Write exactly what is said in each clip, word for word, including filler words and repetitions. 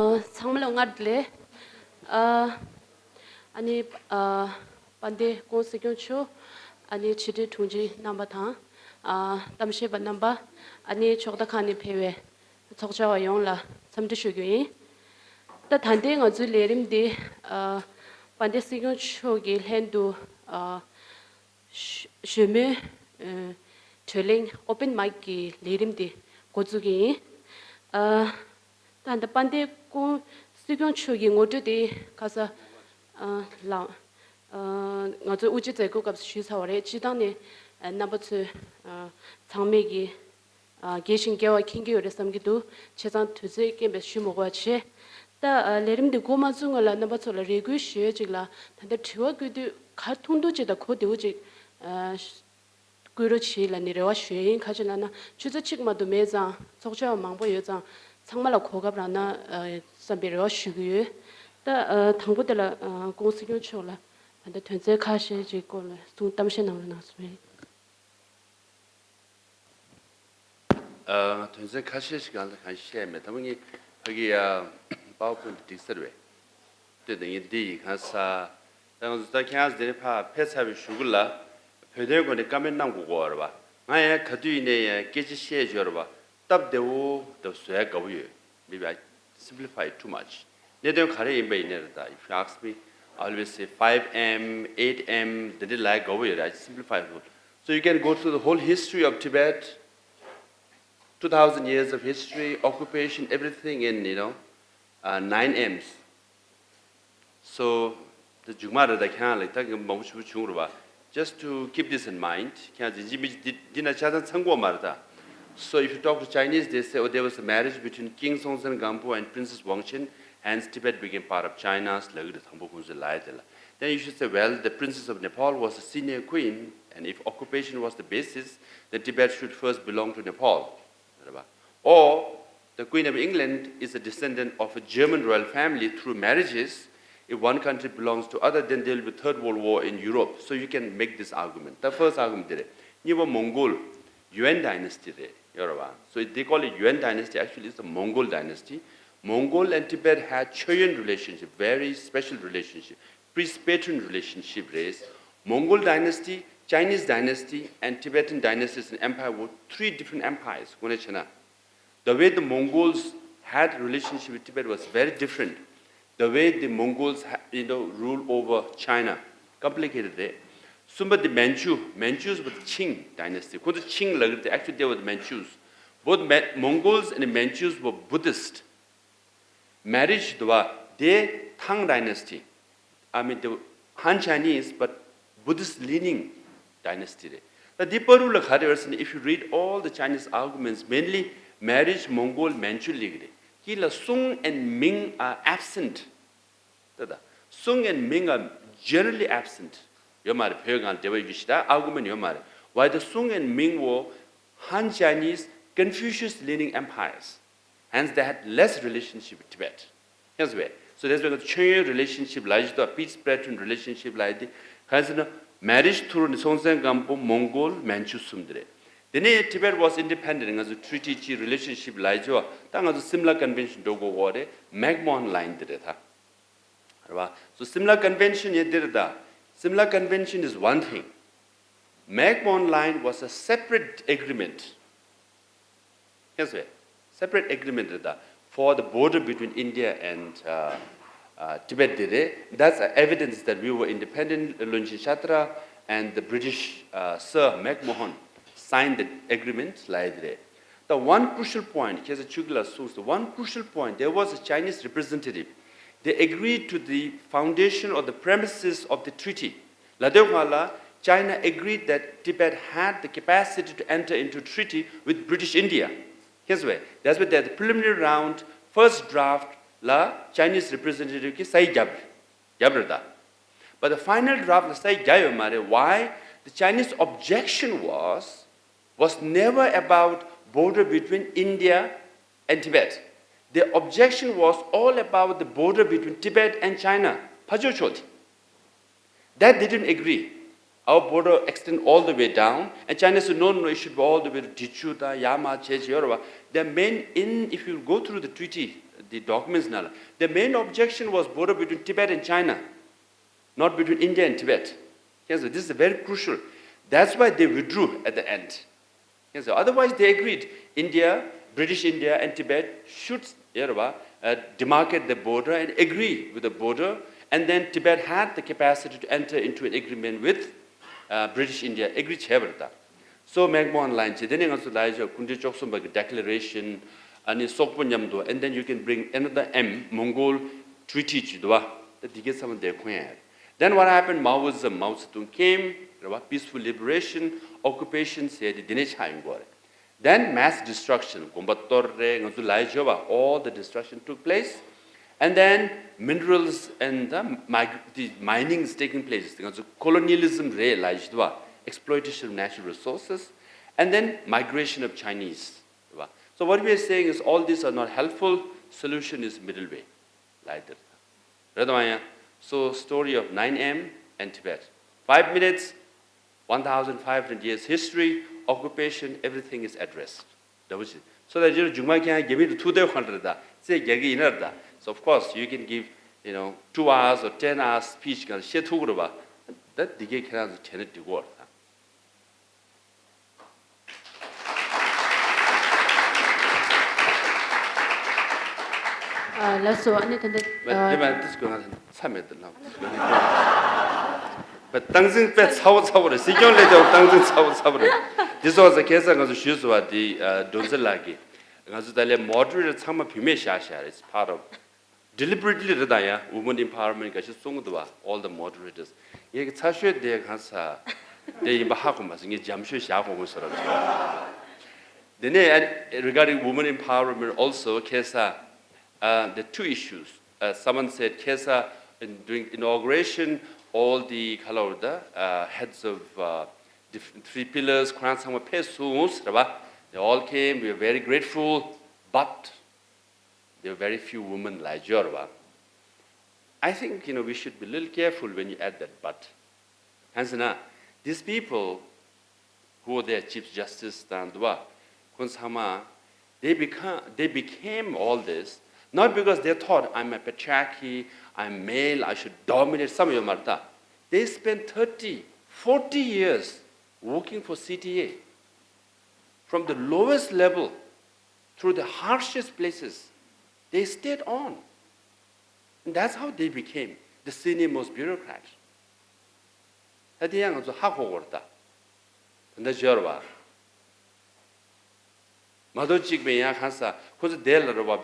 ཚང་མ་ལ་སྔར་བདེ་ལེགས། ཨ་ནི་ཨ་དཔལ་ལྡན་ྋགོང་སྲིད་སྐྱོང་མཆོག་ཨ་ནི་ཕྱི་དྲིལ་དྲུང་ཆེ་རྣམ་པ་དང་། ཨ་གཏམ་བཤད་པ་རྣམ་པ། ཨ་ནི་ཕྱོགས་མཐའ་ཁག་ནས་ཕེབས་པའི་ཚོགས་བཅར་བ་ཡོངས་ལ་འཚམས་འདྲི་ཞུ་རྒྱུ་ཡིན། ད་ད་ལྟའི་ང་ཚོའི་ལས་རིམ་འདི་ཨ་དཔལ་ལྡན་སྲིད་སྐྱོང་མཆོག་གི་ལྷན་དུ་ཨ་ཞུ་ཞུ་མོལ་ཨ་གྲོས་གླེང་ཨོ་པན་མའིཀ་གི་ལས་རིམ་འདི་འགོ་འཛུགས་ཀྱི་ཡིན། ཨ་ད་ལྟ་དཔལ་ལྡན་ྋགོང་སྲིད་སྐྱོང་མཆོག་གི་ངོ་སྤྲོད་དེ་ཁ་ས་ཨ་ལགས་ཨ་ང་ཚོའི་དབུ་འབྱེད་མཛད་སྒོའི་སྐབས་སུ་ཞུས་ཚར་བ་རེད། སྤྱིར་བཏང་ནས་ཨ་རྣམ་པ་ཚོས་ཨ་ཚང་མས་ཀྱི་ཨ་རྒྱས་ཤིང་རྒྱས་པ་མཁྱེན་གྱི་ཡོད་རེད་བསམ་གྱི་འདུག་བྱས་ཙང་དུས་ཚོད་རྐྱེན་པས་ཞུ་མི་དགོས་པ་བྱས། ད་ཨ་ལས་རིམ་འདི་འགོ་མ་བཙུགས་སྔོན་ལ་རྣམ་པ་ཚོ་ལ་རེ་སྐུལ་ཞུ་ཡས་ཅིག་ལ། ད་ལྟ་དྲི་བ་བཀོད་དུས་ག་ཐུང་ཐུང་ཅིག་དང་གོ་བདེ་བོ་ཅིག་ཨ་བསྐུལ་རོགས་བྱེད་ལབ་ནས་རེ་བ་ཞུ་ཡས་ཡིན། ག་ཅི་ལབ་ན་ཆུ་ཚོད་གཅིག་མ་གཏོགས་མེད་ཙང་། ཚོགས་བཅར་བ་མང་པོ་ཡོད་ཙང་། ཚང་མ་ལ་གོ་སྐབས་རག་ན་ཨ་བསམ་པའི་རེ་བ་ཞུ་གི་ཡོད། ད་ཨ་དང་པོ་དེ་ལ་ཨ་ྋགོང་སྲིད་སྐྱོང་མཆོག་ལ་ད་ལྟ་དོན་ཚན་ཁ་ཤས་ཅིག་སྐོར་ལ་གསུང་གཏམ་བཤད་གནང་རོགས་གནང་ཞུ་ཡས་ཡིན། ཨ་དོན་ཚན་ཁ་ཤས་ཤིག་གང་ལ་གང་བཤད་མེད། ད་མ་ངས་ཕ་གི་ཡ་པ་ཝར་པོའིན་ཊི་སྒྲིག་ས་རེད་པས། ལྟོས་དང་། ངས་འདི་ཡི་གང་ས་ད་ང་ཚོ་ད་ཁྱེད་རང་ཚོ་དེ་རིང་ཕར་ཕེབས་ཚར་བའི་གཞུག་གུ་ལ་བོད་དོན་སྐོར་ནས་བཀའ་མོལ་གནང་དགོས་ཀྱི་ཡོད་རེད་པ། ང་ཡང་ག་དུས་ཡིན་ནའི་ཡང་སྐད་ཆ་བཤད་ཡོད་རེད་པ། སྟབས་བདེ་བོ་དང་བཟོ་ཡ་དགའ་པོ་ཡོད། Maybe I simplify it too much. གནད་དོན་ག་རེ་ཡིན་པ་ཡིན་ནའི་རེད། ད་if you ask me, I always say five M, eight M, འདི་འདྲ་ལབ་ཡ་དགའ་པོ་ཡོད་རེད། I simplify it. So you can go through the whole history of Tibet, two thousand years of history, occupation, everything in, you know, uh, nine M's. So, ད་མཇུག་མ་རེད། ད་ཁྱེད་རང་ལ་ད་གི་མང་པོ་ཞེ་པོ་བྱུང་རེད་པ། Just to keep this in mind, ཁྱེད་རང་ཡིན་གཅིག་མིན་གཅིག་འདི་འདི་ན་ཆ་ཚང་ཚང་དགོས་མ་རེད་ད། So if you talk to Chinese, they say, "Oh, there was a marriage between King Songtsen Gampo and Princess Wangchen, hence Tibet became part of China." ལབ་གི་རེད། དང་པོ་ཁོང་ཚོས་ལབ་ཡ་དེ་ལ། Then you should say, "Well, the Princess of Nepal was a senior queen, and if occupation was the basis, then Tibet should first belong to Nepal." རེད་པ། Or, the Queen of England is a descendant of a German royal family through marriages. If one country belongs to other, then there will be third world war in Europe. So you can make this argument. The first argument དེ་རེད། གཉིས་པ་མོང་གོལ། Yuan dynasty རེད། ཡོད་རེད་པ། So they call it Yuan dynasty. Actually, it's the Mongol dynasty. Mongol and Tibet had ཆོས་དབྱིངས་relationship, very special relationship. Prince-patron relationship རེད། Mongol dynasty, Chinese dynasty, and Tibetan dynasties and empire were three different empires. དངོས་གནས་བྱས་ན། The way the Mongols had relationship with Tibet was very different. The way the Mongols, ha- you know, rule over China, complicated རེད། གསུམ་པ་དེ་Manchu, Manchus were the Qing dynasty. ཁོ་ཚོ་ཆིང་ལབ་གི་རེད། Actually, they were the Manchus. Both Ma- Mongols and the Manchus were Buddhist. Marriage དུ་བ་དེ་Tang dynasty. I mean, the Han Chinese, but Buddhist leaning dynasty རེད། ད་འདི་བར་དུ་ལ་ག་རེ་ཡོད་ཟེར་ན། If you read all the Chinese arguments, mainly marriage Mongol Manchu ལབ་གི་རེད། དེ་ལ་Sung and Ming are absent. ད་ད་Sung and Ming are generally absent. ཡོད་མ་རེད། བོད་སྒང་ལ་དེ་འདྲ་ཡོད་ཤི་ད་argument ཡོད་མ་རེད། Why the Sung and Ming were Han Chinese Confucius leaning empires. Hence, they had less relationship with Tibet. Hence, why? So that's why ཆོས་དབྱིངས་relationship ལབ་ཡ་ཅིག་དང་peace-patron relationship ལབ་ཡ་དེ་གང་ཟེར་ན། Marriage through ནི་སྲོང་བཙན་སྒམ་པོ་མོང་གོལ་མན་ཆུ་གསུམ་དེ་རེད། དེ་ནས་Tibet was independent. ང་ཚོ་treaty གཅིག་relationship ལབ་ཡ་ཅིག་བ། ད་ང་ཚོ་Simla Convention འགྲོ་དགོས་གོ་རེད། McMahon Line དེ་རེད་ད། རེད་བ། So Simla Convention ཡིན་དེ་རེད་ད། Simla Convention is one thing. McMahon Line was a separate agreement. Yes, sir. Separate agreement རེད་ད། For the border between India and uh, uh, Tibet དེ་རེད། That's evidence that we were independent. བློན་ཆེན་ཤ་ཏྲ་and the British uh, Sir McMahon signed the agreement ལབ་ཡ་དེ་རེད། The one crucial point, ཁྱེད་ཚོ་ཆུ་གི་ལ་གསུངས་སོང་། One crucial point, there was a Chinese representative. They agreed to the foundation or the premises of the treaty. ལ་དོན་ཁ་ལ། China agreed that Tibet had the capacity to enter into treaty with British India. Here's why. That's why the preliminary round, first draft ལ་Chinese representative གིས་སའི་རྒྱབ་རྒྱབ་རེད་ད། But the final draft ལ་སའི་རྒྱབ་ཡོད་མ་རེད། Why? The Chinese objection was was never about border between India and Tibet. The objection was all about the border between Tibet and China. ཕར་ཕྱོགས་ཕྱོགས་དེ། That they didn't agree. Our border extend all the way down, and China said, "No, no, no, it should be all the way to Dichu དང་ཡར་མར་བྱས་བྱས་ཡོད་རེད་བ། The main in, if you go through the treaty, the documents ནང་ལ། The main objection was border between Tibet and China, not between India and Tibet. Yes, this is very crucial. That's why they withdrew at the end. Yes, otherwise they agreed. India, British India and Tibet should, ཡོད་རེད་པ། Uh, demarcate the border and agree with the border, and then Tibet had the capacity to enter into an agreement with, uh, British India. Agree བྱས་པ་རེད་ད། So མེག་མོ་ཧན་ལའིན་བྱས། དེ་ནས་ང་ཚོ་ལ་ཡ་ཆོག་སྐུ་ཕྲེང་བཅུ་གསུམ་པ་གི་declaration, ཨ་ནི་སོག་པོ་མཉམ་དུ། And then you can bring another M, Mongol Treaty བྱས་འདུག་པ། ད་འདི་གའི་ཚང་མ་དེ་ཁོ་ཡ། Then what happened? Maoism, Mao Zedong came, རེད་པ། Peaceful liberation, occupation ཟེར་དེ་འདི་ནས་ཆགས་ཡོང་གི་རེད། Then mass destruction, དགོན་པ་གཏོར་རེད། ང་ཚོ་ལ་ཡ་ཆོག་པ། All the destruction took place. And then minerals and the, mig- the mining is taking place. ང་ཚོ་colonialism རེད་ལ་ཡ་ཆོག་པ། Exploitation of natural resources. And then migration of Chinese, རེད་པ། So what we are saying is all these are not helpful. Solution is middle way. ལ་ཡ་དེར། རེད་དམ་ཡ། So story of nine M and Tibet. Five minutes, one thousand five hundred years history, occupation, everything is addressed. འདྲ་བོ་ཞིག So that you know, མཇུག་མ་ཁྱེད་རྒྱ་མི་དུ་ཐུག་དེ་གང་འདྲ་ད་ཚེ་རྒྱ་གི་ཡིན་ན་རེད་ད། So of course you can give, you know, two hours or ten hours speech གང་བཤད་ཐུབ་ཀྱི་རེད་པ། ད་འདི་གས་ཁྱེད་རང་ཚོ་བྱས་ན་འགྲིག་གོ་རེད་ད། ཨ། ལགས་སོ། ཨ་ནི་ད་ལྟ། མ་ཨ། དེ་མ་དེ་སྐོར་ང་ཚ་མེད་དུ་ལབ། བ་སྟངས་འཛིན་དཔེ་ཚ་བོ་ཚ་བོ་རེད། སྲིད་སྐྱོང་ལས་དེ་བ་སྟངས་འཛིན་ཚ་བོ་ཚ་བོ་རེད། འདི་ཚོ་ཚ་ཁ་སང་ང་ཚོ་ཞུས་སོང་བ་དེ། ཨ། སྒྲོན་འཛིན་ལགས་ཀྱིས་ང་ཚོ་ད་ལས་moderator ཚང་མ་བུད་མེད་བཞག་བཞག་རེད། It's part of deliberately རེད་ད་ཡ། Women empowerment ག་ཞིག་གསུང་གི་འདུག་བ། All the moderators. ངས་ཀྱི་ཚ་ཤོས་དེ་གང་ས་དེ་ཡིན་པ་ཧ་གོ་མ་སོང་། ངས་འཇམ་ཤོས་བཞག་གོ་མོ་སོ་རབ་ཅིག་དེ་ནས་ཨ། Regarding women empowerment also ཁ་སང་uh, the two issues. Uh, someone said ཁ་སང་in doing inauguration, all the ག་ལབ་རེད་ད། Uh, heads of, uh, diff- three pillars ཁོ་རང་ཚང་མ་ཕེབས་སོང་ཟེར་བ། They all came, we are very grateful, but there were very few women ལབ་ཡོད་རེད་བ། I think, you know, we should be a little careful when you add that but. གང་ཟེར་ན། These people who were there, Chief Justice དང་དུ་བ། ཁོང་ཚང་མ། They become, they became all this not because they thought, "I'm a patriarchy, I'm male, I should dominate." བསམ་ཡོད་མ་རེད་ད། They spent thirty, forty years working for C T A. From the lowest level, through the harshest places, they stayed on. And that's how they became the senior most bureaucrat. ད་དེ་ཡང་ང་ཚོ་ཧ་གོ་དགོས་རེད་ད། དེ་འདྲ་བརྗོད་རེད་བ། མ་གཏོགས་གཅིག་པའི་ཡང་གང་ས་ཁོ་ཚོ་དེ་ལ་རེད་བ།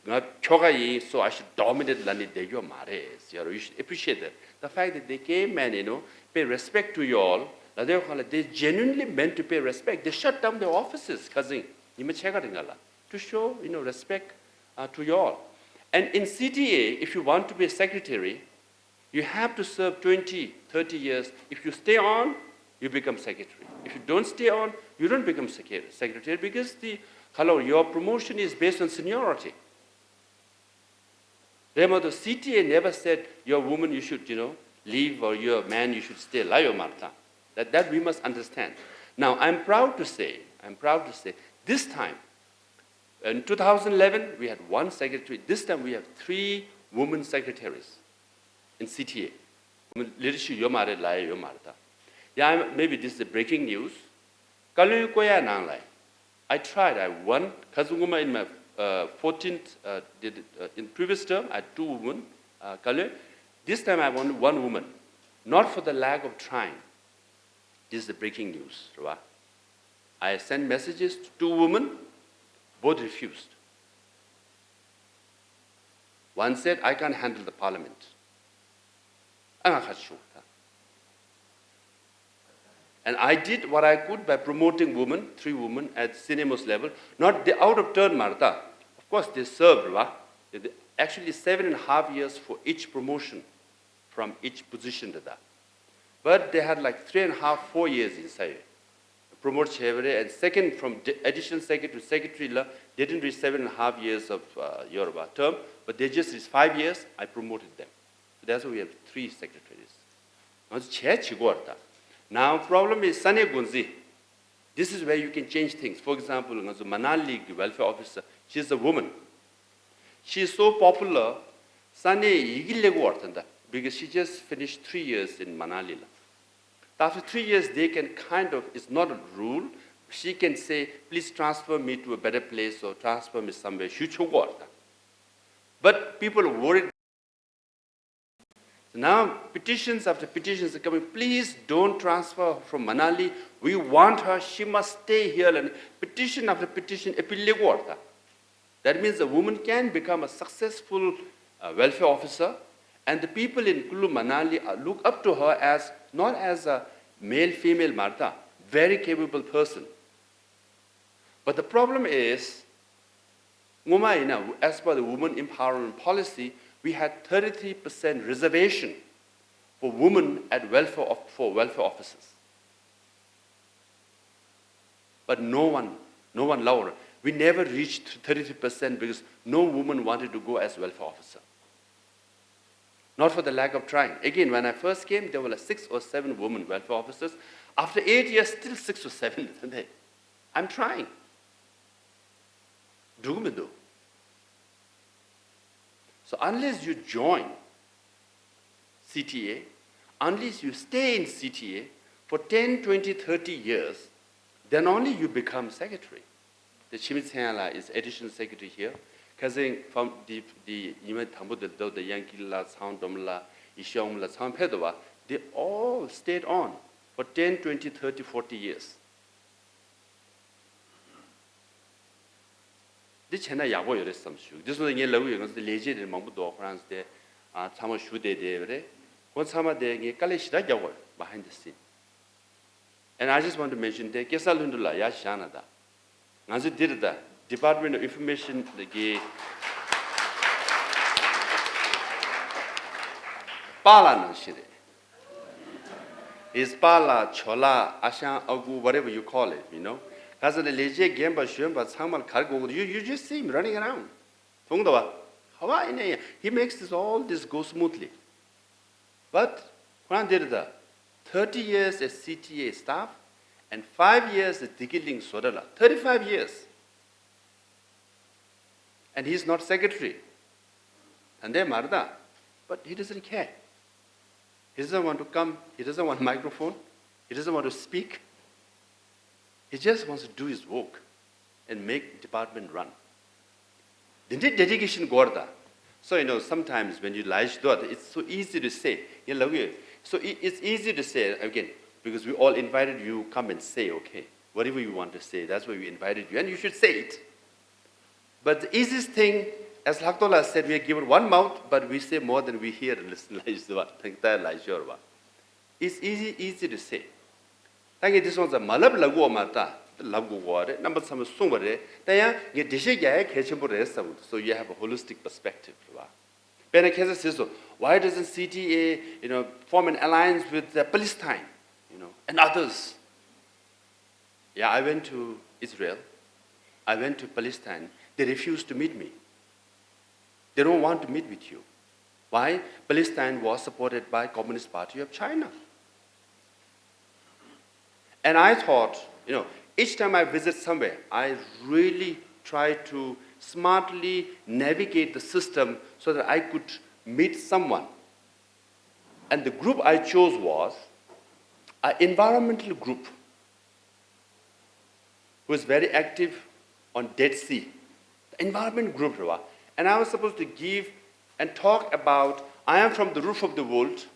ང་ཁྱོ་ག་ཡིན། So I should dominate ལབ་ནས་བསྡད་རྒྱུ་མ་རེད་ཟེར། You should appreciate that. The fact that they came and, you know, pay respect to you all. ལ་དེ་གང་ལ། They genuinely meant to pay respect. They shut down their offices, cousin. ཉི་མ་ཕྱེད་ཀ་རིང་ལ། To show, you know, respect, uh, to you all. And in C T A, if you want to be a secretary, you have to serve twenty, thirty years. If you stay on, you become secretary. If you don't stay on, you don't become secre- secretary, because the, hello, your promotion is based on seniority. Remember, the C T A never said, "You're a woman, you should, you know, leave, or you're a man, you should stay." ལབ་ཡོད་མ་རེད་ད། That, that we must understand. Now, I'm proud to say, I'm proud to say, this time, in two thousand eleven, we had one secretary. This time, we have three women secretaries in C T A. Women leadership ཡོད་མ་རེད་ལབ་ཡོད་མ་རེད་ད། Yeah, I'm- maybe this is a breaking news. བཀའ་བློན་བསྐོ་ཡ་ནང་ལ། I tried, I won. ཁ་སང་སྔོན་མ་in my, uh, fourteenth, uh, did, uh, in previous term, I had two women, uh, བཀའ་བློན། This time I won one woman. Not for the lack of trying. This is the breaking news, རེད་བ། I sent messages to two women, both refused. One said, "I can't handle the parliament." ཨ་ང་ཁ་ཆུ་ད། And I did what I could by promoting women, three women at senior most level. Not they out of turn མ་རེད་ད། Of course, they served, རེད་བ། They- Actually, seven and a half years for each promotion from each position རེད་ད། But they had like three and a half, four years ཡིན་ས་ཡོད། Promote བྱས་པ་རེད། And second, from de- additional secretary to secretary ལ། They didn't reach seven and a half years of, uh, your, uh, term, but they just reached five years. I promoted them. So that's why we have three secretaries. ང་ཚོ་བྱས་བྱེད་དགོས་རེད་ད། Now problem is ས་གནས་འགོ་འཛིན། This is where you can change things. For example, ང་ཚོ་མ་ན་ལི་གི་welfare officer, she is a woman. She is so popular. ས་གནས་ཡི་གེ་ལེགས་བར་ཐན་ད། Because she just finished three years in Manali ལ། After three years, they can kind of, it's not a rule. She can say, please transfer me to a better place or transfer me somewhere. ཞུ་ཆོག་གོ་ད། But people worried. Now, petitions after petitions are coming. Please don't transfer her from Manali. We want her. She must stay here. And petition after petition, appeal ལེགས་བར་ད། That means a woman can become a successful uh, welfare officer, and the people in Kullu Manali uh, look up to her as not as a male female མ་རེད་ད། Very capable person. But the problem is, སྔོན་མ་ཡིན་ན, as per the women empowerment policy, we had thirty-three percent reservation for women at welfare of, for welfare officers. But no one, no one lower. We never reached thirty-three percent because no woman wanted to go as welfare officer. Not for the lack of trying. Again, when I first came, there were like six or seven women welfare officers. After eight years, still six or seven. I'm trying. འགྲོ་གི་མི་འདུག So unless you join C T A, unless you stay in C T A for ten, twenty, thirty years, then only you become secretary. The Chimi Tsengla is additional secretary here. ཁ་སང་ཕམ་འདི་འདི་ཉི་མ་དང་པོ་དེ་ལ་ཡང་ཀི་ལ་ཚང་སྒྲོམ་ལ་ཡེ་ཤེས་ཨོམ་ལ་ཚང་ཕེབས་འདུག་བ། They all stayed on for ten, twenty, thirty, forty years. འདི་བྱས་ན་ཡག་པོ་ཡོད་རེད་བསམ་ཞུ། འདི་སོང་ཙང་ངས་ལབ་ཀྱི་ཡོད། ང་ཚོ་ལས་བྱེད་དེ་མང་པོ་འདུག་ཁོ་རང་ཚོ་དེ་ཨ་ཚང་མ་ཞུ་བསྡད་བསྡད་ཡོད་རེད། ཁོང་ཚང་མ་དེ་ངས་དཀའ་ལས་ཞེ་དྲག་རྒྱག་དགོས་རེད། Behind the scene. And I just want to mention དེ་སྐལ་བཟང་ལྷུན་གྲུབ་ལགས་ཡར་བཞག་ན་ད། ང་ཚོ་འདིར་ད་Department of Information གི་པཱ་ལགས་ནང་བཞིན་རེད། His པཱ་ལགས་ཇོ་ལགས་ཨ་ཞང་ཨ་ཁུ་whatever you call it, you know. ག་ས་ནས་ལས་བྱེད་རྒན་པ་གཞོན་པ་ཚང་མར་ག་རེ་དགོས་ཀྱི་འདུག you, you just see him running around. མཐོང་འདུག་བ། ཧ་བ་ཨེ་ནས་ཡང་he makes this all this go smoothly. But ཁོ་རང་འདིར་ད་thirty years as C T A staff and five years as དེ་ཀི་ལིང་བཟོ་གྲྭ་ལ། Thirty-five years. And he's not secretary. ད་འདས་མ་རེད་ད། But he doesn't care. He doesn't want to come. He doesn't want microphone. He doesn't want to speak. He just wants to do his work and make department run. འདི་འདྲའི་dedication དགོས་རེད་ད། So, you know, sometimes when you ལབ་ཞུ་དུས་it's so easy to say. ཡིན་ལབ་ཀྱི་ཡོད། So it, it's easy to say again because we all invited you, come and say, okay, whatever you want to say, that's why we invited you and you should say it. But the easiest thing, as ལྷག་རྡོར་ལགས said, we are given one mouth, but we say more than we hear and listen. ལབ་ཞུ་བ། ཐེངས་ད་ལབ་ཞོར་བ། It's easy, easy to say. ད་ངས་འདི་སོང་ཙང་མ་ལབ་ལབ་དགོས་མ་རེད་ད། ལབ་དགོས་དགོས་རེད། རྣམ་པ་ཚང་མས་གསུངས་པ་རེད། ད་ཡང་ངས་འགྲེལ་བཤད་རྒྱག་ཡ་གལ་ཆེན་པོ་རེད་བསམ་གི་འདུག So you have a holistic perspective རེད་བ། དཔེར་ན་ཁ་སང་ཟེར་སོང་། Why doesn't C T A, you know, form an alliance with uh, Palestine, you know, and others? Yeah, I went to Israel. I went to Palestine. They refused to meet me. They don't want to meet with you. Why? Palestine was supported by Communist Party of China. And I thought, you know, each time I visit somewhere, I really try to smartly navigate the system so that I could meet someone. And the group I chose was an environmental group who is very active on Dead Sea, the environment group, རེད་བ། And I was supposed to give and talk about, I am from the roof of the world,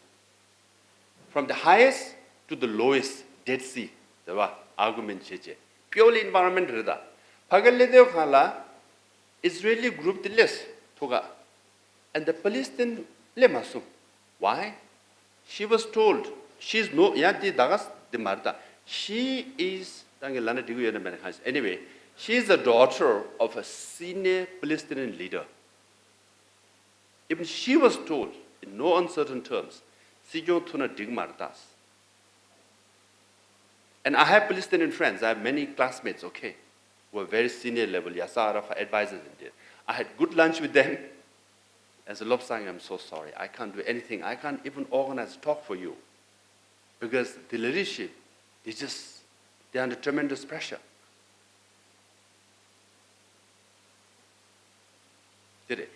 from the highest to the lowest, Dead Sea, རེད་བ། Argument བྱེད་བྱེད། Purely environment རེད་ད། ཕ་གི་སླེབས་དུས་སྒང་ལ་Israeli group དེ་སླེབས་སོང་ཐུག་ག And the Palestine སླེབས་མ་སོང་། Why? She was told, she is no, ཡང་འདི་ད་ག་འདི་མ་རེད་ད། She is, ད་ངས་ལབ་ན་འགྲིག་གི་ཡོད་ན་མེད་ན་ཁ་ཤས། Anyway, she is the daughter of a senior Palestinian leader. Even she was told, in no uncertain terms, སྲིད་སྐྱོང་ཐུག་ན་འགྲིག་མ་རེད་ད། And I have Palestinian friends. I have many classmates, okay, who are very senior level, Yasser Arafat advisors in there. I had good lunch with them. I said, Lobsang, I'm so sorry. I can't do anything. I can't even organize a talk for you. Because the leadership, they just, they're under tremendous pressure. དེ་རེད།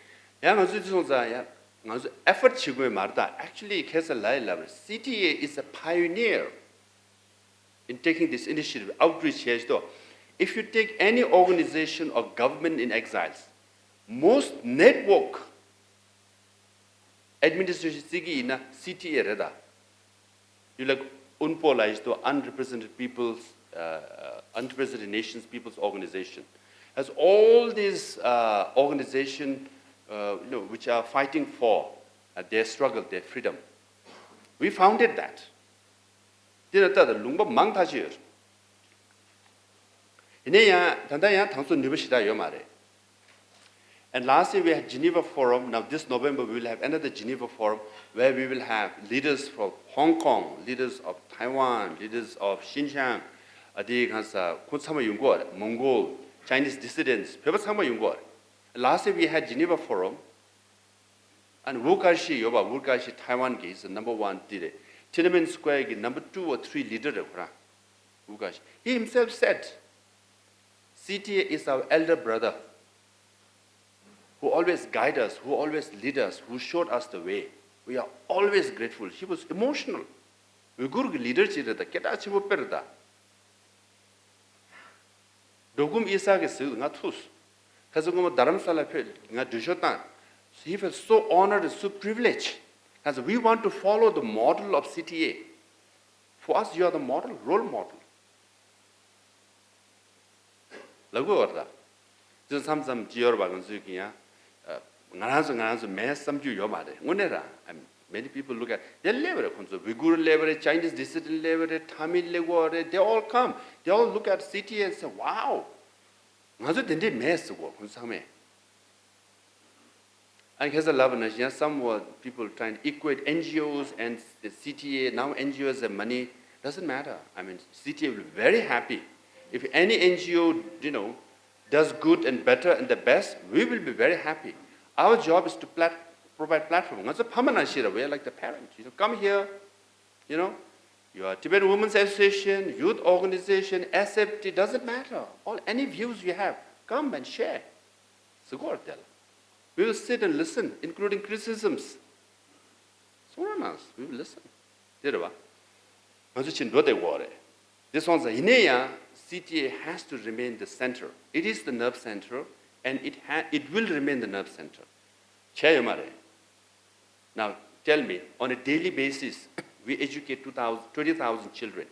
ཡང་ང་ཚོས་འདི་སོང་ཙང་ཡང་ང་ཚོ་effort བྱེད་དགོས་མ་རེད་ད། Actually ཁ་སང་ལབ་ཡ་ལབ་རེད། C T A is a pioneer in taking this initiative, outreach བྱས་ཤིག་ཏོ། If you take any organization or government in exiles, most network administration བརྩི་གི་ཡིན་ན་C T A རེད་ད། You like UNPO ལབ་ཡ་ཞིག་ཏོ། Unrepresented People's, uh, Unrepresented Nations People's Organization has all these, uh, organization, uh, you know, which are fighting for, uh, their struggle, their freedom. We founded that. དེ་ལ་ལྟ་དང་ལུང་པ་མང་ཐག་ཆོད་ཡོད། ཡིན་ན་ཡང་ད་ལྟ་ཡང་དང་ཚོ་ནུས་པ་ཞེ་དྲག་ཡོད་མ་རེད། And last year we had Geneva Forum. Now this November we will have another Geneva Forum where we will have leaders from Hong Kong, leaders of Taiwan, leaders of Xinjiang. ཨ་དེ་གང་ས་ཁོང་ཚང་མ་ཡོང་གི་ཡོད་རེད། Mongol, Chinese dissidents བོད་པ་ཚང་མ་ཡོང་གི་ཡོད་རེད། Last year we had Geneva Forum. And Wu Kashi ཡོད་པ། Wu Kashi Taiwan གི is the number one དེ་རེད། Tiananmen Square གི་number two or three leader རེད་ཁོ་རང་། Wu Kashi. He himself said, C T A is our elder brother who always guide us, who always lead us, who showed us the way. We are always grateful. He was emotional. Uyghur གི་leader ཅིག་རེད་ད། སྐད་གྲགས་ཆེན་པོ་དཔེ་རེད་ད། འགྲོ་མགོན་ཨི་སཱག་གིས་ཟེར་ང་ཐུག་ཁ་སང་སྔོན་མ་རྡ་རམ་ས་ལ་ཕེབས། ང་འགྲུལ་བཞུད་བཏང་། He felt so honored and so privileged. And so we want to follow the model of C T A. For us, you are the model, role model. ལབ་དགོས་པ་རེད་ད། དེ་མཚམས་མཚམས་ཅི་ཡོད་རེད་པ། ང་ཚོས་ཀྱི་ཡང་ང་རང་ཚོ་ང་རང་ཚོ་མེད་བསམ་རྒྱུ་ཡོད་མ་རེད། དངོས་གནས་རང་། I mean, many people look at, དེ་སླེབས་པ་རེད། ཁོང་ཚོ་Uyghur སླེབས་པ་རེད། Chinese dissident སླེབས་པ་རེད། Tamil སླེབས་པ་རེད། They all come, they all look at C T A and say, wow. ང་ཚོ་དེ་འདྲས་མེད་ཟེར་གོ་ཁོང་ཚོ་ཚང་མས། And ཁ་སང་ལབ་པ་ནང་བཞིན། Some were people trying to equate N G Os and the C T A. Now N G Os have money. Doesn't matter. I mean, C T A will be very happy. If any N G O, you know, does good and better and the best, we will be very happy. Our job is to plat- provide platform. ང་ཚོ་ཕ་མ་ནང་བཞིན་རེད། We are like the parent. You know, come here. You know, you are Tibetan Women's Association, youth organization, S F T, doesn't matter. All any views you have, come and share. ཟེར་གོ་རེད་དེ་ལ། We will sit and listen, including criticisms. So on us, we will listen. དེ་རེད་བ། ང་ཚོ་ཕྱིར་འགྲོ་བསྡད་དགོས་རེད། དེ་སོང་ཙང་ཡིན་ན་ཡང་C T A has to remain the center. It is the nerve center and it ha- it will remain the nerve center. བྱས་ཡོད་མ་རེད། Now tell me, on a daily basis, we educate two thousand, twenty thousand children.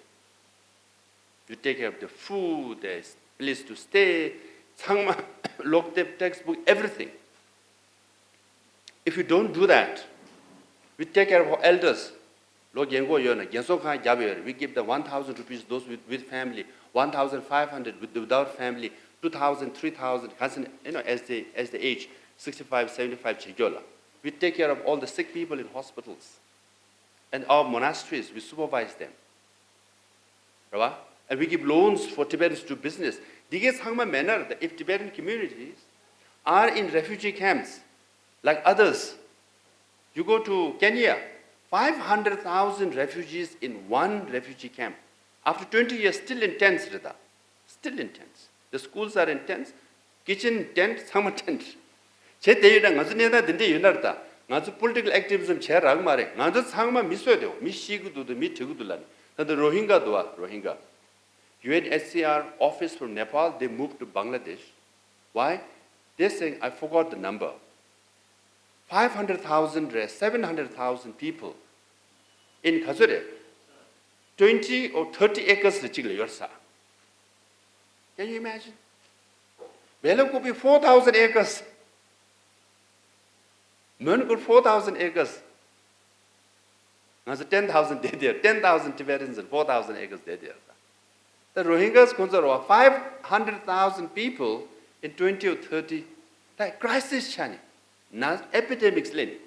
You take care of the food, there's place to stay, ཚང་མ་ཀློག་དེབ། textbook, everything. If you don't do that, we take care of our elders. ལོ་རྒན་འཁོགས་ཡོད་ན་རྒན་གསོ་ཁང་བརྒྱབ་ཡོད་རེད། We give them one thousand rupees, those with, with family, one thousand five hundred with, without family, two thousand, three thousand, གང་ཟེར་ན། you know, as they, as they age, sixty-five, seventy-five བྱེད་རྒྱུ་ལ། We take care of all the sick people in hospitals and our monasteries, we supervise them. རེད་བ། And we give loans for Tibetans to do business. འདི་གའི་ཚང་མ་མེད་ན་རེད། If Tibetan communities are in refugee camps like others, you go to Kenya, five hundred thousand refugees in one refugee camp. After twenty years, still in tents རེད་ད། Still in tents. The schools are in tents. Kitchen tent, ཚང་མ་tent. བྱས་དེ་ཡོད་ན་ང་ཚོ་གནས་སྟངས་དེ་འདྲས་ཡོད་ན་རེད་ད། ང་ཚོ་political activism བྱས་རག་མ་རེད། ང་ཚོ་ཚང་མ་མི་གསོད་དེ། མི་ཤི་གི་འདུག་དང་མི་བྲོས་གི་འདུག་ལབ་ནས། ད་ལྟ་རོ་ཧིན་གྷ་འདུག་བ། རོ་ཧིན་གྷ། U N H C R office from Nepal, they moved to Bangladesh. Why? They're saying, I forgot the number. Five hundred thousand རེད། seven hundred thousand people in ག་ཚོད་རེད། twenty or thirty acres རེ་གཅིག་ལ་ཡོད་ས། Can you imagine? Belakopi, four thousand acres. Manipur, four thousand acres. ང་ཚོ་ten thousand བསྡད་དེ། ten thousand Tibetans and four thousand acres བསྡད་དེ། ད་Rohingyas ཁོང་ཚོ་རེད་བ། five hundred thousand people in twenty or thirty. ད་crisis ཆགས་ནས། ན་epidemics སླེབས་ནས།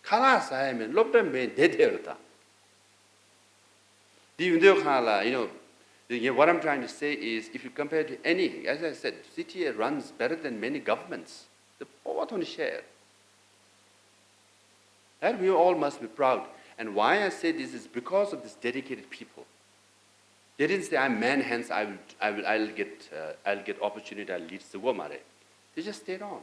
ཁ་ལག་ཟ་ཡ་མེད། སློབ་གྲྭ་མེད། བསྡད་དེ་རེད་ད། འདི་ཡོང་དུས་སྒང་ལ། you know, the- what I'm trying to say is, if you compare to any, as I said, C T A runs better than many governments. The power to share. That we all must be proud. And why I say this is because of these dedicated people. They didn't say, I'm man, hence I will, I will, I'll get, uh, I'll get opportunity, I'll lead. ཟེར་གོ་མ་རེད། They just stayed on.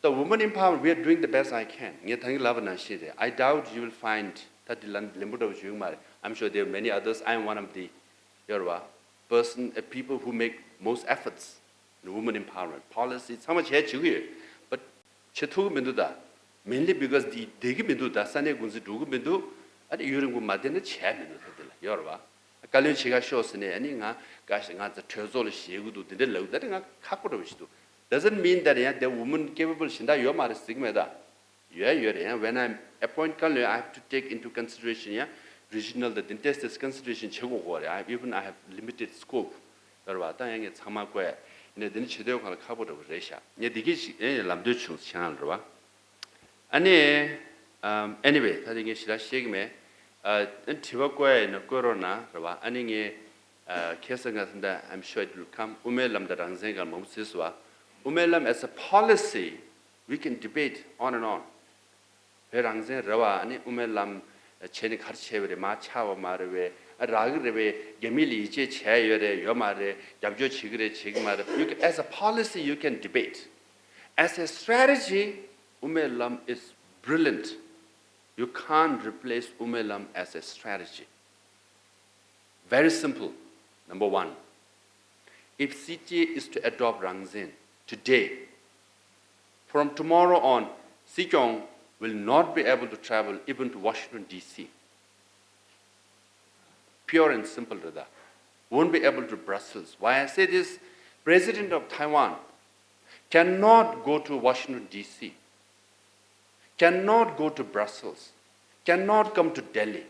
The women empowerment, we are doing the best I can. ངས་ད་གིན་ལབ་པ་ནང་བཞིན་རེད། I doubt you will find ད་འདི་ལན་ལན་པོ་འདྲ་པོ་ཞིག་ཡོང་གི་མ་རེད། I'm sure there are many others. I am one of the, ཡོད་རེད་བ། Person, uh, people who make most efforts in women empowerment policy ཚང་མ་བྱས་བྱེད་ཀྱི་ཡོད། But བྱེད་ཐུབ་ཀྱི་མི་འདུག་ད། Mainly because འདི་བསྡད་ཀྱི་མི་འདུག་ད། ས་གནས་འགོ་འཛིན་འགྲོ་གི་མི་འདུག་ཨ་ནི་ཡུན་རིང་པོ་མ་བསྡད་ན་བྱས་མི་འདུག་ད་འདི་ལ་ཡོད་རེད་བ། བཀའ་བློན་བྱེད་ག་ཤོག་ཟེར་ནས་ཨ་ནི་ང་བཀའ་ཤག་ང་ཚོ་གྲོས་ཚོགས་ལ་ཞེད་ཀྱི་འདུག་འདི་འདྲ་ལབ་ད་ནི་ང་ཁག་པོ་འདྲ་པོ་ཞིག་འདུག Doesn't mean that, yeah, the woman capable གཞན་དག་ཡོད་མ་རེད་ཟེར་གྱི་མེད་ད། ཡོད་ཡོད་རེད། ཡང་when I appoint བཀའ་བློན, I have to take into consideration, yeah, regional དང་དེ་ཏོག་ཙམ་consideration བྱེད་དགོས་ཀྱི་རེད། I, even I have limited scope ལབ་རེད་བ། ད་ཡང་ངས་ཚང་མ་བཀོད་ཡིན་ནའི་དེ་ནི་བྱེད་དུས་སྒང་ལ་ཁག་པོ་འདྲ་པོ་རེད་ཤག་ངས་འདི་གི་ཞིག་ཨེ་ལབ་འདོད་བྱུང་ཆང་ལ་རེད་བ། ཨ་ནི་um, anyway ད་དེ་ངས་ཞེ་དྲག་བཤད་ཀྱི་མེད། ཨ་དྲི་བ་བཀོད་ཡ་ཡིན་ན་བཀོད་རོགས་གནང་རེད་བ། ཨ་ནི་ངས་ཨ་ཁ་སང་ང་ཚོ་འདི་I'm sure it will come. དབུ་མའི་ལམ་དང་རང་བཙན་སྒང་མང་པོ་བརྩིས་སོང་བ། དབུ་མའི་ལམ as a policy, we can debate on and on. བོད་རང་བཙན་རེད་བ། ཨ་ནི་དབུ་མའི་ལམ་བྱས་ནས་ག་རེ་བྱས་པ་རེད། མར་ཆག་པ་མ་རེད་བས། ཨ་རག་གི་རེད་བས། རྒྱ་མི་ལ་ཡིད་ཆེས་བྱས་ཡོད་རེད། ཡོད་མ་རེད། རྒྱབ་སྐྱོར་བྱེད་ཀྱི་རེད། བྱེད་ཀྱི་མ་རེད། You can, as a policy, you can debate. As a strategy, དབུ་མའི་ལམ is brilliant. You can't replace དབུ་མའི་ལམ as a strategy. Very simple. Number one, if C T A is to adopt རང་བཙན today, from tomorrow on, སྲིད་སྐྱོང་will not be able to travel even to Washington D C. Pure and simple རེད་ད། Won't be able to Brussels. Why I say this? President of Taiwan cannot go to Washington D C, cannot go to Brussels, cannot come to Delhi.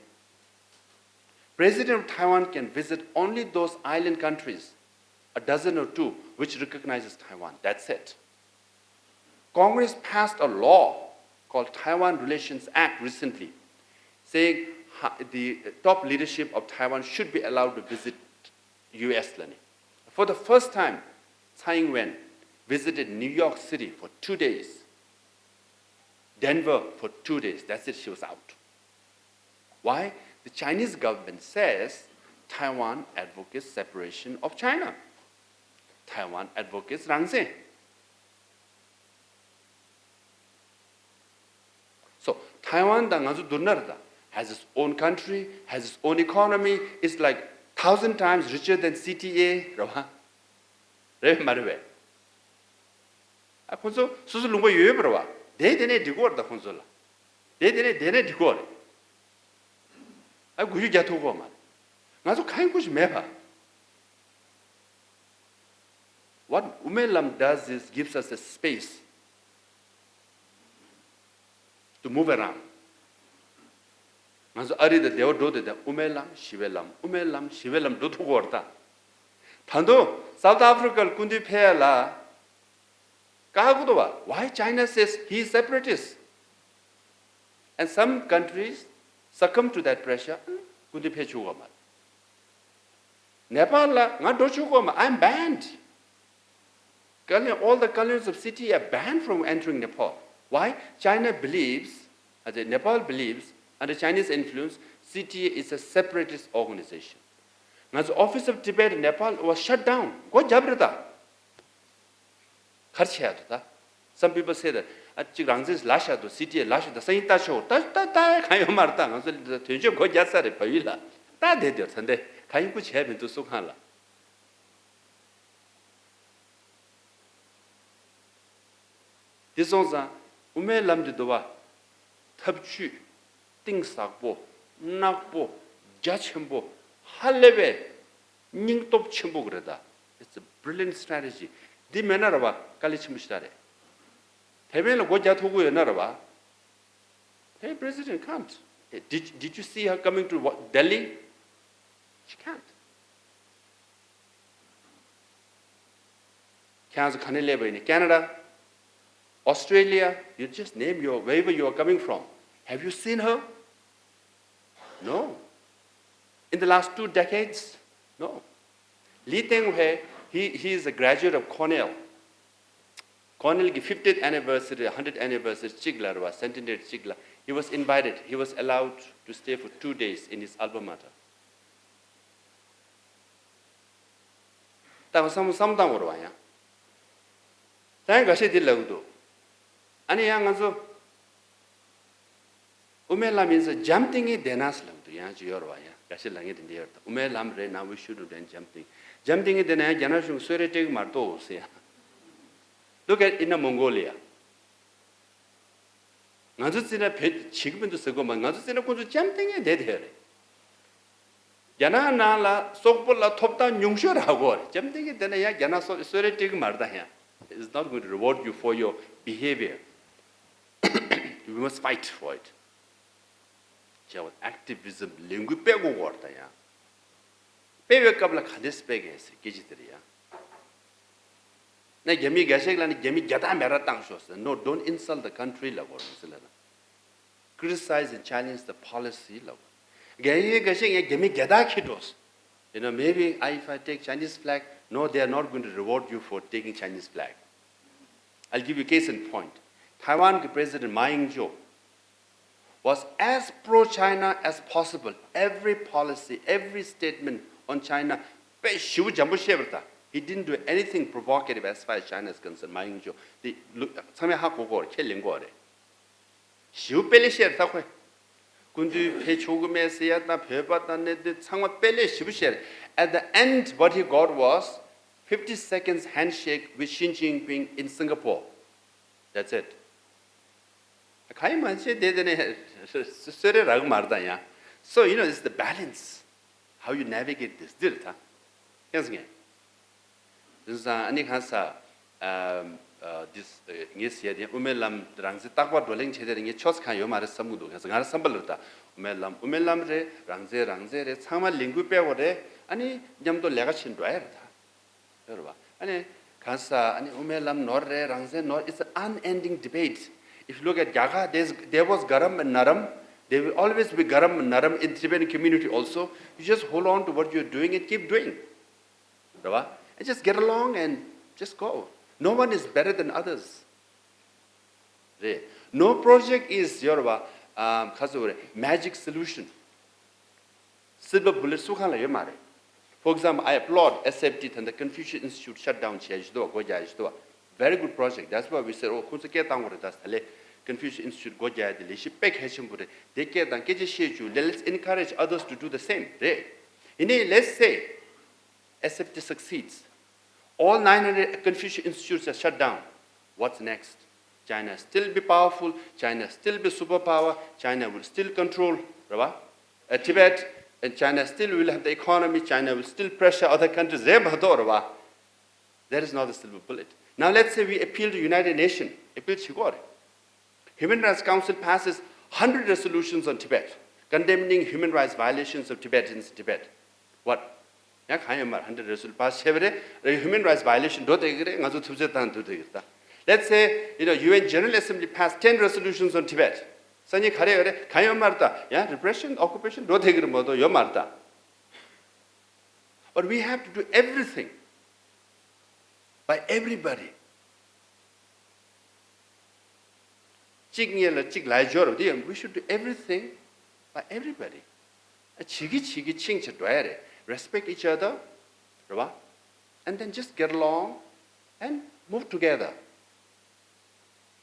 President of Taiwan can visit only those island countries, a dozen or two, which recognizes Taiwan. That's it. Congress passed a law called Taiwan Relations Act recently, saying ha- the top leadership of Taiwan should be allowed to visit U S ལ་ནི། For the first time, Tsai Ing-wen visited New York City for two days, Denver for two days. That's it, she was out. Why? The Chinese government says Taiwan advocates separation of China. Taiwan advocates རང་བཙན། So, Taiwan དང་ང་ཚོ་བསྡུར་ན་རེད་ད། Has its own country, has its own economy, it's like thousand times richer than C T A རེད་བ། རེད་མ་རེད་བས། ཨ་ཁོང་ཚོ་སོ་སོ་ལུང་པ་ཡོད་པ་རེད་བ། དེ་དེ་ནས་འགྲིག་གོ་རེད་ད་ཁོང་ཚོ་ལ། དེ་དེ་ནས་དེ་ནས་འགྲིག་གོ་རེད། ཨ་འགུལ་སྐྱོད་རྒྱག་ཐུབ་གོ་མ་རེད། ང་ཚོ་གང་ཡིན་ཁུ་ཞིག་མེད་པ། What དབུ་མའི་ལམ་does is gives us a space to move around. ང་ཚོ་ཨ་རི་དང་འབྲེལ་བ་འགྲོ་དེ་དང་དབུ་མའི་ལམ་ཞི་བའི་ལམ་དབུ་མའི་ལམ་ཞི་བའི་ལམ་འགྲོ་ཐུབ་ཀྱི་ཡོད་རེད་ད། ད་དུང་South Africa ལ་སྐུ་མདུན་ཕེབས་ཡ་ལ་བཀག་གི་འདུག་བ། Why China says he is separatist? And some countries succumb to that pressure. སྐུ་མདུན་ཕེབས་ཆོག་གི་མ་རེད། ནེ་པཱལ་ལ་ང་འགྲོ་ཆོག་གོ་མ། I'm banned. Kalen, all the Kalens of city are banned from entering Nepal. Why? China believes, uh, the Nepal believes, under Chinese influence, C T A is a separatist organization. ང་ཚོ་Office of Tibet Nepal was shut down. སྒོ་བརྒྱབ་རེད་ད། ག་རེ་བྱས་ཡ་འདུག་ད། Some people say that ཨ་གཅིག་རང་བཙན་ལ་བཞག་འདུག C T A ལ་བཞག་འདུག་སང་ཉིན་ལྟ་ཆོག་ད་ད་ད་གང་ཡོད་མ་རེད་ད། ང་ཚོ་དོན་གཅོད་སྒོ་རྒྱག་ས་རེད་བལ་ཡུལ་ལ། ད་བསྡད་དེ་ད་འདི་གང་ཡིན་ཁུ་བྱས་མི་འདུག་སུ་གང་ལ། འདི་སོང་ཙང་དབུ་མའི་ལམ་འདི་འདུག་བ། ཐབས་ཇུས་གཏིང་ཟབ་པོ། གནག་པོ། རྒྱ་ཆེན་པོ། ཧ་ལས་པའི་སྙིང་སྟོབས་ཆེན་པོ་གི་རེད་ད། It's a brilliant strategy. འདི་མེད་ན་རེད་བ་དཀའ་ལས་ཆེན་པོ་ཞིག་ད་རེད། དེ་མིན་ལ་སྒོ་རྒྱག་ཐུབ་ཀྱི་ཡོད་ན་རེད་བ། Hey, president can't. Hey, did, did you see her coming to Wa- Delhi? She can't. ཁྱེད་རང་ཚོ་ག་ནས་སླེབས་པ་ཡིན་ནི། Canada, Australia, you just name your wherever you are coming from. Have you seen her? No. In the last two decades? No. Li Tenghui, he, he is a graduate of Cornell. Cornell གི་fiftieth anniversary, hundredth anniversary གཅིག་ལ་རེད་བ། Centenary གཅིག་ལ། He was invited. He was allowed to stay for two days in his alma mater. ད་བསམ་བསམ་བཏང་བ་རེད་བ་ཡང་། ད་ཡང་འགའ་ཤས་འདི་ལབ་གི་འདུག་ཨ་ནི་ཡང་ང་ཚོ་དབུ་མའི་ལམ་ཡིན་ཟེར་འཇམ་ཐིང་ངེ་བསྡད་ན་ཟེར་ལབ་འདུག་ཡང་ཅིག་ཡོད་རེད་བ། ཡང་འགའ་ཤས་ལབ་མཁན་དེ་འདྲ་ཡོད་རེད། ད་དབུ་མའི་ལམ་རེད་ན་we shouldn't འཇམ་ཐིང་། འཇམ་ཐིང་ངེ་བསྡད་ན་ཡང་རྒྱ་ནག་གཞུང་གསོལ་རས་སྤྲད་ཀྱི་མ་གཏོགས་ཟེར་ཡང་། Look at Inner Mongolia. ང་ཚོ་བརྩིས་ན་བེད་བྱེད་ཀྱི་མི་འདུག་ཟེར་དགོས་མ། ང་ཚོ་བརྩིས་ན་ཁོང་ཚོ་འཇམ་ཐིང་ངེ་བསྡད་དེ་རེད། རྒྱ་ནག་ནང་ལ་སོག་པོ་ལ་ཐོབ་ཐང་ཉུང་ཤོས་རག་གོ་རེད། འཇམ་ཐིང་ངེ་བསྡད་ན་ཡང་རྒྱ་ནག་སོག་གསོལ་རས་སྤྲད་ཀྱི་མ་རེད་ད་ཡང་། It's not going to reward you for your behavior. We must fight for it. བྱས་པ་activism ལས་འགུལ་སྤེལ་དགོས་ཀྱི་ཡོད་རེད་ད་ཡང་། སྤེལ་བའི་སྐབས་ལ་ག་འདྲས་སྤེལ་དགོས་ཟེར་སྐད་ཆ་དེ་རེད་ཡང་། ན་རྒྱ་མི་འགའ་ཤས་ལ་ནི་རྒྱ་མི་རྒྱ་སྟག་མེ་རག་བཏང་ཤོག་ཟེར། No, don't insult the country ལབ་དགོས་རེད་ཟེར་ལ་ན། Criticize and challenge the policy ལབ་དགོས། རྒྱ་ཡིན་འགའ་ཤས་ཡང་རྒྱ་མི་རྒྱ་སྟག་ཁྱེར་འགྲོ། You know, maybe I, if I take Chinese flag, no, they are not going to reward you for taking Chinese flag. I'll give you case in point. Taiwan གི་President Ma Ying-jeou was as pro-China as possible. Every policy, every statement on China དཔེ་ཞེ་པོ་འཇམ་པོ་བཤད་པ་རེད་ད། He didn't do anything provocative as far as China is concerned, Ma Ying-jeou. དེ་ལུ་ཚང་མས་ཧ་གོ་གོ་རེད། ཁས་ལེན་གོ་རེད། ཞེ་པོ་དཔེ་ལེགས་བཤད་རེད་ད་ཁོས། སྐུ་མདུན་ཕེབས་ཆོག་གི་མེད་ཟེར་ཡ་དང་བོད་པ་དང་གནད་དོན་ཚང་མ་དཔེ་ལེགས་ཞེ་པོ་བཤད་རེད། At the end, what he got was fifty seconds handshake with Xi Jinping in Singapore. That's it. གང་ཡང་མ་བྱས་བསྡད་དེ་ནས་གསོལ་རས་རག་གི་མ་རེད་ད་ཡང་། So, you know, it's the balance. How you navigate this? འདི་རེད་ད། ཁྱེད་ཚོ་ངས། དེང་སང་ཨ་ནི་གང་ས། ཨམ། ཨ། this ངས་ཟེར་ཡ་དེ་དབུ་མའི་ལམ་རང་བཙན་རྟག་པར་བགྲོ་གླེང་བྱས་དེ་ངས་ཆོས་གང་ཡོད་མ་རེད་བསམ་གི་འདུག་ཁྱེད་ཚོ་ང་རང་བསམ་པ་ལ་རེད་ད། དབུ་མའི་ལམ་དབུ་མའི་ལམ་རེད། རང་བཙན་རང་བཙན་རེད། ཚང་མ་ལས་འགུལ་སྤེལ་བ་རེད། ཨ་ནི་མཉམ་དུ་ལས་ཀ་བྱེད་འགྲོ་ཡ་རེད་ད། ཡོད་རེད་བ། ཨ་ནི་གང་ས་ཨ་ནི་དབུ་མའི་ལམ་ནོར་རེད། རང་བཙན་ནོར། It's an unending debate. If you look at Gaga, there's, there was Garam and Naram. There will always be Garam and Naram in Tibetan community also. You just hold on to what you're doing and keep doing. རེད་བ། And just get along and just go. No one is better than others. རེད། No project is, ཡོད་རེད་བ། ཨམ། ག་ཚོད་རེད། Magic solution. Silver bullet སུ་གང་ལ་ཡོད་མ་རེད། For example, I applaud S F T དང་the Confucius Institute shut down བྱས་ཡོད་དོ། སྒོ་རྒྱག་ཡོད་དོ། Very good project. That's why we said, oh, ཁོང་ཚོ་སྐད་བཏང་དགོས་རེད། ད་ད་ལས་Confucius Institute སྒོ་རྒྱག་ཡ་དེ་ལས་གཞི་དཔེ་གལ་ཆེན་པོ་རེད། དེ་སྐད་དང་སྐད་ཆ་བཤད་རྒྱུ་ལས། Let's encourage others to do the same. རེད། ཡིན་ནའི་let's say S F T succeeds. All nine hundred Confucius institutes are shut down. What's next? China still be powerful, China still be superpower, China will still control, རེད་བ། Uh, Tibet, and China still will have the economy, China will still pressure other countries. རེད་མ་གཏོགས་རེད་བ། There is not a silver bullet. Now let's say we appeal to United Nations. Appeal བྱེད་དགོས་རེད། Human Rights Council passes hundred resolutions on Tibet, condemning human rights violations of Tibetans in Tibet. What? ཡང་གང་ཡོད་མ་རེད། hundred resolution pass བྱས་པ་རེད། རེད། Human rights violation འགྲོ་བསྡད་ཀྱི་རེད། ང་ཚོ་ཐུབ་ཚོད་བཏང་ཐུབ་བསྡད་ཀྱི་རེད་ད། Let's say, you know, U N General Assembly passed ten resolutions on Tibet. སང་ཉིན་ག་རེ་ཡོད་རེད། གང་ཡོད་མ་རེད་ད། ཡང་repression, occupation འགྲོ་བསྡད་ཀྱི་རེད་མ་གཏོགས་ཡོད་མ་རེད་ད། But we have to do everything by everybody. གཅིག་ངེད་ལ་གཅིག་ལ་འབྱོར་བ་དེ་ཡང་། We should do everything by everybody. ཨ། བྱེད་ཀྱི་བྱེད་ཀྱི་ཆིང་ཆེ་འགྲོ་ཡ་རེད། Respect each other. རེད་བ། And then just get along and move together.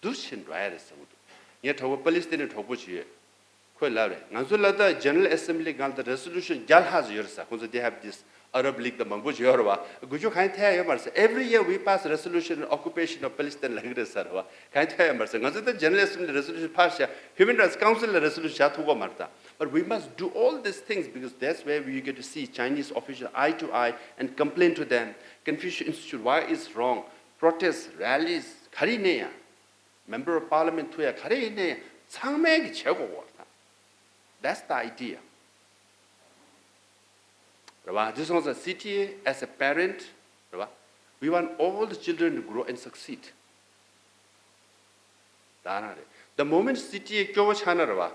འདུ་ཕྱིན་འགྲོ་ཡ་རེད་བསམ་གྱི་འདུག་ངའི་གྲོགས་པོ་པ་ལི་སི་ཐན་ནི་གྲོགས་པོ་ཅིག་ཡོད། ཁོས་ལབ་རེད། ང་ཚོ་ལ་ད་General Assembly སྒང་ལ་ད་resolution བརྒྱ་ལྷག་ཙམ་ཡོད་རེད་ཟེར། ཁོང་ཚོ་they have this Arab League དང་མང་པོ་ཅིག་ཡོད་རེད་བ། དགོས་རྒྱུ་གང་ཡང་ཐེ་ཡ་ཡོད་མ་རེད་ཟེར། Every year we pass resolution on occupation of Palestine ལབ་ཀྱི་རེད་ཟེར་བ། གང་ཡང་ཐེ་ཡ་ཡོད་མ་རེད་ཟེར། ང་ཚོ་ད་General Assembly resolution pass བྱས། Human Rights Council ལ་resolution བཞག་ཐུབ་ཀྱི་མ་རེད་ད། But we must do all these things because that's where you get to see Chinese officials eye to eye and complain to them. Confucius Institute, why is wrong? Protest, rallies ག་རེ་ཡིན་ནའི་ཡང་། Member of Parliament ཐུག་ཡ་ག་རེ་ཡིན་ནའི་ཡང་། ཚང་མས་ཀྱི་བྱེད་དགོས་ཀྱི་ཡོད་རེད་ད། That's the idea. རེད་བ། འདི་སོང་ཙང་C T A as a parent རེད་བ། We want all the children to grow and succeed. ད་རང་རེད། The moment C T A སྐྱོ་བོ་ཆགས་ན་རེད་བ།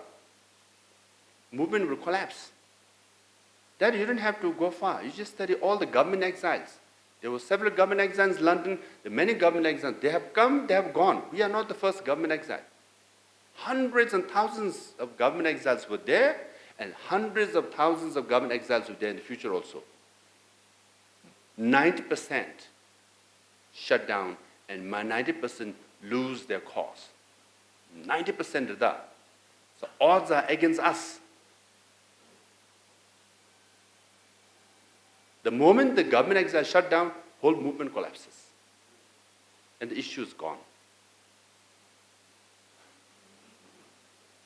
Movement will collapse. That you don't have to go far. You just study all the government exiles. There were several government exiles in London. There are many government exiles. They have come, they have gone. We are not the first government exile. Hundreds and thousands of government exiles were there, and hundreds of thousands of government exiles will be there in the future also. Ninety percent shut down, and my ninety percent lose their cause. ninety percent རེད་ད། So odds are against us. The moment the government exam shut down, whole movement collapses. And the issue is gone.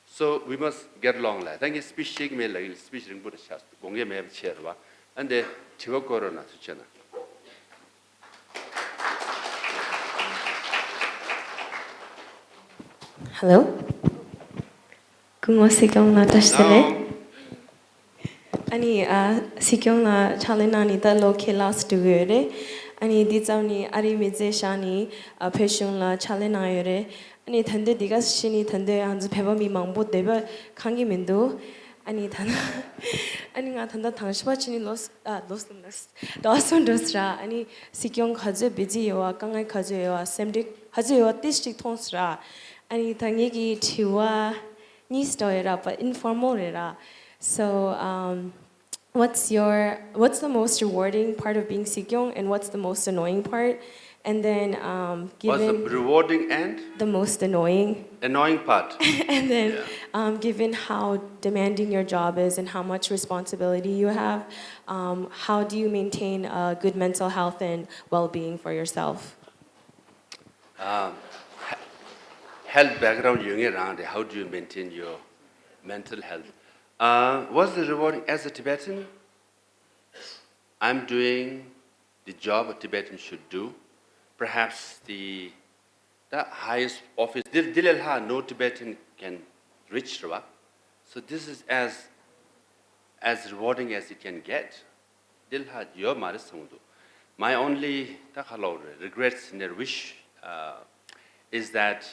So we must get along ལ། ད་ངས་སི་པིཆ་བཤད་ཀྱི་མེད་ལ། སི་པིཆ་རིང་པོ་རེ་ཆགས་དགོངས་འགལ་མེད་པ་བྱས་རེད་བ། ཨ་འདི་དྲི་བ་བཀོད་རོགས་གནང་། ཐུགས་རྗེ་གནང་། Hello. སྐུ་ངོ་སྲིད་སྐྱོང་ལགས་བཀྲ་ཤིས་བདེ་ལེགས། ཨ་ནི་ཨ་སྲིད་སྐྱོང་ལགས་ཕྱག་ལས་གནང་ནས་ད་ལོ་ཁལ་ལགས་སུ་འགྲོ་གི་ཡོད་རེད། ཨ་ནི་འདི་ཙམ་ནས་ཨ་རིའི་མི་ཚེ་བཞག་ནས་ཨ་བོད་གཞུང་ལ་ཕྱག་ལས་གནང་ཡོད་རེད། ཨ་ནི་ད་ལྟ་འདི་ག་ཕྱིན་ནས་ད་ལྟ་ང་ཚོ་བོད་པ་མི་མང་པོ་སྡོད་པ་ཁང་གི་མི་འདུག་ཨ་ནི་ད་ནི་ཨ་ནི་ང་ད་ལྟ་དང་ཤོས་པ་ཕྱིན་ནས་ལོ་ཨ་ལོ་གསུམ་ལ་ཟླ་བ་གསུམ་འགྲོ་ཟེར། ཨ་ནི་སྲིད་སྐྱོང་ག་ཚོད་བི་ཛི་ཡོད་བ། དཀའ་ངལ་ག་ཚོད་ཡོད་བ། སེམས་ཁྲལ་ག་ཚོད་ཡོད་བ་ཏིས་ཅིག་མཐོང་ཟེར། ཨ་ནི་ད་ངེད་ཀྱི་དྲི་བ་གཉིས་འདྲ་ཡོད་ར། but informal རེད་ར། So, um, what's your, what's the most rewarding part of being སྲིད་སྐྱོང, and what's the most annoying part? And then, um, what's the given rewarding and the most annoying. Annoying part. And then, yeah. Um, given how demanding your job is and how much responsibility you have, um, how do you maintain a good mental health and well-being for yourself? Um, he- health background ཡོད་མཁན་རང་རེད། How do you maintain your mental health? Uh, what's the rewarding as a Tibetan? I'm doing the job a Tibetan should do. Perhaps the, the highest office, འདི་འདི་ལས་ལྷག་no Tibetan can reach རེད་བ། So this is as, as rewarding as it can get. འདི་ལས་ལྷག་ཡོད་མ་རེད་བསམ་གྱི་འདུག My only, ད་ག་ལབ་དགོས་རེད། Regrets and wish, uh, is that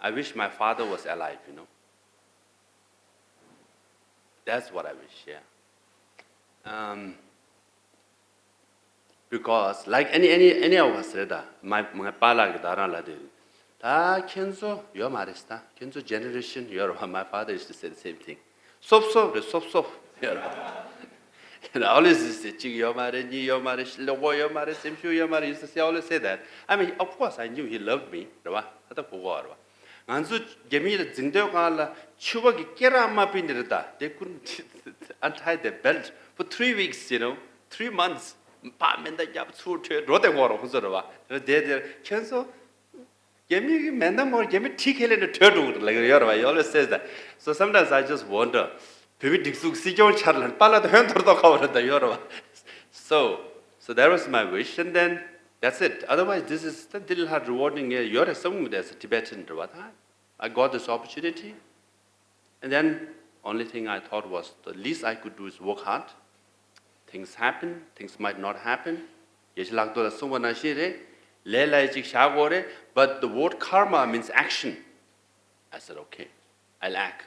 I wish my father was alive, you know. That's what I wish, yeah. Um, because like any, any, any of us རེད་ད། my, my པཱ་ལགས་ཀྱིས་ད་རང་ལབ་དུས། ད་ཁྱེད་ཚོ་ཡོད་མ་རེད་ད། ཁྱེད་ཚོ་generation ཡོད་རེད་བ། My father used to say the same thing. སོབ་སོབ་རེད། སོབ་སོབ་ཡོད་རེད་བ། And always used to say གཅིག་ཡོད་མ་རེད། གཉིས་ཡོད་མ་རེད། ལོག་པ་ཡོད་མ་རེད། སེམས་ཤུགས་ཡོད་མ་རེད། Used to say, always say that. I mean, of course I knew he loved me རེད་བ། ད་ལྟ་གོ་གོ་རེད་བ། ང་ཚོ་རྒྱ་མི་ལ་འཛིང་དུས་སྒང་ལ་ཕྱུ་པ་གི་སྐེ་རགས་མ་ཕུད་ནི་རེད་ད། They couldn't untie their belt for three weeks, you know, three months. ཕར་མེ་མདའ་བརྒྱབ་ཚུར་ཁྲོས་འགྲོ་དེ་འགོར་རོ་ཁོ་ཚོ་རེད་བ། དེ་དེ་ཁྱེད་ཚོ་རྒྱ་མི་གི་མེ་མདའ་མོར་རྒྱ་མི་གྲི་ཁས་ལེན་ནས་བྲོས་འགྲོ་གི་རེད་ལབ་ཀྱི་ཡོད་རེད་བ། He always says that. So sometimes I just wonder. བོད་མི་སྒྲིག་འཛུགས་སྲིད་སྐྱོང་འཆར་ལ་པཱ་ལགས་དེ་ཧོན་ཐོར་ཐོར་ཁ་བ་རེད་ད་ཡོད་རེད་བ། So, so that was my wish, and then that's it. Otherwise, this is ད་འདི་ལས་ལྷག་rewarding ངས་ཡོད་རེད་བསམ་གི་མི་འདུག As a Tibetan རེད་བ་ད། I got this opportunity, and then only thing I thought was the least I could do is work hard. Things happen, things might not happen. ཡེ་ཤེས་ལྷག་རྡོར་ལ་གསུངས་པ་ནང་བཞིན་རེད། ལས་ལ་ཡ་གཅིག་བཞག་དགོས་རེད། But the word karma means action. I said, okay, I'll act.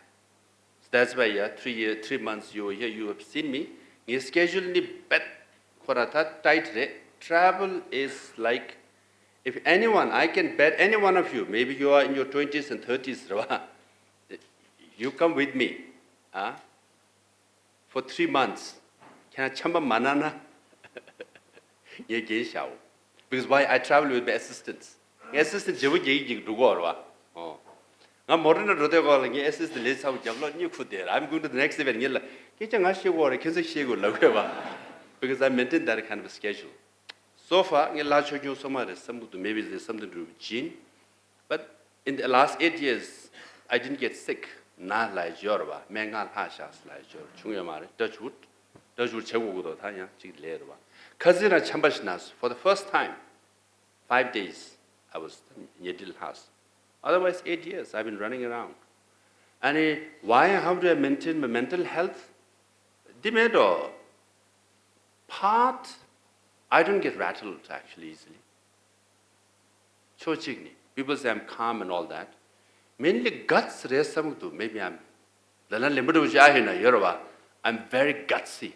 So that's why, yeah, three year, three months you were here, you have seen me. ངའི་schedule ནི་དཔེ་ཁོ་ར་ད་tight རེད། Travel is like, if anyone, I can bet any one of you, maybe you are in your twenties and thirties རེད་བ། You come with me, ah, for three months. ཁྱེད་རང་ཆམ་པ་མ་ན་ན། ངས་རྒྱན་བཞག་འོ། Because why? I travel with my assistants. ངའི་assistant བརྗེ་པོ་རྒྱག་གི་འགྲོ་གི་རེད་བ། ཨོ། ང་མོ་ཊ་ནང་འགྲོ་དུས་སྒང་ལ་ངའི་assistant ལས་ཚ་པོ་རྒྱབ་ལོགས་གཉིད་ཁུག་བསྡད། I'm going to the next event. ངས་ལབ། སྐད་ཆ་ང་བཤད་དགོས་རེད། ཁྱེད་ཚོ་བཤད་དགོས་ལབ་དགོས་བ། Because I maintain that kind of a schedule. So far ངས་ལབ་ཆོག་ཆོག་སོང་མ་རེད་བསམ་གྱི་འདུག Maybe there's something to do with gene. But in the last eight years, I didn't get sick. ན་ལབ་ཡ་ཅིག་ཡོད་རེད་བ། སྨན་ཁང་ལྷག་བཞག་ལབ་ཡ་ཅིག་ཡོད་རེད། བྱུང་ཡོད་མ་རེད། Touch wood. Touch wood བྱེད་དགོས་ཀྱི་འདུག་ད་ཡང་ཅིག་ལས་རེད་བ། ཁ་སང་རང་ཆམ་པ་ཞིག་ན་སོང་། For the first time, five days, I was ཉལ་ཁྲིར་ལྷག་སོང་། Otherwise, eight years, I've been running around. And, uh, why and how do I maintain my mental health? འདི་མེད་འགྲོ། Part, I don't get rattled actually easily. ཕྱོགས་གཅིག་ནས། People say I'm calm and all that. Mainly guts རེད་བསམ་གྱི་འདུག Maybe I'm ལ་ལ་ལེན་པ་འདྲ་བོ་ཅིག་ཨ་ཡོད་ན་ཡོད་རེད་བ། I'm very gutsy.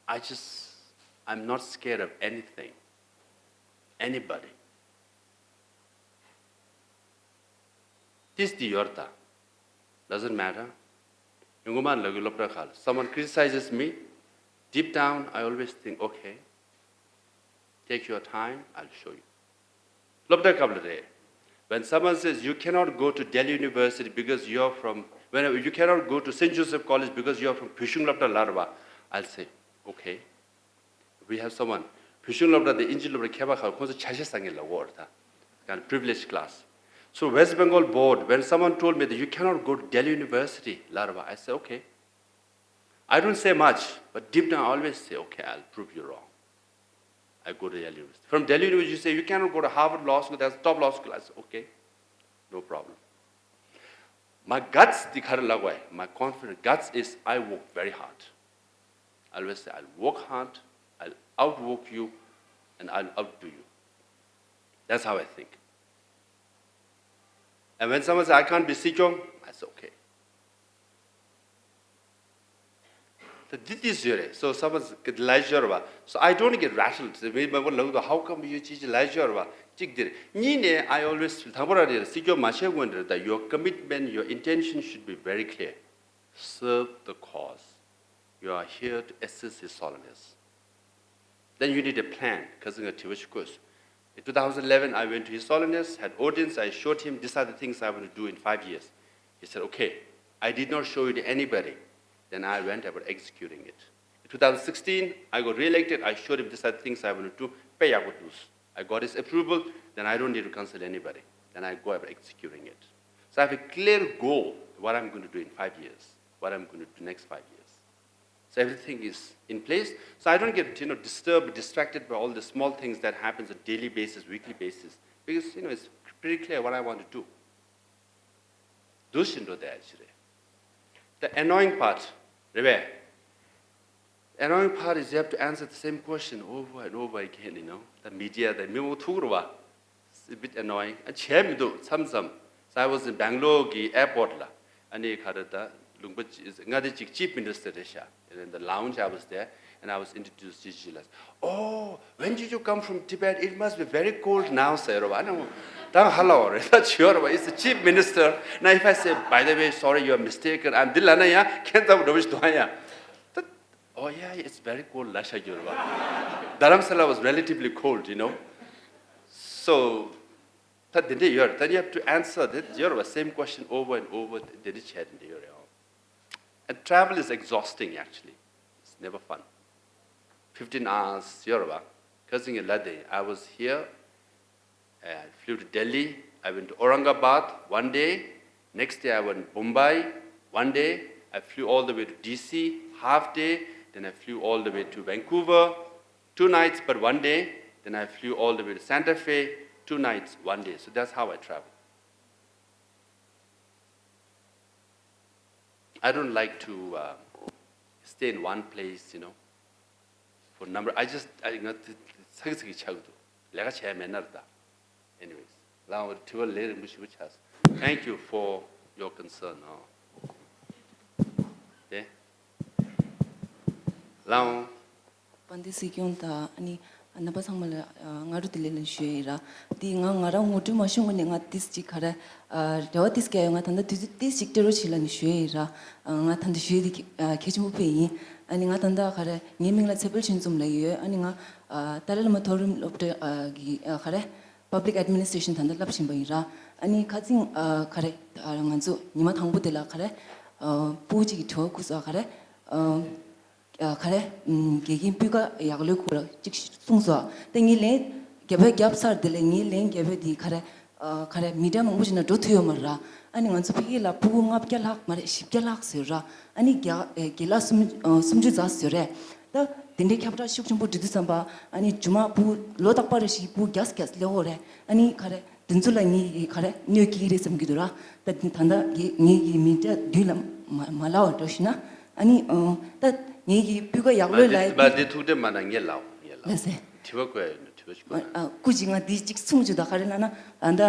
I just, I'm not scared of anything, anybody. ཏིས་འདི་ཡོད་རེད་ད། Doesn't matter. ཉུང་ངུ་མ་ལབ་གི་སློབ་གྲྭ་ཁག་ལ། Someone criticizes me, deep down I always think, okay, take your time, I'll show you. སློབ་གྲྭ་སྐབས་ལ་རེད། When someone says, "You cannot go to Delhi University because you are from," when you cannot go to Saint Joseph College because you are from བོད་གཞུང་སློབ་གྲྭ་ལབ་རེད་བ། I'll say, "Okay, we have someone." བོད་གཞུང་སློབ་གྲྭ་དེ་དབྱིན་ཇི་སློབ་གྲྭ་ཁྱད་པར་ཁག་ཁོང་ཚོ་ཆ་ཤས་ཟ་མཁན་ལ་འོ་རེད་ད། ཡང་privileged class. So West Bengal board, when someone told me that you cannot go to Delhi University, ལབ་རེད་བ། I say, "Okay." I don't say much, but deep down I always say, "Okay, I'll prove you wrong." I go to Delhi University. From Delhi University, you say, "You cannot go to Harvard Law School, that's top law school." I say, "Okay, no problem." My guts, དེ་ག་རེ་ལབ་དགོས། My confidence, guts is I work very hard. I always say, "I'll work hard, I'll outwork you, and I'll outdo you." That's how I think. And when someone says, "I can't be སྲིད་སྐྱོང," I say, "Okay." ད་འདི་འདི་བཟོས་རེད། So someone ལབ་ཤོར་བ། So I don't get rattled. མི་མང་པོ་ལབ་འདུག How come you ཅི་ཅི་ལབ་ཤོར་བ། གཅིག་འདིར། གཉིས་ནས། I always feel དང་པོ་ར་རེད། སྲིད་སྐྱོང་མ་བྱས་སྔོན་འདིར། ད་your commitment, your intention should be very clear. Serve the cause. You are here to assist His Holiness. Then you need a plan. ཁ་སང་ང་དྲི་བ་ཞིག་བཀོད་སོང་། In two thousand eleven, I went to His Holiness, had audience, I showed him, "These are the things I want to do in five years." He said, "Okay." I did not show it to anybody. Then I went about executing it. In two thousand sixteen, I got re-elected, I showed him, "These are the things I want to do." དཔེ་ཡག་པོ་འདུག I got his approval, then I don't need to consult anybody. Then I go about executing it. So I have a clear goal, what I'm going to do in five years, what I'm going to do next five years. So everything is in place. So I don't get, you know, disturbed, distracted by all the small things that happens on daily basis, weekly basis. Because, you know, it's pretty clear what I want to do. འདུ་ཤེས་འགྲོ་བསྡད་ཡ་ཅིག་རེད། The annoying part རེད་པས། Annoying part is you have to answer the same question over and over again, you know. ད་མི་ཌི་ཡ་དང་མི་མང་ཐུག་རེད་བ། It's a bit annoying. ཨ་བྱས་མི་འདུག་མཚམས་མཚམས། So I was in Bangalore གི་airport ལ། ཨ་ནི་ག་རེ་ད་ལུང་པ་ཅི་མངའ་སྡེ་གཅིག་chief minister རེད་ཤག In the lounge I was there and I was introduced to Jesus. "Oh, when did you come from Tibet? It must be very cold now," ཟེར་བ། ཨ་ནི་ད་ཧ་ལ་བ་རེད། ད་བྱོས་ར་བ། It's the chief minister. Now if I say, "By the way, sorry, you are mistaken, I'm འདི་ལབ་ན་ཡང་ཁྱེད་ཚ་བོ་འགྲོ་བཞིན་འདུག་ཨ་ཡ། ད། Oh yeah, it's very cold ལབ་ཤག་གྱུར་བ། Dharamsala was relatively cold, you know. So ད་འདི་འདྲ་ཡོད་རེད། ད་you have to answer འདི་ཡོད་རེད་བ། Same question over and over འདི་འདྲ་བྱས་འདི་འདྲ་ཡོད་རེད། And travel is exhausting, actually. It's never fun. Fifteen hours ཡོད་རེད་བ། ཁ་སང་ངས་ལབ་དེ། I was here, I flew to Delhi, I went to Aurangabad one day, next day I went Bombay one day, I flew all the way to D C, half day, then I flew all the way to Vancouver, two nights but one day, then I flew all the way to Santa Fe, two nights, one day. So that's how I travel. I don't like to uh, stay in one place, you know, for number. I just, I ང་ཚ་གི་ཚ་གི་ཆགས་འདུག་ལས་ཀ་བྱས་མེད་ན་ར་ད། Anyways, ལའང་དྲི་བ་ལས་རིང་པོ་ཞེ་པོ་ཆགས་སོང་། Thank you for your concern. ཨོ། དེ། ལའང་། དཔལ་ལྡན་སྲིད་སྐྱོང་དང་ཨ་ནི་རྣམ་པ་ཚང་མ་ལ་སྔ་དྲོ་བདེ་ལེགས་ལ་ཞུ་ཡི་ར། དེ་ང་ང་རང་ངོ་སྤྲོད་མ་ཞུ་སྔོན་ནས་ང་ཏིས་ཅིག་ག་རེ། རེ་བ་ཏིས་སྐྱེ་ཡོད། ང་ད་ལྟ་དུས་ཚོད་ཏིས་ཅིག་སྤྲད་རོགས་བྱེད་ལབ་ནས་ཞུ་ཡི་ར། ང་ད་ལྟ་ཞུ་ཡི་དེ་གལ་ཆེན་པོ་དཔེ་ཡིན། ཨ་ནི་ང་ད་ལྟ་ག་རེ། ངའི་མིང་ལ་ཚེ་འཕེལ་ཆོས་འཛོམས་ལབ་ཡོད། ཨ་ནི་ང་ཏཱ་ལའི་བླ་མ་མཐོ་རིམ་སློབ་གྲྭ་གི་ག་རེ། Public Administration ད་ལྟ་བསླབ་བཞིན་པ་ཡིན་ར། ཨ་ནི་ཁ་སང་ག་རེ། ང་ཚོ་ཉི་མ་དང་པོ་དེ་ལ་ག་རེ། སྤུ་གུ་གཅིག་གིས་དྲི་བ་བཀོད་སོང་། ག་རེ། ག་རེ། དགེ་རྒན་སྤུས་ཀ་ཡག་ལོས་སྐོར་ལ་གཅིག་གསུངས་སོང་། དེ་ངས་ལན་རྒྱབ་རྒྱབ་ཚར་དེ་ལ་ངས་ལན་རྒྱབ་དེ་ག་རེ། ག་རེ། མི་ཌི་ཡ་མང་པོ་ཞིག་ནང་འགྲོ་ཐུབ་ཡོད་མ་རེད་ར། ཨ་ནི་ང་ཚོ་ཕ་གི་ལ་སྤུ་གུ་ལྔ་བརྒྱ་ལྷག་མ་རེད། བཞི་བརྒྱ་ལྷག་ཟེར་ར། ཨ་ནི་རྒྱ་རྒན་ལགས་སུམ་སུམ་ཅུ་ཙམ་ཟེར་རེད། ད་དེ་འདྲའི་ཁྱབ་བསྒྲགས་ཤུགས་ཆེན་པོ་འགྲོ་དུས་ཙམ་པ། ཨ་ནི་རྗེས་མ་སྤུ་གུ་ལོ་རྟག་པར་རེ་བཞིན་སྤུ་གུ་བརྒྱ་བརྒྱ་སླེབས་ཡོད་རེད། ཨ་ནི་ག་རེ། དེ་ཚོ་ལ་ངས་ག་རེ་གནོད་སྐྱེལ་གྱི་རེད་བསམ་གྱི་འདུག་ར། ད་ད་ལྟ་ངས་ངས་མི་ཌི་ཡ་མདུན་ལ་མ་མ་ལབ་པ་འདྲ་ཞུ་ན། ཨ་ནི་ད་ངས་ཀྱི་སྤུས་ཀ་ཡག་ལོས་ལ། མ་འདི་ཐུགས་འདྲེ་མ་ན་ངས་ལབ་ངས་ལབ། ལགས་སེ། དྲི་བ་བཀོད་ཡ་ཡོད་ན་དྲི་བ་ཞིག་བཀོད། ཨ་སྐུ་མཁྱེན། ང་འདི་གཅིག་གསུང་རྒྱུ་ད་ག་རེ་ལབ་ན། ཨ་ད།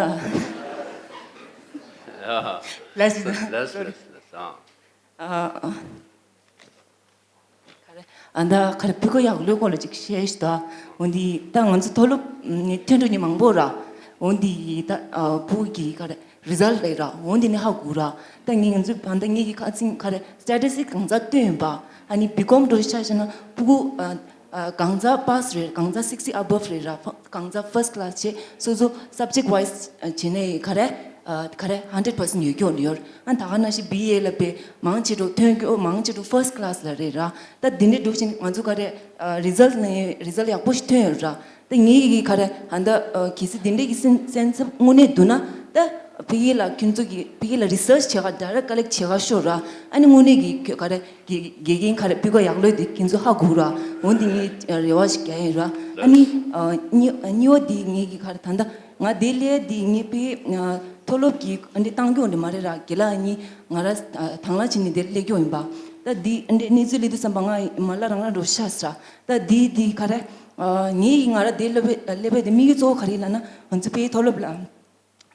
ལགས་སེ། ལགས་སེ། ལགས་སེ། ཨ་ཨ། ག་རེ། ཨ་ད་ག་རེ། སྤུས་ཀ་ཡག་ལོས་སྐོར་ལ་ཅིག་བཤད་ཤིག་ད། འོན་ཏེ་ད་ང་ཚོ་མཐོ་སློབ་ནས་ཐོན་འགྲོ་མཁན་མང་པོ་ར། འོན་ཏེ་ད་ཨ་སྤུ་གུ་གི་ག་རེ་རི་ཛལ་ཊི་རེད་ར། འོན་ཏེ་ནི་ཧ་གོ་ར། ད་ངས་ང་ཚོ་ད་ལྟ་ངས་ཀྱི་ཁ་སང་ག་རེ་སི་ཊེ་ཊིསི་ཊིག་གང་ཚ་བཏོན་ཡིན་པ། ཨ་ནི་བི་ཀོམ་འགྲོ་ཆ་བཞག་ན་སྤུ་གུ་ཨ་ ཨ་གང་ཟག་པཱ་སི་རེད། གང་ཟག་sixty above རེད་ར། ཕ་གང་ཟག་first class བྱས་སོ་སོ་subject wise ཨ་བྱས་ནས་ག་རེ་ཨ་ག་རེ་hundred percent ཡོད་ཀྱོག་ཡོད། ཨ་ད་ག་ནང་བཞིན་བི་ཨེ་ལ་དཔེ་མང་ཆེ་འགྲོ་ཐོན་ཀྱོག་མང་ཆེ་འགྲོ་first class ལ་རེད་ར། ད་འདི་འདྲའི་འགྲོ་བཞིན་ང་ཚོ་ག་རེ་ཨ་result ནས་result ཡག་པོ་ཞིག་ཐོན་ཡོད་ར། ད་ངེད་ཀྱི་ག་རེ་ཨ་ད་ཨ་གལ་སྲིད་འདི་འདྲའི་གི་སེམས་སེམས་འཚབ་དངོས་གནས་འདུག་ན་ད་ཕ་གི་ལ་ཁྱོད་ཚོ་གི་ཕ་གི་ལ་research བྱེད་ག་direct collect བྱེད་ག་ཤོག་ར། ཨ་ནི་དངོས་གནས་ཀྱི་ག་རེ། དགེ་དགེ་རྒན་ག་རེ་སྤུས་ཀ་ཡག་ལོས་དེ་ཁྱེད་ཚོ་ཧ་གོ་ར། འོན་ཏེ་ངས་རེ་བ་ཞིག་རྒྱག་ཡིན་ར། ཨ་ནི་ཨ་གཉིས་གཉིས་པ་དེ་ངེད་ཀྱི་ག་རེ་ད་ལྟ་ང་དེ་ལས་དེ་ངེད་པའི་མཐོ་སློབ་ཀྱི་ཨ་འདི་བཏང་རྒྱུ་འདི་མ་རེད་ར། རྒན་ལགས་གཉིས་ང་ར་དང་བླངས་བྱས་ནས་དེར་སླེབས་རྒྱུ་ཡིན་པ། ད་འདི་ཨ་འདི་གནས་ཚུལ་སླེབས་དུས་ཙམ་པ་ང་མ་ལ་རང་རང་འགྲོ་ཤག་ཟེར། ད་འདི་འདི་ག་རེ་ངེད་ཀྱི་ང་ར་དེ་སླེབས་པའི་སླེབས་པའི་དེ་དམིགས་ཡུལ་གཙོ་བོ་ག་རེ་ཡིན་ལབ་ན་ང་ཚོ་ཕའི་མཐོ་སློབ་ལ།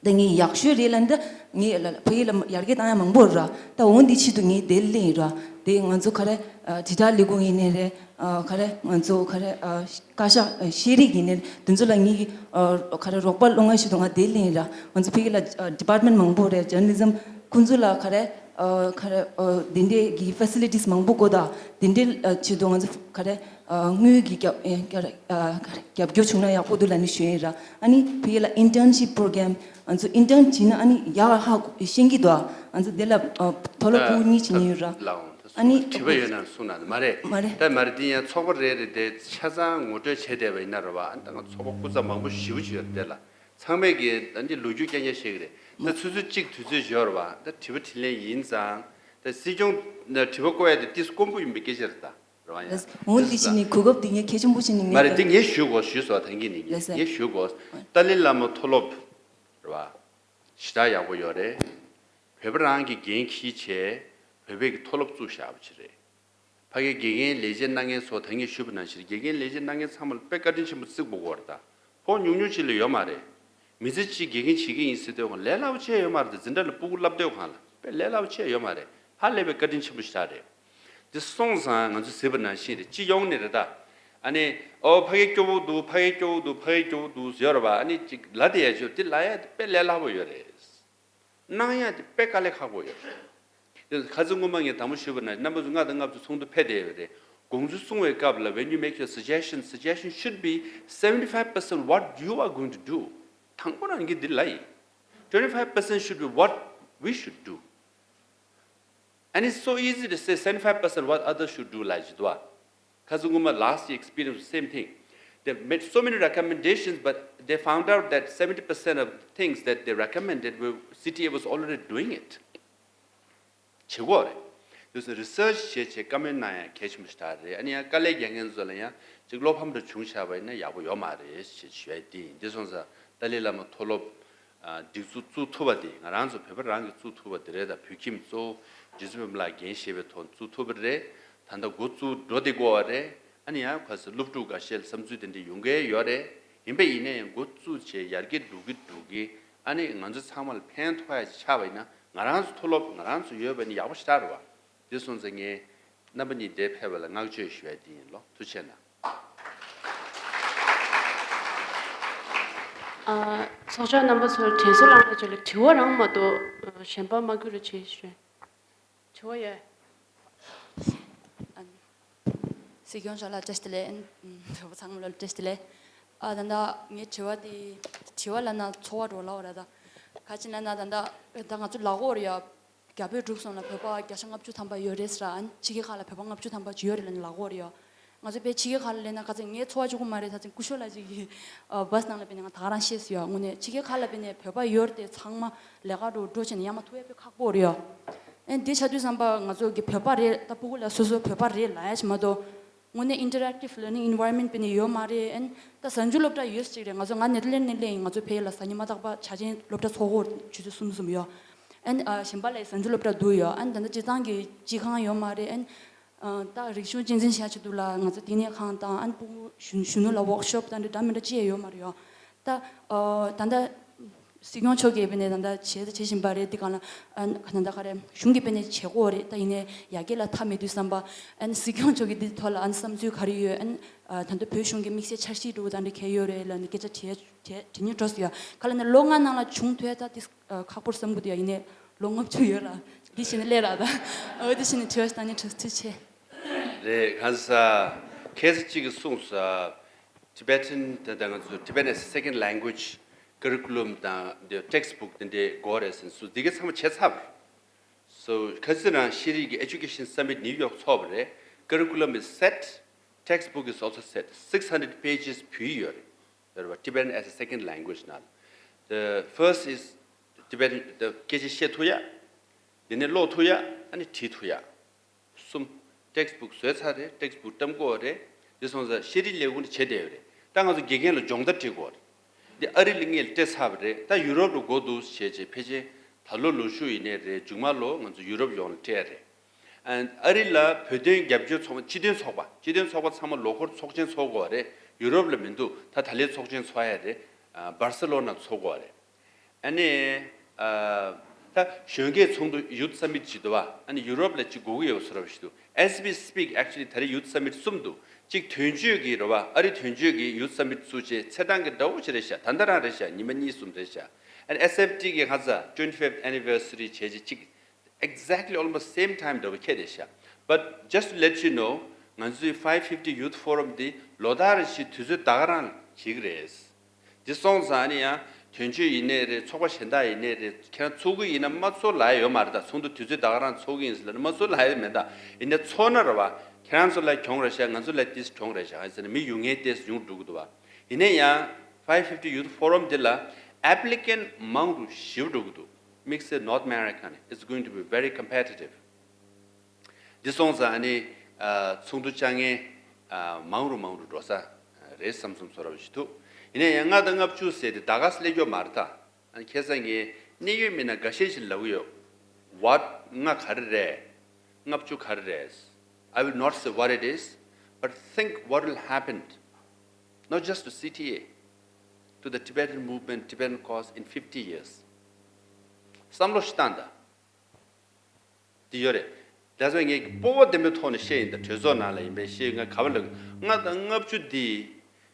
ད་ངས་ཡག་ཤོས་རེད་ལབ་འདི་ངས་ལ་ཕ་གི་ལ་ཡར་རྒྱས་བཏང་ཡ་མང་པོ་ར། ད་འོན་ཏེ་ཆེད་དུ་ངས་དེ་གླེང་ཡིན་ར། དེ་ང་ཚོ་ག་རེ་ཨ་དྲིལ་བསྒྲགས་ལས་ཁུངས་ཡིན་ནའི་རེད། ཨ་ག་རེ་ང་ཚོ་ག་རེ་ཨ་བཀའ་ཤག་ཨ་ཤེས་རིག་ཡིན་ནའི་དེ་ཚོ་ལ་ངས་ཨ་ག་རེ་རོགས་པ་སློང་ཡ་ཆེད་དུ་ང་དེ་གླེང་ཡིན་ར། ང་ཚོ་ཕ་གི་ལ་ཨ་department མང་པོ་རེད། journalism ཁོང་ཚོ་ལ་ག་རེ་ཨ་ག་རེ་ཨ་དེ་འདྲའི་གི་facilities མང་པོ་དགོས། ད་དེ་འདྲའི་ཨ་ཆེད་དུ་ང་ཚོ་ག་རེ། ཨ་དངུལ་གྱི་རྒྱབ་ཨེ་རྒྱབ་ཨ་རྒྱབ་སྐྱོར་བྱུང་ན་ཡག་པོ་འདུག་ལབ་ནས་ཞུས་ཡིན་ར། ཨ་ནི་ཕ་གི་ལ་internship program ང་ཚོ་intern བྱས་ན་ཨ་ནི་ཡག་ཧ་གོ་ཤེས་ཀྱི་འདུག་ཨ་ང་ཚོ་དེ་ལ་ཨ་མཐོ་སློབ་ཕྲུ་གུ་གཉིས་བྱས་ནས་ཡོད་ར། ཨ་ནི་དྲི་བ་ཡོད་ན་གསུངས་ན་མ་རེད། མ་རེད། ད་མ་རེད། འདི་ཡང་ཚོགས་པ་རེ་རེ་དེ་ཆ་ཚང་ངོ་སྤྲོད་བྱས་བསྡད་པ་ཡིན་ན་ར་བ། ཨ་ནི་ད་ང་ཚོགས་པ་སྐུ་ཚབ་མང་པོ་ཞེ་པོ་ཅིག་ཡོད་རེད། དེ་ལ་ཚང་མས་ཀྱི་ད་འདི་ལོ་རྒྱུས་རྐྱང་རྐྱང་བཤད་ཀྱི་རེད། ད་ཆུ་ཚོད་གཅིག་དུས་ཚོད་ཡོད་ར་བ། ད་དྲི་བ་དྲིས་ལན་ཡིན་ཙང་། ད་སྲིད་སྐྱོང་ན་དྲི་བ་བཀོད་ཡ་དེ་ཏིས་དཀོན་པོ་ཡིན་པའི་སྐད་ཆ་རེད་ད། རེད་བ། ཡ། འོན་ཏེ་ཅི་ནི་གོ་སྐབས་དེ་ངས་གལ་ཆེན་པོ་ཅི་ནི་ངས། མ་རེད། དེ་ངས་ཞུ་དགོས། ཞུས་སོང་། ད་གིན་ནི་ངས་ཞུ་དགོས། ཏཱ་ལའི་བླ་མ་མཐོ་སློབ་རེད་བ། ཞེ་དྲག་ཡག་པོ་ཡོད་རེད། བོད་པ་རང་གི་འགན་འཁྱེར་བྱས་བོད་པའི་གི་མཐོ་སློབ་བཙུགས་བཞག་པ་ཅིག་རེད། ཕ་གིའི་དགེ་རྒན་ལས་བྱེད་གནང་མཁན་ཚོ་ད་ངས་ཞུས་པ་ནང་བཞིན་དགེ་རྒན་ལས་བྱེད་གནང་མཁན་ཚང་མ་ལ་དཔེ་བཀའ་དྲིན་ཆེན་པོ་བརྩི་དགོས་ཀྱི་ཡོད་རེད་ད། ཕོགས་ཉུང་ཉུང་ཅིག་ལས་ཡོད་མ་རེད། མི་ཚེ་གཅིག་དགེ་རྒན་བྱེད་ཀྱི་ཡིན་ཟེར་དུས་ལས་སླ་པོ་ཅིག་ཡོད་མ་རེད་དེ། འཛིན་གྲྭ་ལ་སྤུ་གུ་བསླབ་སྡོད་སྒང་ལ་དཔེ་ལས་སླ་པོ་ཅིག་ཡོད་མ་རེད། ཧ་ལས་པའི་བཀའ་དྲིན་ཆེན་པོ་ཞིག་རེད། དེ་སོང་ཙང་ང་ཚོས་ཟེར་བ་ནང་བཞིན་རེད། སྤྱི་ཡོངས་ནས་རེད་ད། ཨ་ནི་ཨོ་ཕ་གི་སྐྱོ་བོ་འདུག་ཕ་གི་སྐྱོ་བོ་འདུག་ཕ་གི་སྐྱོ་བོ་འདུག་ཟེར་བ། ཨ་ནི་ཅིག་ལབ་བསྡད་ཡ་ཅིག་དེ་ལབ་ཡ་དེ་དཔེ་ལས་སླ་པོ་ཡོད་རེད། གནང་ཡ་དེ་དཔེ་དཀའ་ལས་ཁག་པོ་ཡོད་རེད། དེ་ཁ་སང་སྔོན་མ་ངས་དང་པོ་ཞུས་པ་ན་རྣམ་པ་ཚོ་ལྔ་དང་ལྔ་བཅུ་ཚོགས་འདུ་ཕེབས་བསྡད་ཡོད་རེད། དགོངས་ཚུལ་གསུང་བའི་སྐབས་ལ་when you make your suggestion, suggestion should be seventy five percent what you are going to do. དང་པོ་རང་གིས་འདི་ལབ་ཡིན། Twenty five percent should be what we should do. And it's so easy to say seventy five percent what others should do ལབ་ཡ་ཅིག་འདུག་བ། ཁ་སང་སྔོན་མ་last year experience, same thing. They made so many recommendations, but they found out that seventy percent of the things that they recommended were C T A was already doing it. བྱེད་དགོས་རེད། དེ་ཚོ་research བྱས་བྱས་བཀའ་མོལ་གནང་ཡ་གལ་ཆེན་པོ་ཞིག་རེད། ཨ་ནི་ཡང་དཀའ་ལས་རྒྱག་མཁན་ཚོ་ལ་ཡང་ཅིག་བློ་ཕམ་འདྲ་བྱུང་བཞག་པ་ཡིན་ན་ཡག་པོ་ཡོད་མ་རེད་ཞེས་ཞུ་ཡ་དེ་ཡིན། དེ་སོང་ཙང་ཏཱ་ལའི་བླ་མ་མཐོ་སློབ་ཨ་སྒྲིག་འཛུགས་བཙུགས་ཐུབ་པ་དེ་ང་རང་ཚོ་བོད་པ་རང་གིས་བཙུགས་ཐུབ་པ་དེ་རེད། ད་བོད་ཁྱིམ་གཙོ་བོ་རྗེ་བཙུན་པད་མ་ལགས་འགན་བཞེས་པའི་ཐོག་བཙུགས་ཐུབ་པ་རེད། ད་ལྟ་འགོ་བཙུགས་འགྲོ་བསྡད་ཡོད་རེད། ཨ་ནི་ཡང་ཁ་སང་སློབ་ཕྲུག་འགའ་ཤས་ལ་བསམ་ཚུལ་དེ་འདྲ་ཡོང་གི་ཡོད་རེད། ཡིན་པ་ཡིན་ན་ཡང་འགོ་བཙུགས་བྱས་ཡར་རྒྱས་འགྲོ་གི་འགྲོ་གི། ཨ་ནི་ང་ཚོ་ཚང་མ་ལ་ཕན་ཐོགས་ཡ་ཅིག་ཆགས་པ་ཡིན་ན་ང་རང་ཚོ་མཐོ་སློབ་ང་རང་ཚོ་ཡོད་པ་ནི་ཡག་པོ་ཞེ་དྲག་རེད་བ། དེ་སོང་ཙང་ངས་རྣམ་པ་གཉིས་འདིར་ཕེབས་པ་ལ་བསྔགས་བརྗོད་ཞུ་ཡ་དེ་ཡིན་ལོ། ཐུགས་རྗེ་གནང་། ཨ། ཚོགས་བཅར་རྣམ་པ་ཚོར་དྲན་གསོ་བསླང་ཡ་ཅིག་ལ་དྲི་བ་རང་མ་གཏོགས་གཞན་པ་མ་དགོས་རེད་ཅེས་ཞུ། དྲི་བ་ཡོད། ཨ། སྲིད་སྐྱོང་མཆོག་ལ་བཀྲ་ཤིས་བདེ་ལེགས། ཨ། བོད་པ་ཚང་མ་ལ་བཀྲ་ཤིས་བདེ་ལེགས། ཨ། ད་ལྟ་ངའི་དྲི་བ་དེ། དྲི་བ་ལབ་ན་ཚོར་བ་འདྲ་བོ་ལབ་པ་རེད་ད། ག་ཅི་ལབ་ན་ད་ལྟ་ད་ང་ཚོ་ལབ་ཀྱི་ཡོད་རེད་ཡ། རྒྱ་བོད་འབྲུག་གསུམ་ལ་བོད་པ་བརྒྱ་ཆ་ལྔ་བཅུ་ཐམ་པ་ཡོད་རེད་ཟེར་ར། ཨ་ནི་ཕྱི་རྒྱལ་ཁག་ལ་བོད་པ་ལྔ་བཅུ་ཐམ་པ་ཅིག་ཡོད་རེད་ལབ་ནས་ལབ་ཀྱི་ཡོད་རེད་ཡ། ང་ཚོ་བོད་ཕྱི་རྒྱལ་ཁག་ལ་སླེབས་ན་ཁ་སང་ངའི་ཚོར་བ་གཅིག་པོ་མ་རེད། ད་ཅིག་སྐུ་ཞབས་ལགས་ཅིག་གིས་ཨ་བྷ་སི་ནང་ལ་ཕེབས་ནས་ང་ད་ག་རང་བཤད་སོང་ཡ། དངོས་གནས་ཕྱི་རྒྱལ་ཁག་ལ་ཕེབས་ནས་བོད་པ་ཡོད་རེད་དེ་ཚང་མ་ལས་ཀ་འདྲ་བོ་འགྲོ་བྱས་ནས་ཡར་མར་ཐུག་ཡ་དཔེ་ཁག་པོ་རེད་ཡ། ཨ་ནི་དེ་ཆགས་དུས་ཙམ་པ་ང་ཚོ་གི་བོད་པ་རེད། ད་སྤུ་གུ་ལ་སོ་སོ་བོད་པ་རེད་ལབ་ཡ་ཞིག་མ་གཏོགས། དངོས་གནས་interactive learning environment དཔེ་ནས་ཡོད་མ་རེད། ཨན་ད་གཟའ་མཇུག་སློབ་གྲྭ་ཡོད་ཅིག་རེད། ང་ཚོ་ང་ནེ་དར་ལེན་ནས་སླེབས་ཡིན། ང་ཚོ་ཕ་གི་ལ་གཟའ་ཉི་མ་རྟག་པར་བྱ་ཆེན་སློབ་གྲྭ་ཚོགས་འཁོར་ཆུ་ཚོད་གསུམ་གསུམ་ཡོད། ཨན་ཨ་གཞན་པ་ལ་གཟའ་མཇུག་སློབ་གྲྭ་འདུག་ཡོད། ཨན་ད་ལྟ་སྤྱི་བཏང་གི་སྤྱི་ཁང་ཡོད་མ་རེད། ཨན་ཨ་ད་རིག་གཞུང་གཅེས་འཛིན་བྱ་ཆེད་དུ་ལ་ང་ཚོ་བསྟི་གནས་ཁང་དང་ཨན་ཕྲུ་གུ་གཞོན་གཞོན་ནུ་ལ་ཝོག་ཤོབ་དང་འདྲ་འདྲ་མི་འདྲ་ཅི་ཡང་ཡོད་མ་རེད་ཡོད། ད་ཨ་ད་ལྟ་སྲིད་སྐྱོང་མཆོག་གིས་དཔེ་ནས་ད་ལྟ་བྱས་བྱེད་བཞིན་པ་རེད། འདི་གང་ལ་ཨ་ད་ལྟ་ག་རེ་གཞུང་གིས་དཔེ་ནས་བྱེད་དགོས་རེད། ད་ཡིན་ནའི་ཡར་རྒྱས་ལ་མཐའ་མེད་དུས་ཙམ་པ་ཨ་ནི་སྲིད་སྐྱོང་མཆོག་གིས་འདི་ཐོག་ལ་ཨ་ནི་བསམ་ཚུལ་ག་རེ་ཡོད། ཨ་ནི་ཨ་ད་ལྟ་བོད་གཞུང་གི་དམིགས་བསལ་འཆར་གཞི་འདྲ་བོ་ད་འདྲ་ག་རེ་ཡོད་རེད་ལབ་ནས་སྐད་ཆ་དྲིས་དྲིས་དྲི་སྙིང་བྲོ་སོང་ཡ། ག་ལ་ནི་ལོ་ལྔ་ནང་ལ་བྱུང་ཐུབ་ད་འདི་ཨ་ཁག་པོར་བསམ་གི་འདུག་ཡ། ཡིན་ནའི་ལོ་ལྔ་བཅུ་ཡོད་ར། འདི་བྱས་ནས་སླེབས་ར་ད། འོ་འདི་བྱས་ནས་དྲི་བ་ཞིག་བཏང་ནས་དྲི་ཐུགས་རྗེ་ཆེ། རེད། གང་ཟག་ ཁ་སང་གཅིག་གིས་གསུངས་སོང་། Tibetan དང་ང་ཚོ་Tibetan as a second language curriculum དང་དེ་text book དེ་འདྲའི་དགོས་རེད་ཟེར་ནས་སུ་འདི་གའི་ཚང་མ་བྱས་ཚར་བ་རེད། So ཁ་སང་རང་ཤེས་རིག་གི་Education Summit New York ཚོགས་པ་རེད། Curriculum is set, text book is also set. Six hundred pages ཕུལ་ཡོད་རེད། ཡོད་རེད་བ། Tibetan as a second language ནང་། The first is Tibetan, the སྐད་ཆ་བཤད་ཐུབ་ཡ། དེ་ནས་ཀློག་ཐུབ་ཡ། ཨ་ནི་བྲིས་ཐུབ་ཡ། གསུམ། Text book བཟོས་ཚར་རེད། Text book བཀྲམ་དགོས་རེད། དེ་སོང་ཙང་ཤེས་རིག་ལས་ཁུངས་ནས་བྱས་བསྡད་ཡོད་རེད། ད་ང་ཚོ་དགེ་རྒན་ལ་སྦྱོང་བརྡར་སྤྲད་དགོས་རེད། འདི་ཨ་རི་ལ་ངས་སྤྲད་ཚར་བ་རེད། ད་ཡུ་རོབ་ལ་དགོས་འདུག་བྱས་བྱས་ཕལ་ཆེར་ད་ལོ་ལོ་གཞུག་ཡིན་ནའི་རེད། མཇུག་མ་ལོ་ང་ཚོ་ཡུ་རོབ་ཡོངས་ལ་སྤྲད་ཡ་རེད། ཨ་ཨ་རི་ལ་བོད་དོན་རྒྱབ་སྐྱོར་ཚོགས་པ། སྤྱི་མཐུན་ཚོགས་པ། སྤྱི་མཐུན་ཚོགས་པ་ཚང་མ་ལོ་འཁོར་ཚོགས་ཆེན་ཚོགས་དགོས་རེད། ཡུ་རོབ་ལ་མི་འདུག་ད་ད་ལོའི་ཚོགས་ཆེན་ཚོགས་ཡ་རེད། ཨ་སྦར་སེ་ལོ་ན་ཚོགས་དགོས་རེད། ཨ་ནི། ཨ་ད་གཞོན་སྐྱེས་ཚོགས་འདུ་Youth Summit ཅིག་འདུག་བ། ཨ་ནི་ཡུ་རོབ་ལ་ཅིག་དགོས་ཀྱི་ཡོད་བཟོ་འདྲ་ཞིག་འདུག As we speak, actually ད་རེས་Youth Summit གསུམ་འདུག་གཅིག་དོན་གཅོད་ཀྱི་རེད་བ། ཨ་རི་དོན་གཅོད་ཀྱི་Youth Summit བཙུགས་བྱས་ཚེས་གྲངས་ཀྱི་འདྲ་བོ་ཞིག་རེད་ཤག་ད་ལྟ་རང་རེད་ཤག་ཉི་མ་གཉིས་གསུམ་རེད་ཤག་ཨ་ནི་S F T གི་ཁ་ཚ་twenty fifth anniversary བྱས་རྗེས་གཅིག exactly almost same time འདྲ་བོ་ཁེལ་བསྡད་ཤག But just to let you know, ང་ཚོའི five fifty Youth Forum འདི་ལོ་ལྟར་བཞིན་དུས་ཚོད་ད་ག་རང་བྱེད་ཀྱི་རེད། འདི་སོང་ཙང་ནི་ཡང་དོན་གཅོད་ཡིན་ནའི་རེད། ཚོགས་པ་གཞན་དག་ཡིན་ནའི་རེད། ཁྱེད་རང་ཚོགས་ཀྱི་ཡིན་ན་མ་ཚོགས་ལབ་ཡ་ཡོད་མ་རེད། ད་ཚོགས་འདུ་དུས་ཚོད་ད་ག་རང་ཚོགས་ཀྱི་ཡིན་ཟེར་ལབ་ན་མ་ཚོགས་ལབ་ཡ་མེད། ད་ཡིན་ན་ཚོགས་ན་རེད་བ། ཁྱེད་རང་ཚོ་ལ་གྱོང་རེད་ཤག་ང་ཚོ་ལ་ཏིས་གྱོང་རེད་ཤག་ཟེར་ན་མི་ཡོང་མཁན་ཏིས་ཡོང་འགྲོ་གི་འདུག་བ། ཡིན་ན་ཡང་five fifty Youth Forum འདི་ལ་applicant མང་རུ་ཞེ་པོ་འགྲོ་གི་འདུག་དམིགས་བསལ་North America ནས། It's going to be very competitive. འདི་སོང་ཙང་ཨ་ནི་ཚོགས་འདུ་བཅར་མཁན་མང་རུ་མང་རུ་འགྲོ་ས་རེད་བསམ་བསམ་ཚོར་བ་ཞིག་འདུག་ཡིན་ན་ཡང་ལྔ་དང་ལྔ་བཅུ་ཟེར་དེ་ད་ག་སེ་སླེབས་ཀྱི་ཡོད་མ་རེད་ད། ཨ་ནི་ཁ་སང་ངས་གནད་ཡོད་མི་སྣ་འགའ་ཤས་ཤིག་ལབ་ཀྱི་ཡོད། What ལྔ་ག་རེ་རེད། ལྔ་བཅུ་ག་རེ་རེད། I will not say what it is, but think what will happen, not just to C T A, to the Tibetan movement, Tibetan cause in fifty years. བསམ་བློ་ཞིག་བཏང་དང་། འདི་ཡོད་རེད། ད་གཟོད་ངས་སྤོབས་པ་ལྡན་པའི་ཐོག་ནས་བཤད་ཡིན། ད་གྲོས་ཚོགས་ནང་ལ་ཡིན་པའི་བཤད་ཡོད། ང་ག་བ་ལ་ལྔ་དང་ལྔ་བཅུ་འདི་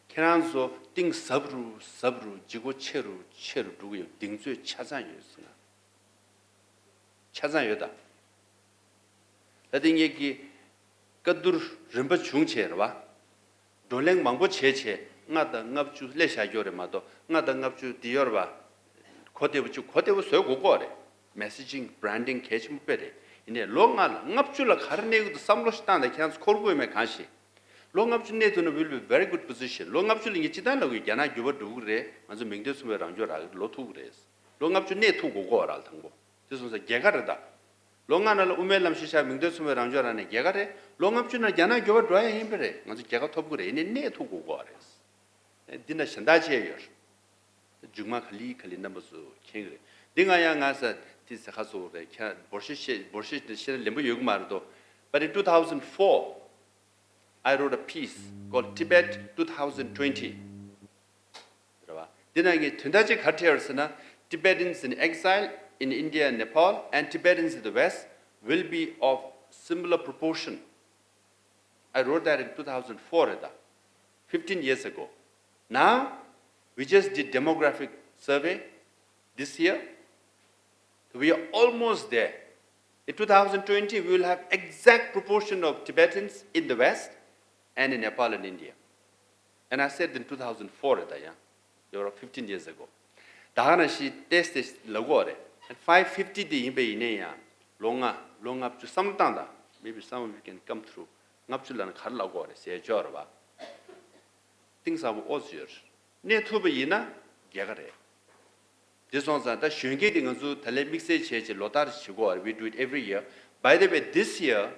ཁྱེད་རང་ཚོ་གཏིང་ཟབ་རུ་ཟབ་རུ་ལྗིད་ཁོག་ཆེ་རུ་ཆེ་རུ་འགྲོ་གི་ཡོད། གདེང་ཚོད་ཆ་ཚང་ཡོད་ཟེར་ན། ཆ་ཚང་ཡོད་ད། ད་དེ་ངེད་ཀྱི་བཀའ་བསྡུར་རིམ་པ་བྱུང་བྱས་རེད་བ། བགྲོ་གླེང་མང་པོ་བྱས་བྱས་ལྔ་དང་ལྔ་བཅུ་སླེབས་བཞག་ཡོད་རེད་མ་གཏོགས། ལྔ་དང་ལྔ་བཅུ་འདི་ཡོད་རེད་བ། གོ་བདེ་པོ་ཅིག་གོ་བདེ་པོ་བཟོ་དགོས་ཀྱི་རེད། Messaging, branding གལ་ཆེན་པོ་དཔེ་རེད། ཡིན་ནའི་ལོ་ལྔ་ལ་ལྔ་བཅུ་ལ་ག་རེ་གནས་ཀྱི་འདུག་བསམ་བློ་ཞིག་བཏང་དང་། ཁྱེད་རང་ཚོ་འཁོར་དགོས་མེད་གང་ཞིག་ལོ་ལྔ་བཅུ་གནས་ཐུབ་ན་will be very good position. ལོ་ལྔ་བཅུ་ལ་ངས་སྤྱིར་བཏང་ལབ་དགོས། རྒྱ་ནག་འགྱུར་བ་འགྲོ་གི་རེད། ང་ཚོ་མིང་དོན་མཚུངས་པའི་རང་སྐྱོང་རག་གི་ལོ་ཐུག་གི་རེད། ལོ་ལྔ་བཅུ་གནས་ཐུབ་དགོས་ཀྱི་རེད་དང་པོ། དེ་སོང་ཙང་རྒྱལ་ཁ་རེད་ད། ལོ་ལྔ་ནང་ལ་དབུ་མའི་ལམ་གཞིར་བཞག་མིང་དོན་མཚུངས་པའི་རང་སྐྱོང་རག་ནས་རྒྱལ་ཁ་རེད། ལོ་ལྔ་བཅུ་ནང་རྒྱ་ནག་འགྱུར་བ་འགྲོ་ཡ་ཡིན་པ་རེད། ང་ཚོ་རྒྱལ་ཁ་ཐོབ་ཀྱི་རེད། ཡིན་ནའི་གནས་ཐུབ་དགོས་ཀྱི་རེད། འདི་ན་གཞན་དག་ཅི་ཡོད། མཇུག་མ་ག་ལེ་ག་ལེ་རྣམ་པ་ཚོ་མཁྱེན་གྱི་རེད། འདི་ང་ཡང་ང་ས་དེ་ཟེར་ཁ་སོ་རེད། ཁྱེད་འབོར་ཤེས་བཤད་འབོར་ཤེས་བཤད་ན་ལན་པོ་ཡོད་ཀྱི་མ་རེད་དོ། But in two thousand four, I wrote a piece called Tibet two thousand twenty. རེད་བ། འདི་ན་ངས་དོན་དག་ཅིག་ག་རེ་བྲིས་ཡོད་ཟེར་ན། Tibetans in exile in India and Nepal and Tibetans in the West will be of similar proportion. I wrote that in two thousand four རེད་ད། Fifteen years ago. Now, we just did demographic survey this year. We are almost there. In two thousand twenty, we will have exact proportion of Tibetans in the West and in Nepal and India. And I said in two thousand four རེད་ད་ཡང་། You're fifteen years ago. ད་ག་ནང་བཞིན་ཏོག་ཙམ་ལབ་དགོས་རེད། And five fifty དེ་ཡིན་པ་ཡིན་ནའི་ཡང་ལོ་ལྔ་ལོ་ལྔ་བཅུ་བསམ་བློ་བཏང་དང་། Maybe some of you can come through. ལྔ་བཅུ་ལབ་ན་ག་རེ་ལབ་དགོས་རེད་ཟེར་ཡ་ཅིག་ཡོད་རེད་བ། གཏིང་ཟབ་པོ་ཨོ་ཙི་ཡོད་རེད། གནས་ཐུབ་པ་ཡིན་ན་རྒྱལ་ཁ་རེད། དེ་སོང་ཙང་ད་གཞོན་སྐྱེས་དེ་ང་ཚོ་ད་ལན་དམིགས་བསལ་བྱས་བྱས་ལོ་ལྟར་བྱེད་དགོས་རེད། We do it every year. By the way, this year,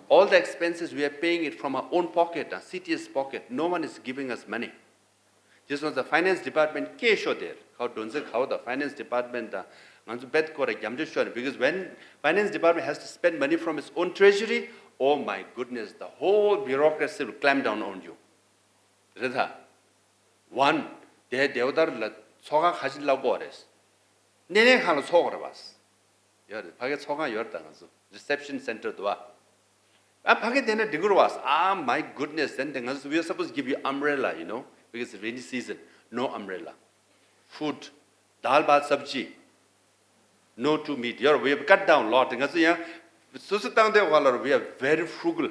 all the expenses we are paying it from our own pocket, uh, C T S pocket. No one is giving us money. དེ་སོང་ཙང་finance department སྐད་ཤོར་དེར། ཁ་བ་སྒྲོན་འཛིན་ཁ་བ་དང་finance department དང་ང་ཚོ་རྦད་ཁོ་ར་རྒྱབ་འདྲེ་ཤོར་ནས། Because when finance department has to spend money from its own treasury, oh my goodness, the whole bureaucracy will clamp down on you. རེད་ད། One, དེ་དེ་བ་ལྟར་ལ་ཚོགས་ཁང་ག་ཅིག་ལབ་དགོས་རེད། སྣེ་ལེན་ཁང་ལ་ཚོགས་དགོས་རེད་བ། ཡོད་རེད། ཕ་གི་ཚོགས་ཁང་ཡོད་རེད་ད། ང་ཚོ་reception center འདུག་བ། ཨ་ཕ་གི་དེ་ན་འགྲིག་གི་རེད་བ། Ah, my goodness, then དེ་ང་ཚོ་we are supposed to give you umbrella, you know, because it's rainy season, no umbrella. Food, dal bhat sabji, no to meat. ཡོད་རེད། We have cut down lot. ང་ཚོ་ཡང་སོ་སོ་བཏང་དེ་བ་ལ་we are very frugal.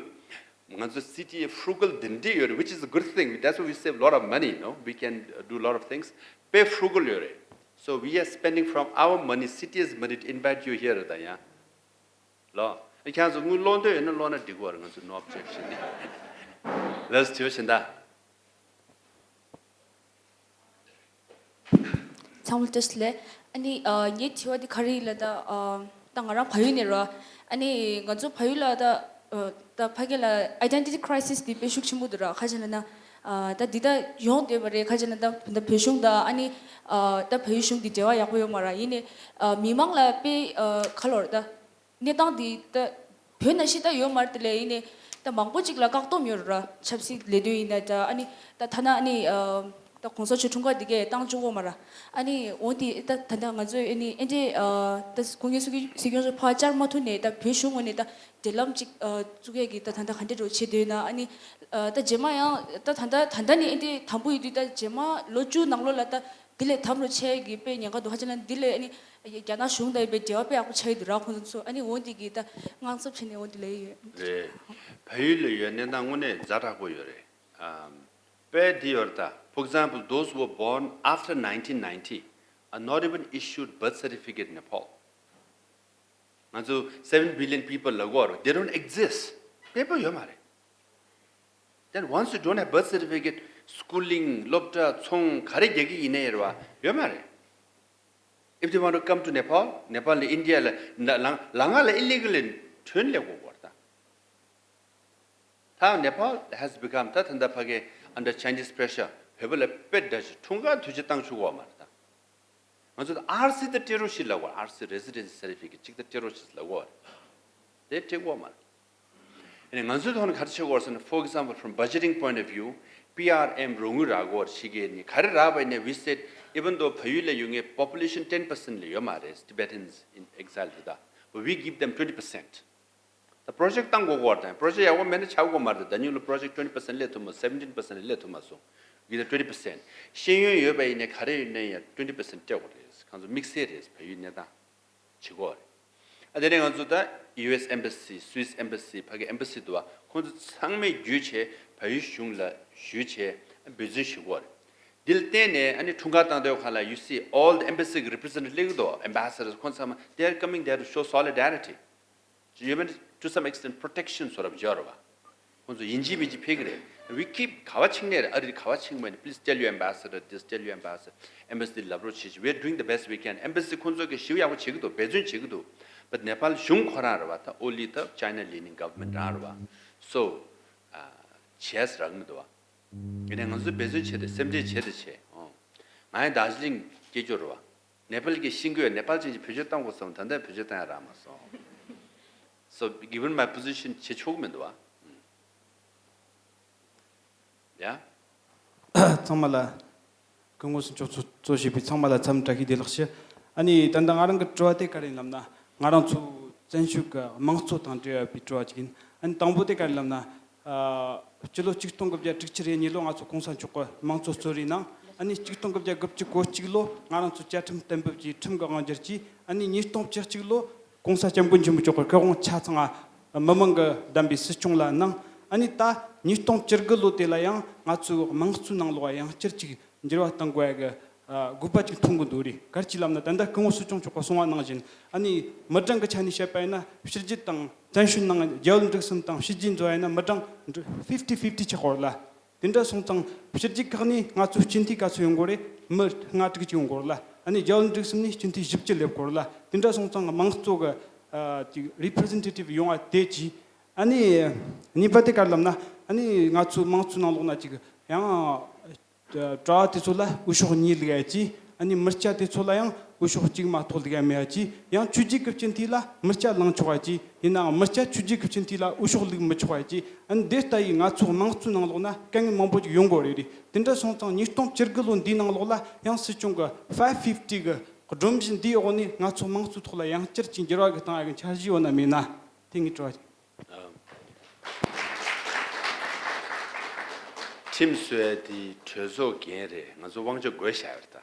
ང་ཚོ་city frugal འདི་འདྲ་ཡོད་རེད། Which is a good thing, that's why we save a lot of money, you know, we can do a lot of things. དཔེ་frugal ཡོད་རེད། So we are spending from our money, city's money, to invite you here. ད་ཡང་ལོ། ཁྱེད་ཚོ་དངུལ་སློང་འདོད་ཡོད་ན་སློང་ན་འགྲིག་གི་རེད། ང་ཚོ་no objection. Let's do it. ཚང་མ་བཀྲ་ཤིས་བདེ་ལེགས། ཨ་ནི་ཨ་ངའི་དྲི་བ་འདི་ག་རེ་ཡིན་ལབ་ད། ཨ་ད་ང་རང་བལ་ཡུལ་ནས་རེད། ཨ་ནི་ང་ཚོ་བལ་ཡུལ་ལ་ད་ཨ་ད་ཕ་གི་ལ་identity crisis འདི་དཔེ་ཤུགས་ཆེན་པོ་འདུག་ར། ག་རེ་ཡིན་ལབ་ན་ཨ་ད་འདི་ད་ཡོང་བསྡད་པ་རེད། ག་རེ་ཡིན་ལབ་ན་ད་ད་བོད་གཞུང་དང་ཨ་ནི་ཨ་ད་བལ་ཡུལ་གཞུང་འདི་འབྲེལ་བ་ཡག་པོ་ཡོད་མ་རེད། ཡིན་ནའི་ཨ་མི་མང་ལ་དཔེ་ཨ་ག་ལབ་རེད་ད། གནས་སྟངས་འདི་ད་བོད་ནང་བཞིན་ད་ཡོད་མ་རེད། དེ་ལས་ཡིན་ནའི་ད་མང་པོ་ཅིག་ལ་བཀག་སྡོམ་ཡོད་རེད་ར། ཆབ་སྲིད་ལས་དོན་ཡིན་ན་ད་ཨ་ནི་ད་ཐ་ན་ཨ་ནི་ཨ་ད་གོང་ས་མཆོག་འཁྲུངས་སྐར་འདི་གས་བཏང་བཅུག་གོ་མ་ར། ཨ་ནི་འོ་འདི་ད་ད་ད་ང་ཚོས་ཨ་ནི་ཨེ་འདྲའི་ཨ་ད་སྐུ་ངལ་གསོ་གི་སྲིད་སྐྱོང་མཆོག་ཕར་བཅར་མ་ཐུབ་ནའི་ད་བོད་གཞུང་ངོས་ནས་ད་འབྲེལ་ལམ་ཅིག་ཨ་བཙུགས་ཡས་ཀྱི་ད་ད་ད་ག་འདྲ་རོ་བྱེད་འདོད་ན། ཨ་ནི་ཨ་ད་རྗེས་མ་ཡང་ད་ད་ད་ད་ད་ནི་ཨེ་འདྲའི་དམ་པོ་ཡོད་དུས་ད་རྗེས་མ་ལོ་བཅུ་ནང་ལོགས་ལ་ད། འདི་ལས་དམ་རུ་ཆེ་གི་དཔེ་ཉེན་ཁ་འདུག་ཧ་ཅང་ན་འདི་ལས་ཨ་ནི་རྒྱ་ནག་གཞུང་དང་དཔེ་འབྲེལ་བ་དཔེ་ཡག་པོ་ཆགས་ཡི་འདུག་ར། ཁོང་ཚོ་ཨ་ནི་འོ་འདི་གི་ད་དངངས་འཚབ་བྱས་ནས་འོ་འདི་ལས་ཡོད། རེད། བལ་ཡུལ་ལ་ཡོད་གནས་སྟངས་དངོས་གནས་ཛ་དྲག་པོ་ཡོད་རེད། ཨམ། དཔེ་འདི་ཡོད་རེད་ད། For example, those who were born after nineteen ninety are not even issued birth certificate in Nepal. ང་ཚོ་seven billion people ལ་གོ་རོ། They don't exist. དཔེ་པོ་ཡོད་མ་རེད། Then once you don't have birth certificate, schooling, སློབ་གྲྭ་ཚོང་ག་རེ་རྒྱག་གི་ཡིན་ནའི་རེད་བ། ཡོད་མ་རེད། If they want to come to Nepal, Nepal ནས་India ལ་ལ་ལ་ང་ལ་illegal ལ་ཐོན་ལེ་གོ་གོ་རེད་ད། ད་Nepal has become ད་ད་ད་ཕ་གི་under Chinese pressure བོད་པ་ལ་དཔེ་འདྲ་ཞིག་འཁྲུངས་སྐར་དུས་ཆེན་བཏང་ཆོག་གོ་མ་རེད་ད། ང་ཚོ་ད་ཨར་སི་ད་སྤྲད་རོགས་ཞེས་ལབ་དགོས། ཨར་སི་རེ་སི་ཌེན་སི་སར་ཊི་ཕི་ཀེ་ཊི་གཅིག་ད་སྤྲད་རོགས་ཞེས་ལབ་དགོས། དེ་སྤྲད་དགོས་མ་རེད། ཨ་ནི་ང་ཚོའི་ཐོག་ནས་ག་རེ་བྱེད་དགོས་ཟེར་ན། For example, from budgeting point of view, P R M རོགས་དངུལ་རག་དགོས་ཞིག་གི་ནི་ག་རེ་རག་པ་ཡིན་ན། We said, even though བལ་ཡུལ་ལ་ཡོད་མཁན་population ten percent ལས་ཡོད་མ་རེད། Tibetans in exile རེད་ད། But we give them twenty percent. ད་པོ་རོ་ཇེག་བཏང་དགོས་གོ་བ་དང་། པོ་རོ་ཇེག་ཡག་པོ་མེད་ན་ཆགས་དགོས་མ་རེད། ད་ཉུང་ལ་པོ་རོ་ཇེག་twenty percent སླེབས་ཐུབ་མ་སོང་། Seventeen percent སླེབས་ཐུབ་མ་སོང་། གི་ད་twenty percent ཤེས་ཡོན་ཡོད་པ་ཡིན་ནའི་ག་རེ་ཡོད་ནའི་ཡང་twenty percent སྤྲད་དགོས་རེད། ཁོང་ཚོ་དམིགས་བསལ་རེད། བལ་ཡུལ་གནས་སྟངས་བྱེད་དགོས་རེད། ཨ་དེ་ནས་ང་ཚོ་ད་ཡུ་ཨེས་ཨེམ་བྷ་སི། སུད་སི་ཨེམ་བྷ་སི། ཕ་གི་ཨེམ་བྷ་སི་འདུག་བ། ཁོང་ཚོ་ཚང་མས་བརྒྱུད་བྱས་བལ་ཡུལ་གཞུང་ལ་ཞུས་བྱས་འབད་བརྩོན་ཞུ་དགོས་རེད། འདི་ལ་བརྟེན་ནས་ཨ་ནི་འཁྲུངས་སྐར་བཏང་དུས་ག་ལ། You see all the embassy representative སླེབས་ཀྱི་འདུག ambassadors ཁོང་ཚང་མ། They are coming there to show solidarity. ཡོད་མེད། To some extent protection སོ་རབ་སྦྱོར་བ། ཁོང་ཚོ་ཡིན་གཅིག་མིན་གཅིག་ཕེབས་ཀྱི་རེད། We keep ག་བ་ཕྱིན་ནས་རེད། ཨ་རི་ག་བ་ཕྱིན་པ་ཡིན་ན། Please tell your ambassador this, tell your ambassador, embassy ལབ་རོགས་བྱེད་ཅིག We are doing the best we can. Embassy ཁོང་ཚོ་གི་ཞིབ་ཡག་པོ་བྱེད་ཀྱི་འདུག་འབད་བརྩོན་བྱེད་ཀྱི་འདུག But ནེ་པཱལ་གཞུང་ཁོ་རང་རེད་བ། ད་only the China leaning government རང་རེད་བ། So བྱས་རག་མི་འདུག་བ། ཡིན་ནའི་ང་ཚོས་འབད་བརྩོན་བྱས་ཏེ་སེམས་ཁྲལ་བྱས་ཏེ་བྱས། ཨོ། ང་ཡང་དར་ཇི་ལིང་སྐྱེས་རྒྱུ་རེད་བ། ནེ་པཱལ་གྱི་ཤིང་ཀུན་ནེ་པཱལ་ཅན་གྱི་བེད་སྤྱོད་གཏོང་དགོས་བསམ། ད་ལྟ་བེད་སྤྱོད་གཏོང་ཡ་རག་མ་སོང་། So given my position བྱེད་ཆོག་གི་མི་འདུག་བ། ཡ། ཚང་མ་ལ་སྐུ་ངོ་སུ་མཆོག་གཙོ་གཙོ་བྱས་པའི་ཚང་མ་ལ་འཚམས་བཀྲ་ཤིས་བདེ་ལེགས་ཞུ། ཨ་ནི་ད་ལྟ་ང་རང་གི་དྲི་བ་དེ་ག་རེ་ཡིན་ལབ་ན། ང་རང་ཚོ་བཙན་བྱོལ་གྱི་དམངས་གཙོ་དང་འབྲེལ་བའི་དྲི་བ་ཅིག་ཡིན། ཨ་ནི་དང་པོ་དེ་ག་རེ་ལབ་ན། ཨ་སྤྱི་ལོ་ཆིག་སྟོང་དགུ་བརྒྱ་དྲུག་ཅུ་རེ་གཉིས་ལོ་ང་ཚོ་གོང་ས་མཆོག་གི་དམངས་གཙོ་གསོལ་རས་གནང་། ཨ་ནི་ཆིག་སྟོང་དགུ་བརྒྱ་དགུ་བཅུ་གོ་གཅིག་ལོ་ང་རང་ཚོ་བཅའ་ཁྲིམས་གཏན་འབེབས་ཀྱིས་ཁྲིམས་ཀྱི་དབང་སྒྱུར་གྱིས། ཨ་ནི་ཉིས་སྟོང་བཅུ་གཅིག་ལོ་གོང་ས་སྐྱབས་མགོན་ཆེན་པོ་མཆོག་གི་སྐུ་དབང་ཆ་ཚང་མི་མང་གིས་བདམས་པའི་སྲིད་སྐྱོང་ལ་གནང་། ཨ་ནི་ད་ཉིས་སྟོང་བཅུ་དགུ་ལོ་དེ་ལ་ཡང་ང་ཚོའི་དམངས་གཙོའི་ནང་ལོགས་ཡང་བསྐྱར་ཅིག་འགྱུར་བ་གཏང་དགོས་ཡ་གི་ཨ་དགོས་པ་ཅིག་མཐོང་གི་འདུག་རེད། ག་རེ་ཅིག་ལབ་ན། ད་ལྟ་སྐུ་ངོ་སྲིད་སྐྱོང་མཆོག་གིས་གསུངས་པ་ནང་བཞིན། ཨ་ནི་མི་གྲངས་ཀྱི་ཆ་ནས་བཤད་པ་ཡིན་ན། ཕྱི་རྒྱལ་དང་བཙན་བྱོལ་ནང་རྒྱལ་བ་འབྲུག་གསུམ་དང་ཕྱི་རྒྱལ་འཛོམས་ཡིན་ན་མི་གྲངས་fifty fifty ཆགས་ཡོད་རེད་ལ། དེ་འདྲ་སོང་ཙང་ཕྱི་རྒྱལ་ཁག་ནས་ང་ཚོའི་སྤྱི་འཐུས་ག་ཚོད་ཡོང་གི་རེད། མི་ལྔ་དྲུག་ཅིག་ཡོང་གི་རེད་ལ། ཨ་ནི་རྒྱལ་བ་འབྲུག་གསུམ་ནས་སྤྱི་འཐུས་བཞི་བཅུ་སླེབས་ཀྱི་རེད་ལ། དེ་འདྲ་སོང་ཙང་དམངས་གཙོ་གི་ཨ་ཅིག་representative ཡོང་བ་དེ་གྱིས། ཨ་ནི་གཉིས་པ་དེ་ག་རེ་ལབ་ན། ཨ་ནི་ང་ཚོའི་དམངས་གཙོའི་ནང་ལོགས་ན་ཅིག་ཡང་གྲྭ་བ་དེ་ཚོ་ལ་འོས་ཤོག་གཉིས་བླུགས་ཡ་ཅིག་ཨ་ནི་མི་སྐྱ་དེ་ཚོ་ལ་ཡང་འོས་ཤོག་གཅིག་མ་གཏོགས་བླུགས་ཡ་མེད་ཡ་ཅིག་ཡང་ཆོས་བརྒྱུད་ཀྱི་སྤྱི་འཐུས་ལ་མི་སྐྱ་བླང་ཆོག་ཡ་ཅིག་ཡིན་ནའང་མི་སྐྱ་ཆོས་བརྒྱུད་ཀྱི་སྤྱི་འཐུས་ལ་འོས་ཤོག་བླུགས་མི་ཆོག་ཡ་ཅིག་ཨ་ནི་དེ་ལྟ་ཡིས་ང་ཚོ་དམངས་གཙོའི་ནང་ལོགས་ན་དཀའ་ངལ་མང་པོ་ཅིག་ཡོང་གི་རེད། རེད། དེ་འདྲ་སོང་ཙང་ཉིས་སྟོང་བཅུ་དགུ་ལོ་འདིའི་ནང་ལོགས་ལ་ཡང་སྲིད་སྐྱོང་གི་five fifty གི་སྒྲོམ་གཞི་འདིའི་འོག་ནས་ང་ཚོ་དམངས་གཙོའི་ཐོག་ལ་ཡང་བསྐྱར་ཅིག་འགྱུར་བ་གི་བཏང་ཡ་གི་འཆར་གཞི་ཡོད་ན་མེད་ན། དེ་ངའི་དྲི་བ་ཅིག་ཁྲིམས་བཟོ་ཡ་དེ་གྲོས་ཚོགས་འགན་རེད། ང་ཚོ་དབང་ཆ་བགོས་བཞག་ཡོད་རེད་ད།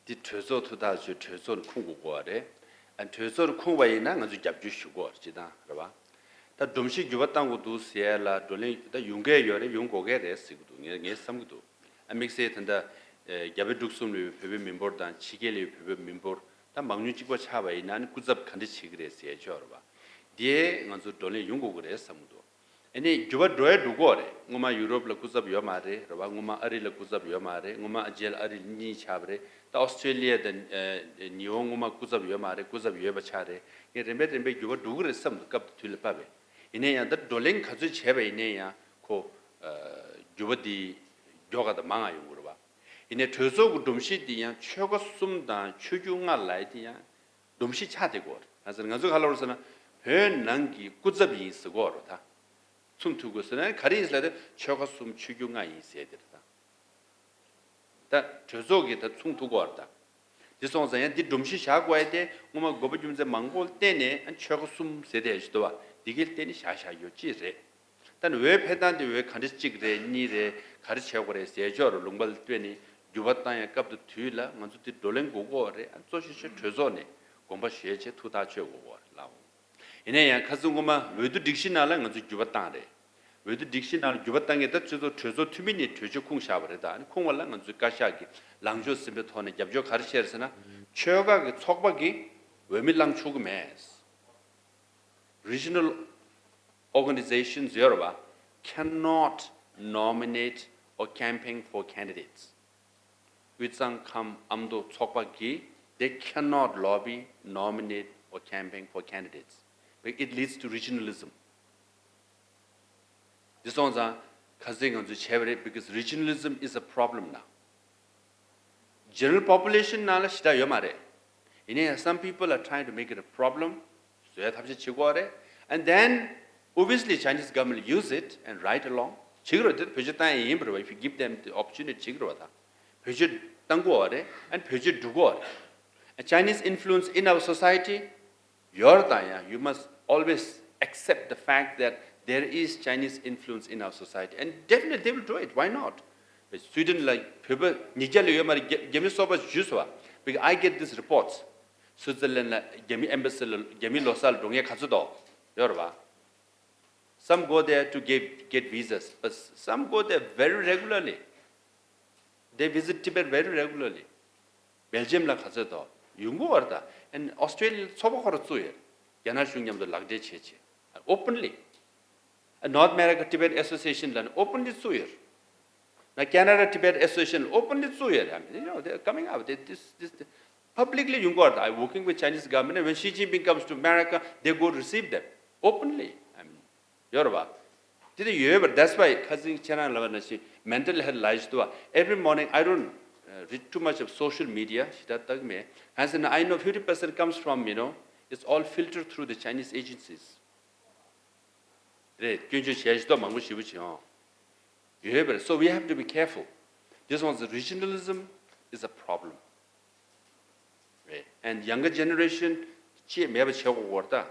དེ་གྲོས་ཚོགས་ཐུགས་ཐག་ཆོད། གྲོས་ཚོགས་ནས་ཁུངས་དགོས་གོ་བ་རེད། ཨ་གྲོས་ཚོགས་ནས་ཁུངས་པ་ཡིན་ན་ང་ཚོ་རྒྱབ་སྐྱོར་ཞུ་གོ་སྤྱི་བཏང་རེད་བ། ད་སྒྲོམ་གཞི་འགྱུར་བ་གཏང་དགོས་འདུག་ཟེར་ཡ་ལ་བགྲོ་གླེང་ད་ཡོང་གི་ཡོད་རེད། ཡོང་དགོས་ཀྱི་རེད་ཟེར་གི་འདུག་ངས་ངས་བསམ་གི་འདུག་ཨ་དམིགས་བསལ་ད་ལྟ་ཨེ་རྒྱ་བལ་འབྲུག་གསུམ་ལ་ཡོད་བོད་པའི་མི་འབོར་དང་ཕྱི་རྒྱལ་ལ་ཡོད་བོད་པའི་མི་འབོར་ད་མང་ཉུང་གཅིག་པ་ཆགས་པ་ཡིན་ན་ནི་སྐུ་ཚབ་ག་འདྲ་བྱེད་ཀྱི་རེད་ཟེར་ཡ་ཅིག་ཡོད་རེད་པ། འདི་ང་ཚོ་བགྲོ་གླེང་ཡོང་དགོས་ཀྱི་རེད་བསམ་གི་འདུག་ཨ་ནི་འགྱུར་བ་འགྲོ་ཡ་འགྲོ་གི་ཡོད་རེད། སྔོན་མ་ཡུ་རོབ་ལ་སྐུ་ཚབ་ཡོད་མ་རེད་རེད་པ། སྔོན་མ་ཨ་རི་ལ་སྐུ་ཚབ་ཡོད་མ་རེད། སྔོན་མ་ཨ་རྗེ་ལ་ཨ་རི་གཉིས་ཆགས་པ་རེད། ད་ཨོ་སི་ཀྲེ་ལི་ཡ་དང་ཨེ་ཉི་ཧོང་སྔོན་མ་སྐུ་ཚབ་ཡོད་མ་རེད། སྐུ་ཚབ་ཡོད་པ་ཆགས་རེད། ངས་རིམ་པས་རིམ་པས་འགྱུར་བ་འགྲོ་གི་རེད་བསམ་འདུག་སྐབས་དེ་དུས་ལ་བབས་པས། ཡིན་ན་ཡང་ད་བགྲོ་གླེང་ག་ཚོད་བྱས་པ་ཡིན་ན་ཡང་ཁོ་ཨ་འགྱུར་བ་འདི་མགྱོགས་དང་མང་ང་ཡོང་གི་རེད་པ། ཡིན་ནའི་གྲོས་ཚོགས་ཀྱི་སྒྲོམ་གཞི་འདི་ཡང་ཆོལ་ཁ་གསུམ་དང་ཆོས་བརྒྱུད་ལྔ་ལབ་ཡ་དེ་ཡང་སྒྲོམ་གཞི་ཆགས་བསྡད་ཀྱི་ཡོད་རེད། ང་ཚོ་ང་ཚོས་ག་རེ་ལབ་དགོས་ཟེར་ན་བོད་ནང་གི་སྐུ་ཚབ་ཡིན་ཟེར་གྱི་ཡོད་རེད་ད། ཚུགས་ཐུབ་དགོས་ཟེར་ན་ག་རེ་ཡིན་ཟེར་ན་ཆོལ་ཁ་གསུམ་ཆོས་བརྒྱུད་ལྔ་ཡིན་ཟེར་དེ་རེད་ད། ད་གྲོས་ཚོགས་ཀྱིས་ད་ཚུགས་ཐུབ་ཀྱི་ཡོད་རེད་ད། དེ་སོང་ཙང་ཡང་འདི་སྒྲོམ་གཞི་བཞག་དགོས་ཡ་དེ་སྔོན་མ་དགོས་པ་རྒྱུ་མཚན་མང་པོ་བརྟེན་ནས་ཨ་ཆོལ་ཁ་གསུམ་ཟེར་བསྡད་ཡ་ཞིག་འདུག་པ། འདི་གའི་བརྟེན་ནས་བཞག་བཞག་ཡོད་ཅི་རེད། ད་ནི་འོས་འཕེན་སྟངས་དེ་འོས་ག་འདྲ་གཅིག་རེད་གཉིས་རེད་ག་རེ་བྱེད་དགོས་རེད་ཟེར་ཕྱོགས་རུ་ལུང་པ་ལ་ལྟོས་ནས་འགྱུར་བ་བཏང་ཡ་སྐབས་དང་དུས་ལ་ང་ཚོ་འདི་བགྲོ་གླེང་དགོས་ཀྱི་ཡོད་རེད། ཨ་གཙོ་ཆེ་ཤོས་གྲོས་ཚོགས་ནས་དགོངས་པ་བཞེས་བྱས་ཐུགས་ཐག་གཅོད་དགོས་ཀྱི་ཡོད་རེད་ལགས། ཡིན་ན་ཡང་ཁ་སང་སྔོན་མ་འོས་བསྡུ་སྒྲིག་གཞི་ནང་ལ་ང་ཚོས་འགྱུར་བ་བཏང་རེད། འོས་བསྡུ་སྒྲིག་གཞི་ནང་ལ་འགྱུར་བ་བཏང་མཁན་ད་སྤྱི་ཚོགས་གྲོས་ཚོགས་འཐུས་མི་ནས་གྲོས་ཆོད་ཁུངས་བཞག་པ་རེད། ད་ཨ་ནི་ཁུངས་པ་ལ་ང་ཚོས་བཀའ་ཤག་གི་ལངས་ཕྱོགས་ཟིན་པའི་ཐོག་ནས་རྒྱབ་སྐྱོར་ག་རེ་བྱས་རེད་ཟེར་ན། ཆོལ་ཁ་གི་ཚོགས་པ་གིས་འོས་མི་བླངས་ཆོག་གི་མེད། Regional organizations ཡོད་རེད་པ། cannot nominate or campaign for candidates. དབུས་གཙང་ཁམས་ཨ་མདོ་ཚོགས་པ་གིས་they cannot lobby, nominate or campaign for candidates. It leads to regionalism. འདི་སོང་ཙང་ཁ་སང་ང་ཚོས་བྱས་པ་རེད། Because regionalism is a problem now. General population ནང་ལ་ཞེ་དྲག་ཡོད་མ་རེད། ཡིན་ནའི་some people are trying to make it a problem. བཟོ་ཡ་ཐབས་ཤེས་བྱེད་ཀྱི་ཡོད་རེད། And then obviously Chinese government use it and ride along. བྱེད་ཀྱི་རེད། དེ་བེད་སྤྱོད་བཏང་ཡ་ཡིན་པ་རེད་བ། If you give them the opportunity བྱེད་ཀྱི་རེད་བ། ད་བེད་སྤྱོད་བཏང་གི་ཡོད་རེད། And བེད་སྤྱོད་འགྲོ་གི་ཡོད་རེད། And Chinese influence in our society ཡོད་རེད། ད་ཡང་you must always accept the fact that there is Chinese influence in our society, and definitely they will do it. Why not? སུའི་ཌེན་ལ་བོད་པ་ཉིས་བརྒྱ་ལས་ཡོད་མ་རེད། རྒྱ་རྒྱ་མི་གསོ་པ་ཞུས་སོང་བ། Because I get these reports. སུའི་ཙར་ལན་ལ་རྒྱ་མི་ཨེམ་བྷ་སི་ལ་རྒྱ་མི་ལོ་གསར་ལ་འགྲོ་མཁན་ག་ཚོད་འདུག་ཡོད་རེད་བ། Some go there to get get visas, but some go there very regularly. They visit Tibet very regularly. སྦེལ་ཇམ་ལ་ག་ཚོད་འདུག་ཡོང་གི་ཡོད་རེད་ད། And Australia ཚོགས་པ་ཁོ་རང་བཙུགས་ཡོད། རྒྱ་ནག་གཞུང་མཉམ་དུ་ལག་འབྲེལ་བྱས་བྱས། Openly. North America Tibet Association ལ་ནི་openly བཙུགས་ཡོད། ན་Canada Tibet Association openly བཙུགས་ཡོད། I mean, you know, they're coming out. They, this, this, publicly ཡོང་གི་ཡོད་རེད། I working with Chinese government, and when Xi Jinping comes to America, they go receive them openly. I mean, ཡོད་རེད་བ། དེ་དེ་ཡོད་པར། That's why ཁ་སང་ཁྱེད་རང་ལབ་པ་ནང་བཞིན་mental health ལབ་ཡ་ཞིག་འདུག་བ། Every morning I don't uh, read too much of social media. ཞེ་དྲག་ལྟ་གི་མེད། གང་ཟེར་ན་I know fifty percent comes from, you know, it's all filtered through the Chinese agencies. རེད། སྐྱོན་བརྗོད་བྱས་ཞིག་ཏོ་མང་པོ་ཞེ་པོ་བྱེད་ཡོང་། ཡོད་པ་རེད། So we have to be careful. This one's regionalism is a problem. རེད། And younger generation ཅེས་མེད་པ་བྱེད་དགོས་ཀྱི་རེད་ད།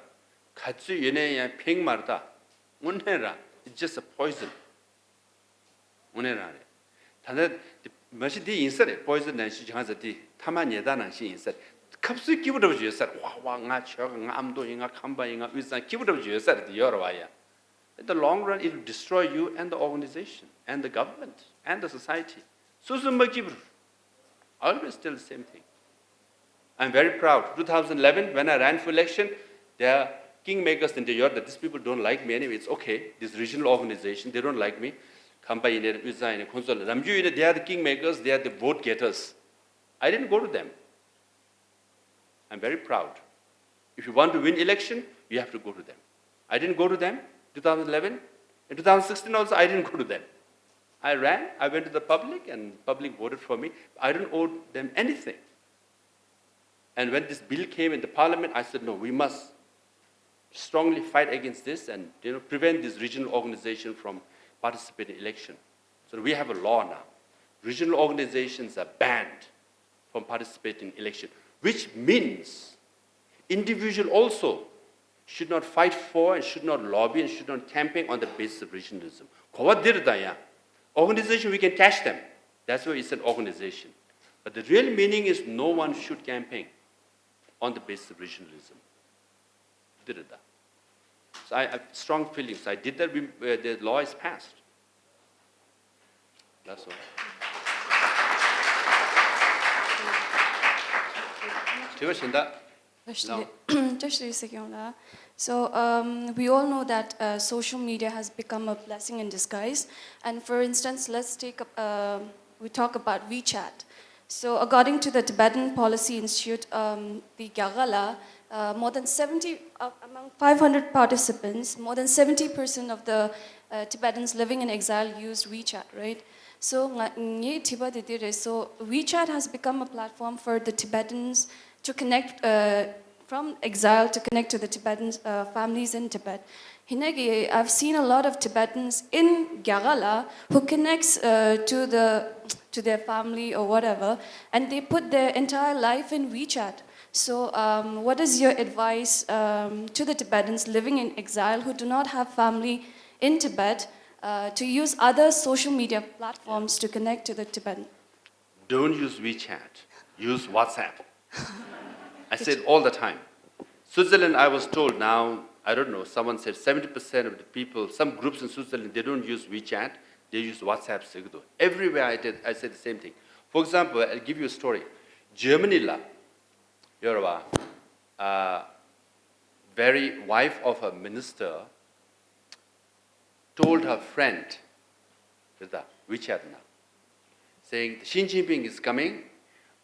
ག་ཚོད་ཡོད་ནའི་ཡང་ཕན་མ་རེད་ད། དངོས་གནས་རང་it's just a poison. དངོས་གནས་རང་རེད། ད་ལྟ་འདི་མ་གཞི་འདི་ཡིན་ས་རེད། པོའི་ཛན་ནང་བཞིན་བྱུང་ས་འདི་ཐ་མག་ཉལ་ཐ་ནང་བཞིན་ཡིན་ས་རེད། ཁབ་སུའི་སྐྱིད་པོ་འདྲ་པོ་ཅིག་ཡོད་ས་རེད། ཝ་ཝ་ང་ཆོལ་ཁ་ང་ཨ་མདོ་ཡིན། ང་ཁམས་པ་ཡིན། ང་དབུས་གཙང་། སྐྱིད་པོ་འདྲ་པོ་ཅིག་ཡོད་ས་རེད། འདི་ཡོད་རེད་བ་ཡ། In the long run, it will destroy you and the organization and the government and the society. སོ་སོ་མ་སྐྱིད་པོ། I always tell the same thing. I'm very proud. Two thousand eleven, when I ran for election, there are kingmakers in the year that these people don't like me anyway. It's okay. This regional organization, they don't like me. ཁམས་པ་ཡིན་ནའི་དབུས་གཙང་ཡིན་ནའི་ཁོང་ཚོ་ལ་རམ་རྒྱུ་ཡིན་ནའི་they are the kingmakers, they are the vote getters. I didn't go to them. I'm very proud. If you want to win election, you have to go to them. I didn't go to them two thousand eleven. In two thousand sixteen also, I didn't go to them. I ran, I went to the public, and public voted for me. I don't owe them anything. And when this bill came in the parliament, I said, no, we must strongly fight against this and, you know, prevent this regional organization from participating in election. So we have a law now. Regional organizations are banned from participating in election, which means individual also should not fight for and should not lobby and should not campaign on the basis of regionalism. གོ་བ་འདི་རེད་ད་ཡ། Organization, we can catch them. That's why it's an organization. But the real meaning is no one should campaign on the basis of regionalism. འདི་རེད་ད། So I have strong feelings. I did that. We, uh, the law is passed. That's all. དྲི་བ་གཞན་དག་བཀྲ་ཤིས་བདེ་ལེགས། བཀྲ་ཤིས་བདེ་ལེགས་ཟེར་གྱི་ཡོང་ལ། So, um, we all know that uh, social media has become a blessing in disguise. And for instance, let's take up, uh, we talk about WeChat. So, according to the Tibetan Policy Institute, um, the Gyagala, uh, more than seventy, uh, among five hundred participants, more than seventy percent of the uh, Tibetans living in exile use WeChat, right? So, nga- ngi tiba de de re. So, WeChat has become a platform for the Tibetans to connect uh, from exile to connect to the Tibetan uh, families in Tibet. Hinagi, I've seen a lot of Tibetans in Gyagala who connects uh, to the to their family or whatever, and they put their entire life in WeChat. So, um, what is your advice um, to the Tibetans living in exile who do not have family in Tibet uh, to use other social media platforms to connect to the Tibetan? Don't use WeChat. Use WhatsApp. I said all the time. Switzerland, I was told now, I don't know, someone said seventy percent of the people, some groups in Switzerland, they don't use WeChat, they use WhatsApp. Everywhere I, did, I said the same thing. For example, I'll give you a story. Germany la, Yoruba, uh, very wife of a minister told her friend, with the WeChat now, saying, Xi Jinping is coming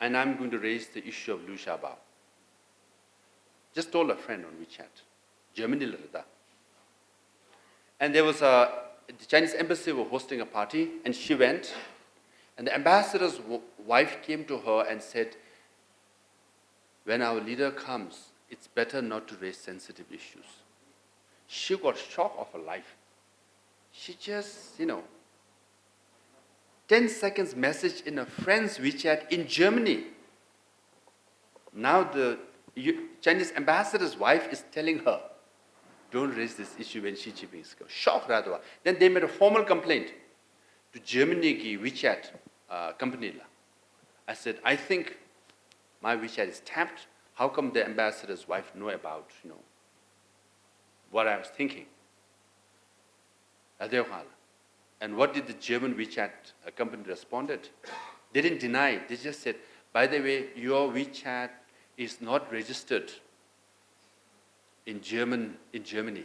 and I'm going to raise the issue of Liu Xiaobo. Just told a friend on WeChat. Germany la rida. And there was a the Chinese embassy were hosting a party and she went. And the ambassador's w- wife came to her and said, When our leader comes, it's better not to raise sensitive issues. She got shock of her life. She just, you know, ten seconds message in a friend's WeChat in Germany. Now the U- Chinese ambassador's wife is telling her, don't raise this issue when Xi Jinping is coming. Shock, right? Then they made a formal complaint to Germany ki WeChat uh, company la. I said, I think my WeChat is tapped. How come the ambassador's wife know about, you know, what I was thinking? Adeo khala. And what did the German WeChat uh, company responded? They didn't deny it. They just said, by the way, your WeChat is not registered in German in Germany.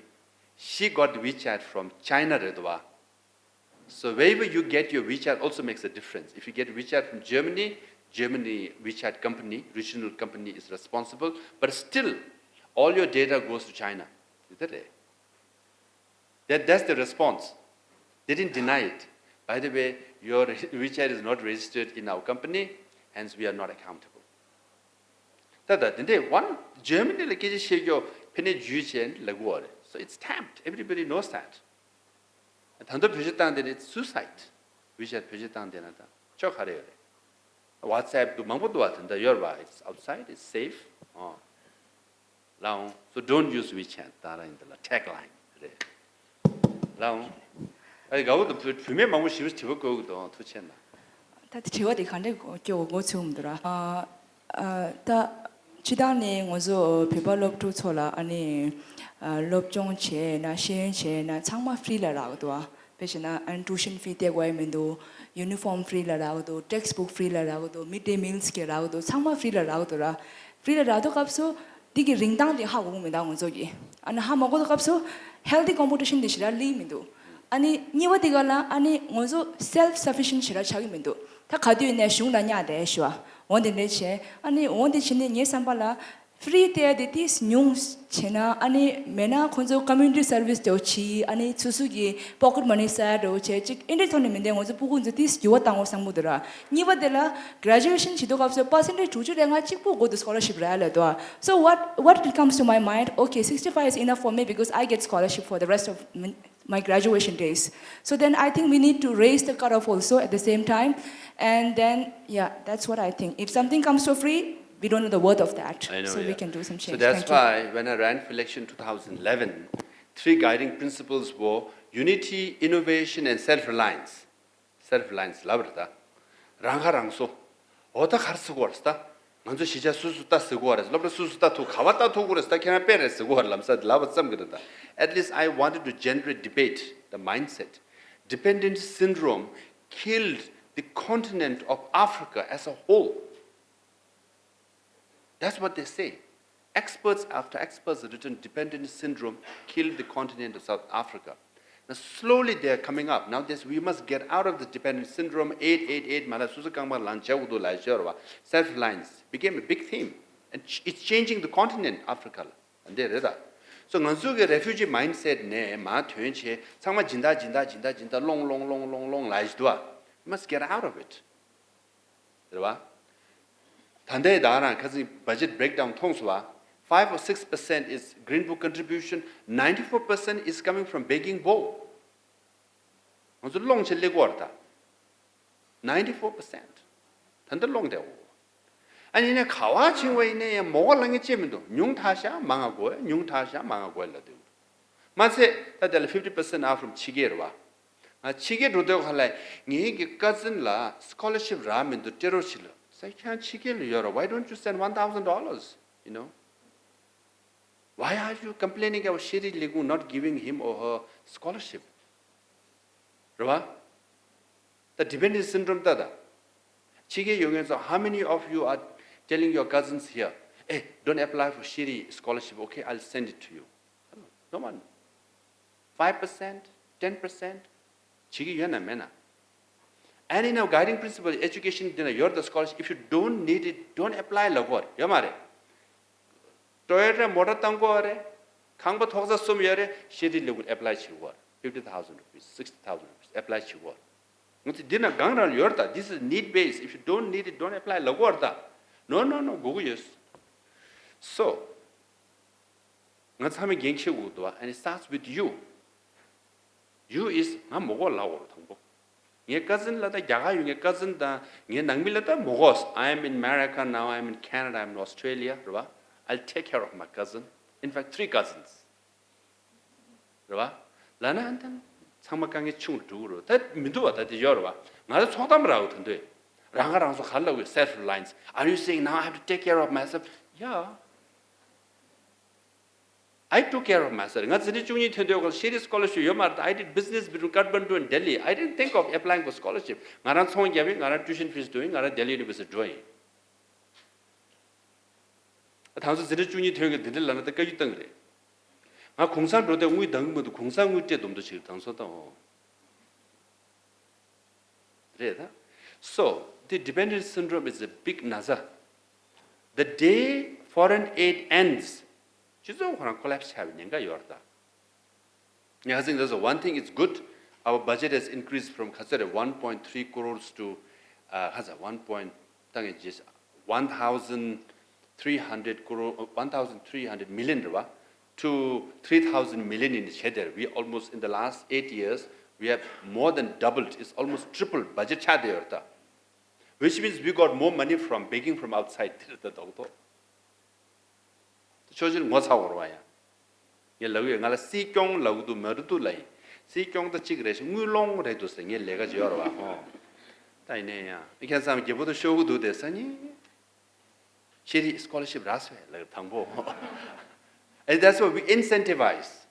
She got WeChat from China, redwa. So wherever you get your WeChat also makes a difference. If you get WeChat from Germany, Germany WeChat company, regional company is responsible, but still all your data goes to China. Is that it? That, that's the response. They didn't deny it. By the way, your WeChat is not registered in our company, hence we are not accountable. ད་ད་དེ་འདྲའི་one Germany ལ་སྐད་ཆ་བཤད་རྒྱུ་ཕན་ནས་ཇུས་བྱས་ལབ་གོ་རེད། So it's tapped. Everybody knows that. ད་ལྟ་བོད་ཆས་བཏང་དེ་ནི་suicide. WeChat བོད་ཆས་བཏང་དེ་ན་ད་ཆོག་ག་རེ་ཡོད་རེད། WhatsApp དུ་མང་པོ་འདུག་བ། དེ་འདྲ་ཡོད་རེད་བ། It's outside, it's safe. ཨོ། ལའོ། So don't use WeChat. ད་ར་ཡིན་ད་ལ་tagline རེད། ལའོ། ཨ་དགའ་བོ་དང་བུ་བུད་མེད་མང་པོ་ཞིབ་དྲི་བ་བཀོད་གི་འདུག་ཐུགས་ཆེ་གནང་། ད་དེ་དྲི་བ་དེ་ག་འདྲས་སྐྱོ་བོ་མགོ་ཚོས་མི་འདུག་ར། ཨ་ཨ་ད་སྤྱི་བཏང་ནས་ང་ཚོ་བོད་པ་སློབ་ཕྲུག་ཚོ་ལ་ཨ་ནི་ཨ་སློབ་སྦྱོང་བྱས་ན་ཤེས་ཡོན་བྱས་ན་ཚང་མ་free ལ་རག་འདུག་ཨ། དཔེ་བྱས་ན་ཨ་ནི་tuition fee སྟེར་དགོས་ཡ་མི་འདུག uniform free ལ་རག་འདུག textbook free ལ་རག་འདུག midday meals གི་རག་འདུག་ཚང་མ་free ལ་རག་འདུག་ར། free ལ་རག་འདུག་སྐབས་སུ་འདི་གི་རིན་ཐང་དེ་ཧ་གོ་གི་མི་འདུག་ང་ཚོ་གི་ཨ་ནི་ཧ་མ་གོ་འདུག་སྐབས་སུ་healthy competition དེ་ཞེ་དྲག་སླེབས་མི་འདུག་ཨ་ནི་གཉིས་པ་དེ་ག་ལ་ཨ་ནི་ང་ཚོ་self sufficient ཞེ་དྲག་ཆགས་ཀྱི་མི་འདུག་ད་ག་དུས་ནས་གཞུང་ལ་བསྙགས་བསྡད་ཞུ་བ་འོ་དེ་འདྲས་བྱས་ཨ་ནི་འོ་དེ་བྱས་ནས་ངའི་བསམ་པ་ལ། free སྟེར་དེ་ཏིས་ཉུང་བྱས་ན་ཨ་ནི་མེད་ན་ཁོང་ཚོ་community service དེ་བྱེད་ཨ་ནི་སོ་སོ་གི་pocket money ཟེར་དེ་བྱེད་ཅིག་ཨེ་འདྲའི་ཐོག་ནས་མི་འདས་ང་ཚོ་ཕྲུ་གུ་ཚོ་ཏིས་འགྱུར་བ་བཏང་དགོས་བསམ་གི་འདུག་ར། གཉིས་པ་དེ་ལ་graduation བྱེད་དུས་སྐབས་སུ་percentage དྲུག་ཅུ་རེ་ལྔ་གཅིག་པུ་དགོས་འདུག scholarship རེད་ལབ་འདུག so what what it comes to my mind, okay, sixty five is enough for me because I get scholarship for the rest of my graduation days. So then I think we need to raise the cutoff also at the same time. And then, yeah, that's what I think. If something comes for free, we don't know the worth of that. I know, so yeah. We can do some change. So that's Thank why you. When I ran for election two thousand eleven, three guiding principles were unity, innovation, and self reliance. Self reliance, ལབ་རེད་ད། རང་ཁ་རང་གསོ། འོ་ད་གར་སི་གོར་སི་ད། ང་ཚོ་གཞིས་ཆགས་སུ་སུ་ལྟ་ཟེར་གོ་བ་རེད། སློབ་གྲྭ་སུ་སུ་ལྟ་ཐུབ། ག་བ་ལྟ་ཐུབ་གོ་རེད། ད་ཁྱེད་རང་དཔེ་རེད་ཟེར་གོ་བ་རེད། ལམ་སང་ལབ་པ་ཙམ་གྱིས་རེད། ད། At least I wanted to generate debate, the mindset. Dependent syndrome killed the continent of Africa as a whole. That's what they say. Experts after experts written, dependent syndrome killed the continent of South Africa. Now slowly they are coming up. Now this, we must get out of the dependent syndrome. Eight eight eight མ་ལ་སོ་སོ་རྐང་པ་ལངས་བྱེད་དགོས་འདུག་ལབ་ཤོར་བ། Self reliance became a big theme and it's changing the continent Africa. ལ་འདི་རེད་ད། So ང་ཚོ་གི་refugee mindset ནས་མར་ཐོན་བྱས་ཚང་མ་སྦྱིན་བདག་སྦྱིན་བདག་སྦྱིན་བདག་སྦྱིན་བདག་སློང་སློང་སློང་སློང་སློང་ལབ་ཤི་འདུག་བ། We must get out of it. རེད་བ། ད་ལྟའི་ད་རང་ཁ་སང་budget breakdown མཐོང་སོང་བ། Five or six percent is Green Book contribution, ninety-four percent is coming from begging bowl. ང་ཚོ་སློང་བྱེད་ལེགས་བར་ད། Ninety-four percent ད་ལྟ་སློང་བསྡད་འོ། ཨ་ནི་ནས་ག་བ་ཕྱིན་པ་ཡིན་ན་ཡང་མོ་ག་ལ་ངས་བྱེད་མི་འདུག་ཉུང་མཐའ་ཤ་མང་ང་དགོས། ཉུང་མཐའ་ཤ་མང་ང་དགོས་ལབ་འདུག་མ་ཚད་ད་དེ་ལ་fifty percent off from ཕྱི་རྒྱལ་རེད་བ། ང་ཕྱི་རྒྱལ་འགྲོ་དུས་ག་ལ་ངའི་གི་ཀ་ཛིན་ལ་scholarship རག་མི་འདུག་སྤྲད་རོགས་བྱེད་ལ་ཟེར། ཁྱེད་རང་ཕྱི་རྒྱལ་ལ་ཡོད་རེད། Why don't you send one thousand dollars, you know? Why are you complaining about ཤེས་རིག་ལས་ཁུངས་not giving him or her scholarship? རེད་བ། ད་dependent syndrome ལྟ་ད། ཕྱི་རྒྱལ་ཡོད་མཁན་ཚོ། How many of you are telling your cousins here, hey, don't apply for ཤེས་རིག་scholarship, okay, I'll send it to you? No one. Five percent, ten percent བྱེད་ཀྱི་ཡོད་ན་མེད་ན། And in our guiding principle, education འདི་ན་ཡོད་རེད་ད། Scholarship, if you don't need it, don't apply ལབ་གོ་རེད། ཡོད་མ་རེད། Toyota མོ་ཊ་བཏང་གོ་རེད། ཁང་པ་ཐོག་ས་གསུམ་ཡོད་རེད། ཤེས་རིག་ལས་ཁུངས་apply བྱེད་གོ་རེད། Fifty thousand rupees, sixty thousand rupees apply བྱེད་གོ་རེད། ང་ཚོ་འདི་ན་གང་རང་ཡོད་རེད་ད། This is need based. If you don't need it, don't apply ལབ་གོ་རེད་ད། No, no, no, དགོས་ཀྱི་ཡོད། So ང་ཚང་མས་འགན་འཁྱེར་དགོས་འདུག་བ། And it starts with you. You is ང་མོ་གོ་ལ་འོར་དང་པོ། ངའི་ཀ་ཛིན་ལ་ད་རྒྱ་གར་ཡོད། ངའི་ཀ་ཛིན་དང་ངའི་ནང་མི་ལ་ད་མོ་གོ། I am in America now, I am in Canada, I am in Australia རེད་བ། I'll take care of my cousin. In fact, three cousins. རེད་བ། ལ་ན་ཨན་ཏན་ཚང་མ་དཀའ་ངལ་ཆུང་རུ་འགྲོ་གི་རེད། ད་མི་འདུག་བ། ད་དེ་ཡོད་རེད་བ། ང་ཚོ་ཚོགས་གཏམ་རག་གི་ད་འདོད། རང་ཁ་རང་ཚོ་ག་ལ་དགོས། Self reliance. Are you saying now I have to take care of myself? Yeah. I took care of myself. ང་འཛིན་གྲྭ་བཅུ་གཉིས་ཐོན་དུས་ཤེས་རིག་scholarship ཡོད་མ་རེད། I did business between Kathmandu and Delhi. I didn't think of applying for scholarship. ང་རང་ཚོང་རྒྱབ་ཡིན། ང་རང་tuition fees འགྲོ་ཡིན། ང་རང་Delhi University འགྲོ་ཡིན། ད་ང་ཚོ་འཛིན་གྲྭ་བཅུ་གཉིས་ཐོན་གྱི་འདི་འདྲ་ལབ་ན་ད་བཀའ་བཀྱོན་བཏང་གི་རེད། ང་གུང་སེང་འགྲོ་དུས་དངུལ་འདང་གི་མི་འདུག་གུང་སེང་དངུལ་སྤྲད་སྡོམ་འདུག་ཅིག་ད་ང་ཚོ་ད་འོ། རེད་ད། So the dependent syndrome is a big ན་ཚ། The day foreign aid ends, སྤྱི་ཚོགས་ཁོ་རང་collapse ཆགས་པའི་ཉེན་ཁ་ཡོད་རེད་ད། Yeah, I think that's one thing is good. Our budget has increased from ཁ་ཚོད་རེད། One point three crores to, uh, ཁ་ཚ་one point, ད་ངས་ཇི་one thousand three hundred crore, uh, one thousand three hundred million རེད་བ། To three thousand million ཡིན་བྱས་དེར། We almost, in the last eight years, we have more than doubled. It's almost tripled. Budget ཆགས་བསྡད་ཡོད་རེད་ད། Which means we got more money from begging from outside. དེ་རེད་ད་རྡོག་རྡོག་ཕྱོགས་གཅིག་ངོ་ཚ་བོར་བ་ཡང་། ངས་ལབ་ཡོད། ང་ལ་སྲིད་སྐྱོང་ལབ་གི་འདུག་མ་རེད་འདུག་ལབ་ཡིན། སྲིད་སྐྱོང་ད་གཅིག་རེད་ཤག་དངུལ་སློང་རེད་འདུག་ཟེར། ངས་ལས་ཀ་བྱེད་ཡོད་རེད་བ་ཧོ། ད་ཡིན་ནའི་ཡང་ཁྱེད་ཚང་མ་རྒྱལ་པོ་དང་ཤོག་གུ་འདུག་དེ་སང་ཉིན། ཤེས་རིག་scholarship རག་སོང་ལབ་དང་པོ། And that's what we incentivize.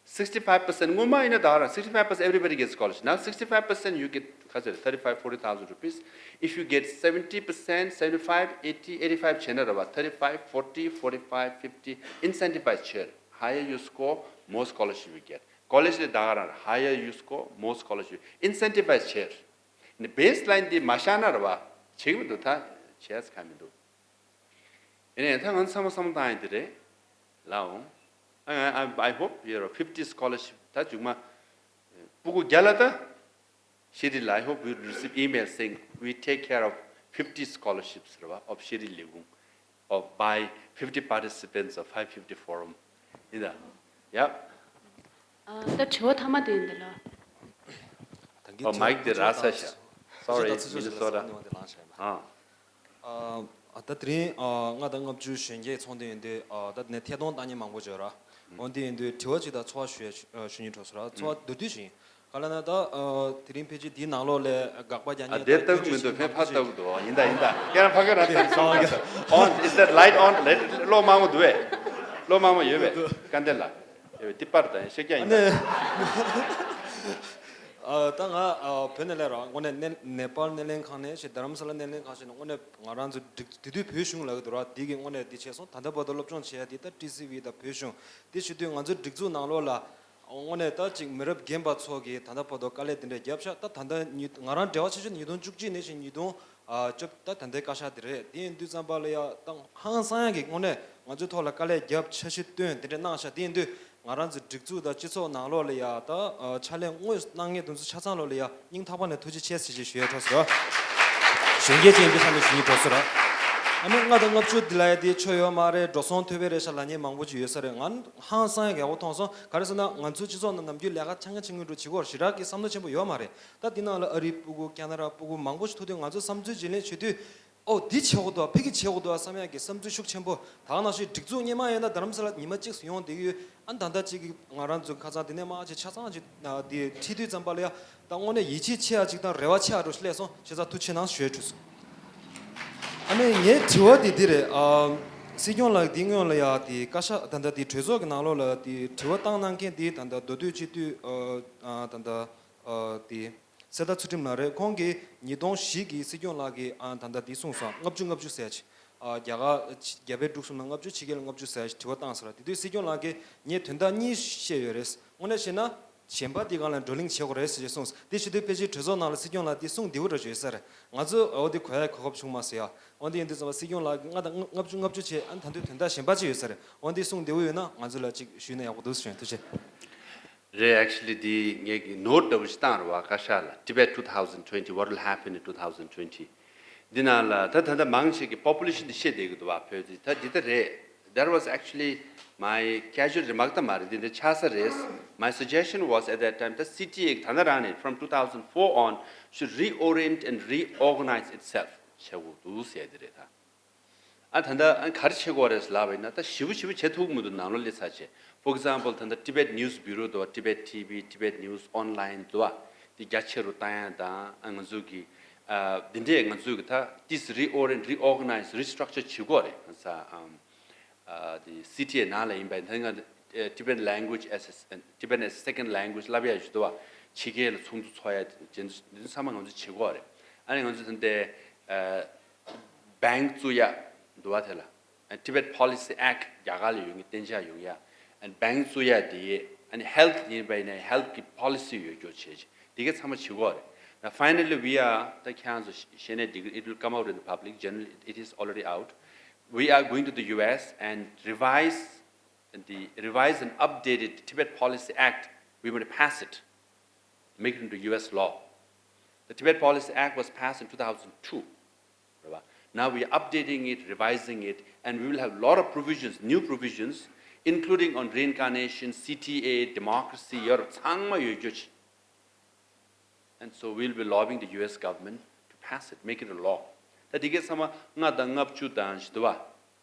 Sixty-five percent སྔོན་མ་ཡིན་ན་ད་རང་sixty-five percent everybody gets scholarship. Now sixty-five percent you get ཁ་ཚོད་thirty-five, forty thousand rupees. If you get seventy percent, seventy-five, eighty, eighty-five བྱས་ན་རེད་བ། Thirty-five, forty, forty-five, fifty incentivize བྱས། Higher you score, more scholarship you get. College ལ་ད་ག་རང་higher you score, more scholarship incentivize བྱས། ནི་baseline འདི་མ་བཞག་ན་རེད་བ། བྱེད་ཀྱི་མི་འདུག་ད་བྱས་ཁ་མི་འདུག་ཡིན་ནའི་ད་ང་ཚང་མ་བསམ་བློ་བཏང་ཡ་འདི་རེད། ལའོ། I, I, I hope your fifty scholarship ད་མཇུག་མ་སྤུ་གུ་བརྒྱ་ལ་ད། ཤེས་རིག་ལ། I hope you receive email saying we take care of fifty scholarships རེད་བ། Of ཤེས་རིག་ལས་ཁུངས། Of by fifty participants of five fifty forum. ཡིན་ད། Yep. ཨ། ད་དྲི་བ་མཐའ་མ་དེ་ཡིན་ད་ལ། ད་གིན་ཨོ། དྲི་བ་མའིག་དེ་རག་ས་ཤག Sorry, Minnesota. ཨ། ཨ། ད་དེ་རིང་ཨ་ལྔ་དང་ལྔ་བཅུ་གཞོན་སྐྱེས་ཚོགས་འདུ་ཡིན་དུས། ཨ། ད་ནས་ཐད་གཏོང་བཏང་མཁན་མང་པོ་ཡོད་ར། འོ་འདི་ཡིན་དུས་དྲི་བ་གཅིག་དང་ཚོར་བ་ཞུ་ཡ་ཞུ་ཞུ་སྙིང་བྲོ་སོང་ར། ཚོར་བ་མདོར་བསྡུས་ཤིག་ཡིན། ག་ལ་ན་ད་ཨ་དེ་རིང་ཕལ་ཆེར་འདིའི་ནང་ལོགས་ལ་དགག་པ་རྒྱག་ཨ་མཁན་དེ་ད་ལྟ་སྐྱོན་བརྗོད་མི་འདུག་བྱེད་ཕན་མང་པོ་ཕ་ཅིག་ལྟ་གི་འདུག་ཡིན་ད་ཡིན་ད་ཁྱེད་རང་ཕ་གི་ར་ད་སོང་ང་ད། On, is that light on? ལེ་གློག་དམར་པོ་འདུག་བས། གློག་དམར་པོ་ཡོད་པས། སྐལ་ལྡན་ལགས། ཡོད་པས་འདི་པར་དང་ཤེས་རྒྱ་ཡིན་ད། ཨ་ད་ང་ཨ་བོད་ནས་སླེབས་ར། དངོས་གནས་ནེ་ནེ་པཱལ་སྣེ་ལེན་ཁང་ནས་ཞེ་དྷ་རམ་ས་ལ་སྣེ་ལེན་ཁང་ཞིག་ནས་དངོས་གནས་ང་རང་ཚོ་སྒྲིག་དེ་དུས་བོད་གཞུང་ལབ་ཀྱི་འདུག་ར། འདི་གི་དངོས་གནས་འདི་བྱས་སོང་། ད་ལྟ་བར་དུ་སློབ་སྦྱོང་བྱས་ཡ་འདི་ད་ཊི་སི་ཝི་དང་བོད་གཞུང་འདི་བྱེད་དུས་ང་ཚོའི་སྒྲིག་འཛུགས་ནང་ལོགས་ལ་དངོས་གནས་ད་ཅིག་མི་རབས་རྒན་པ་ཚོ་གིས་ད་ལྟ་བར་དུ་དཀའ་ལས་འདི་འདྲ་བརྒྱབ་ཤག་ད་ད་ལྟ་ཉིད་ང་རང་འབྲེལ་བ་ཆེ་ཤོས་ཉིས་སྟོང་བཅུ་གཅིག་ནས་བཞིན་ཉིས་སྟོང་ཨ་བཅུ་ད་ད་ལྟའི་བཀའ་ཤག་དེ་རེད། དེ་ཡིན་དུས་ཙམ་པ་ལ་ཡ་ད་ཧང་སང་ཡ་གི་དངོས་གནས་ང་ཚོའི་ཐོག་ལ་དཀའ་ལས་བརྒྱབ་འཆར་གཞི་བཏོན་དེ་འདྲ་གནང་ཤག་དེ་ཡིན་དུས་ང་རང་ཚོའི་སྒྲིག་འཛུགས་དང་སྤྱི་ཚོགས་ནང་ལོགས་ལ་ཡ་ད་ཨ་ཕྱག་ལས་དངོས་གནང་མཁན་དེ་ཚོ་ཆ་ཚང་ལོགས་ལ་ཡ་སྙིང་ཐག་པ་ནས་ཐུགས་རྗེ་ཆེ་ཟེར་ཞེས་ཞུ་ཡ་ཐག་སོ། གཞོན་སྐྱེས་ཅན་གྱི་ས་ནས་ཞུ་ཡིན་འགྲོ་སོ་ར། ཨ་མ་ལྔ་དང་ལྔ་བཅུ་འདི་ལ་ཡ་དེ་ཆོ་ཡོད་མ་རེད། འགྲོ་སོང་ཐོབ་པའི་རེད་ཤག་ལབ་མཁན་མང་པོ་ཅིག་ཡོད་ས་རེད། ང་ཧང་སང་ཡ་གི་ཡག་པོ་མཐོང་སོང་། ག་རེ་ཟེར་ན་ང་ཚོའི་སྤྱི་ཚོགས་ནང་ནམ་རྒྱུན་ལས་ཀ་ཆ་ངེ་ཆ་ངེ་འགྲོ་བྱེད་དགོས་ཞེ་དྲག་གི་བསམ་བློ་ཆེན་པོ་ཡོད་མ་རེད། ད་འདི་ནང་ལ་ཨ་རི་སྤུ་གུ་ཁེ་ན་ཌ་སྤུ་གུ་མང་པོ་ཞིག་ཐུག་དུས་ང་ཚོ་བསམ་ཚུལ་བརྗེ་ལེན་བྱེད་དུས། ཨོ་འདི་བྱེད་དགོས་འདུག་ཕ་གི་བྱེད་དགོས་འདུག་བསམ་ཡག་གི་བསམ་ཚུལ་ཤུགས་ཆེན་པོ། ད་ག་ནང་བཞིན་སྒྲིག་འཛུགས་སྔོན་མ་ཡིན་ན་རྡ་རམ་ས་ལ་ཉི་མ་གཅིག་སུ་ཡོང་བསྡད་ཀྱི་ཡོད། ཨ་ད་ལྟ་གཅིག་གི་ང་རང་ཚོ་ཁ་སང་དེ་ནས་མ་ཅིག་ཆ་ཚང་ཅིག་དེ་ཁྲིད་དུས་ཙམ་པ་ལ་ཡ་ད་དངོས་གནས་ཡིད་ཆེས་ཆེ་ཡ་ཅིག་དང་རེ་བ་ཆེ་ཡ་འགྲོ་སླེབས་སོང་། བྱས་ཙང་ཐུགས་ཆེ་གནང་ཞུ་ཡ་འཁྲུལ་སོང་། ཨ་ནི་ངའི་དྲི་བ་དེ་འདི་རེད། ཨ་སྲིད་སྐྱོང་ལགས་འདི་སྔོན་ལ་ཡ་དེ་བཀའ་ཤག་ད་ལྟ་དེ་གྲོས་ཚོགས་ཀྱི་ནང་ལོགས་ལ་དེ་དྲི་བ་བཏང་གནང་མཁན་དེ་ད་ལྟ་མདོ་སྟོད་སྤྱི་འཐུས་ཨ་ད་ལྟ་ཨ་དེ་གསེར་རྟ་ཚུལ་ཁྲིམས་ལགས་རེད། ཁོང་གིས་ཉིས་སྟོང་བཞི་གི་སྲིད་སྐྱོང་ལགས་ཀྱིས་ཨ་ད་ལྟ་དེ་གསུངས་སོང་། ལྔ་བཅུ་ལྔ་བཅུ་ཟེར་ཡ་ཅིག་ཨ་རྒྱ་གར་རྒྱ་བལ་འབྲུག་གསུམ་ལ་ལྔ་བཅུ་ཕྱི་རྒྱལ་ལ་ལྔ་བཅུ་ཟེར་ཡ་ཞིག་དྲི་བ་བཏང་ཟེར་བ། དེ་དུས་སྲིད་སྐྱོང་ལགས་ཀྱིས་ངས་དོན་དག་གཉིས་བཤད་ཡོད་རེད། དངོས་གནས་བཤད་ན་གཞན་པ་དེ་སྒང་ལ་བགྲོ་གླེང་བྱེད་དགོས་རེད་ཟེར་ཞེས་གསུངས། དེ་བྱེད་དུས་ཕལ་ཆེར་གྲོས་ཚོགས་ནང་ལ་སྲིད་སྐྱོང་ལགས་དེ་གསུང་བདེ་བོ་འདྲ་ཞིག་ཡོད་ས་རེད། ང་ཚོས་འོ་དེ་གོ་ཡ་གོ་སྐབས་བྱུང་མ་སོང་ཡ། འོ་དེ་ཡིན་དུས་ཙམ་པ་སྲིད་སྐྱོང་ལགས་ཀྱིས་ལྔ་དང་ལྔ་བཅུ་ལྔ་བཅུ་བྱས། ཨ་ད་དུང་དོན་དག་གཞན་པ་ཅིག་ཡོད་ས་རེད། འོ་དེ་གསུང་བདེ་བོ་ཡོད་ན་ང་ཚོ་ལ་ཅིག་ཞུས་ན་ཡག་པོ་འདུག་ཟེར་ཞུ། ཐུགས་རྗེ་ཆེ། རེད། Actually དེ་ངས་ཀྱི་ནོ་ཊི་འདྲ་བོ་ཞིག་བཏང་རེད་བ། བཀའ་ཤག་ལ། Tibet two thousand twenty, what will happen in two thousand twenty འདི་ནང་ལ་ད་ད་ལྟ་མང་ཆེ་གི་པོ་པུ་ལེ་ཤན་འདི་བཤད་བསྡད་ཀྱི་འདུག་བ། བོད་འདི་ད་འདི་ད་རེད། That was actually my casual remark ད་མ་རེད། འདི་འདི་ཆགས་ས་རེད། My suggestion was at that time ད་སི་ཊི་ཨེ་ད་ན་རང་ནས་from two thousand four on should reorient and reorganize itself བྱེད་དགོས་འདུག་ཟེར་འདི་རེད་ད། ཨ་ད་ལྟ་ཨ་ག་རེ་བྱེད་དགོས་རེད་ལབ་པ་ཡིན་ན། ད་ཞིབ་པོ་ཞིབ་པོ་བྱེད་ཐུབ་ཀྱི་མི་འདུག་ནང་ལོགས་སླེབས་ཚར་བྱས། For example ད་ལྟ་Tibet News Bureau འདུག Tibet T V, Tibet News Online འདུག་བ། འདི་རྒྱ་ཆེ་རུ་བཏང་ཡ་དང་། ཨ་ང་ཚོ་གི་ཨ་འདི་འདྲས་ང་ཚོ་གི་ད་this reorient, reorganize, restructure བྱེད་དགོས་རེད། ང་ཚ་ཨམ་ཨ་འདི་སི་ཊི་ཨེ་ནང་ལ་ཡིན་པ་ཡིན་ད་ང་ཨ་Tibetan language as a, Tibetan as a second language བསླབ་ཡ་ཞུ་འདུག་བ། ཕྱི་རྒྱལ་ལ་ཚོགས་འདུ་ཚོགས་ཡ་འདི་འདི་ཚང་མ་ང་ཚོ་བྱེད་དགོས་རེད། ཨ་ནི་ང་ཚོ་ད་ལྟ་ཨ་བེང་ཀི་བཙུགས་ཡ་འདུག་བ། དེ་ལ་Tibet Policy Act རྒྱ་གར་ལ་ཡོད་མཁན་གཏན་འཇགས་ཡོང་ཡ། ཨ་ནི་བེང་ཀི་བཙུགས་ཡ་དེ་ཨ་ནི་ཧེལ་ཐི་ཡིན་པ་ཡིན་ན་ཧེལ་ཐི་གི་པོ་ལི་སི་ཡོད་རྒྱུ་བྱས་བྱས་དེ་ག་ཚང་མ་བྱེད་དགོས་རེད། Now finally we are ད་ཁྱེད་རང་ཚོ་ཤེས་ནས་འགྲིག it will come out in the public, generally it is already out. We are going to the U S and revise the revised and updated Tibet Policy Act. We want to pass it, make it into U S law. The Tibet Policy Act was passed in two thousand two. རེད་བ། Now we are updating it, revising it, and we will have a lot of provisions, new provisions, including on reincarnation, C T A, democracy, ཡོད་རེད། ཚང་མ་ཡོད་རྒྱུ་ཆེ། And so we'll be lobbying the U S government to pass it, make it a law. ད་དེ་གའི་ཚང་མ་ལྔ་དང་ལྔ་བཅུ་དང་ཞེ་དྲུག་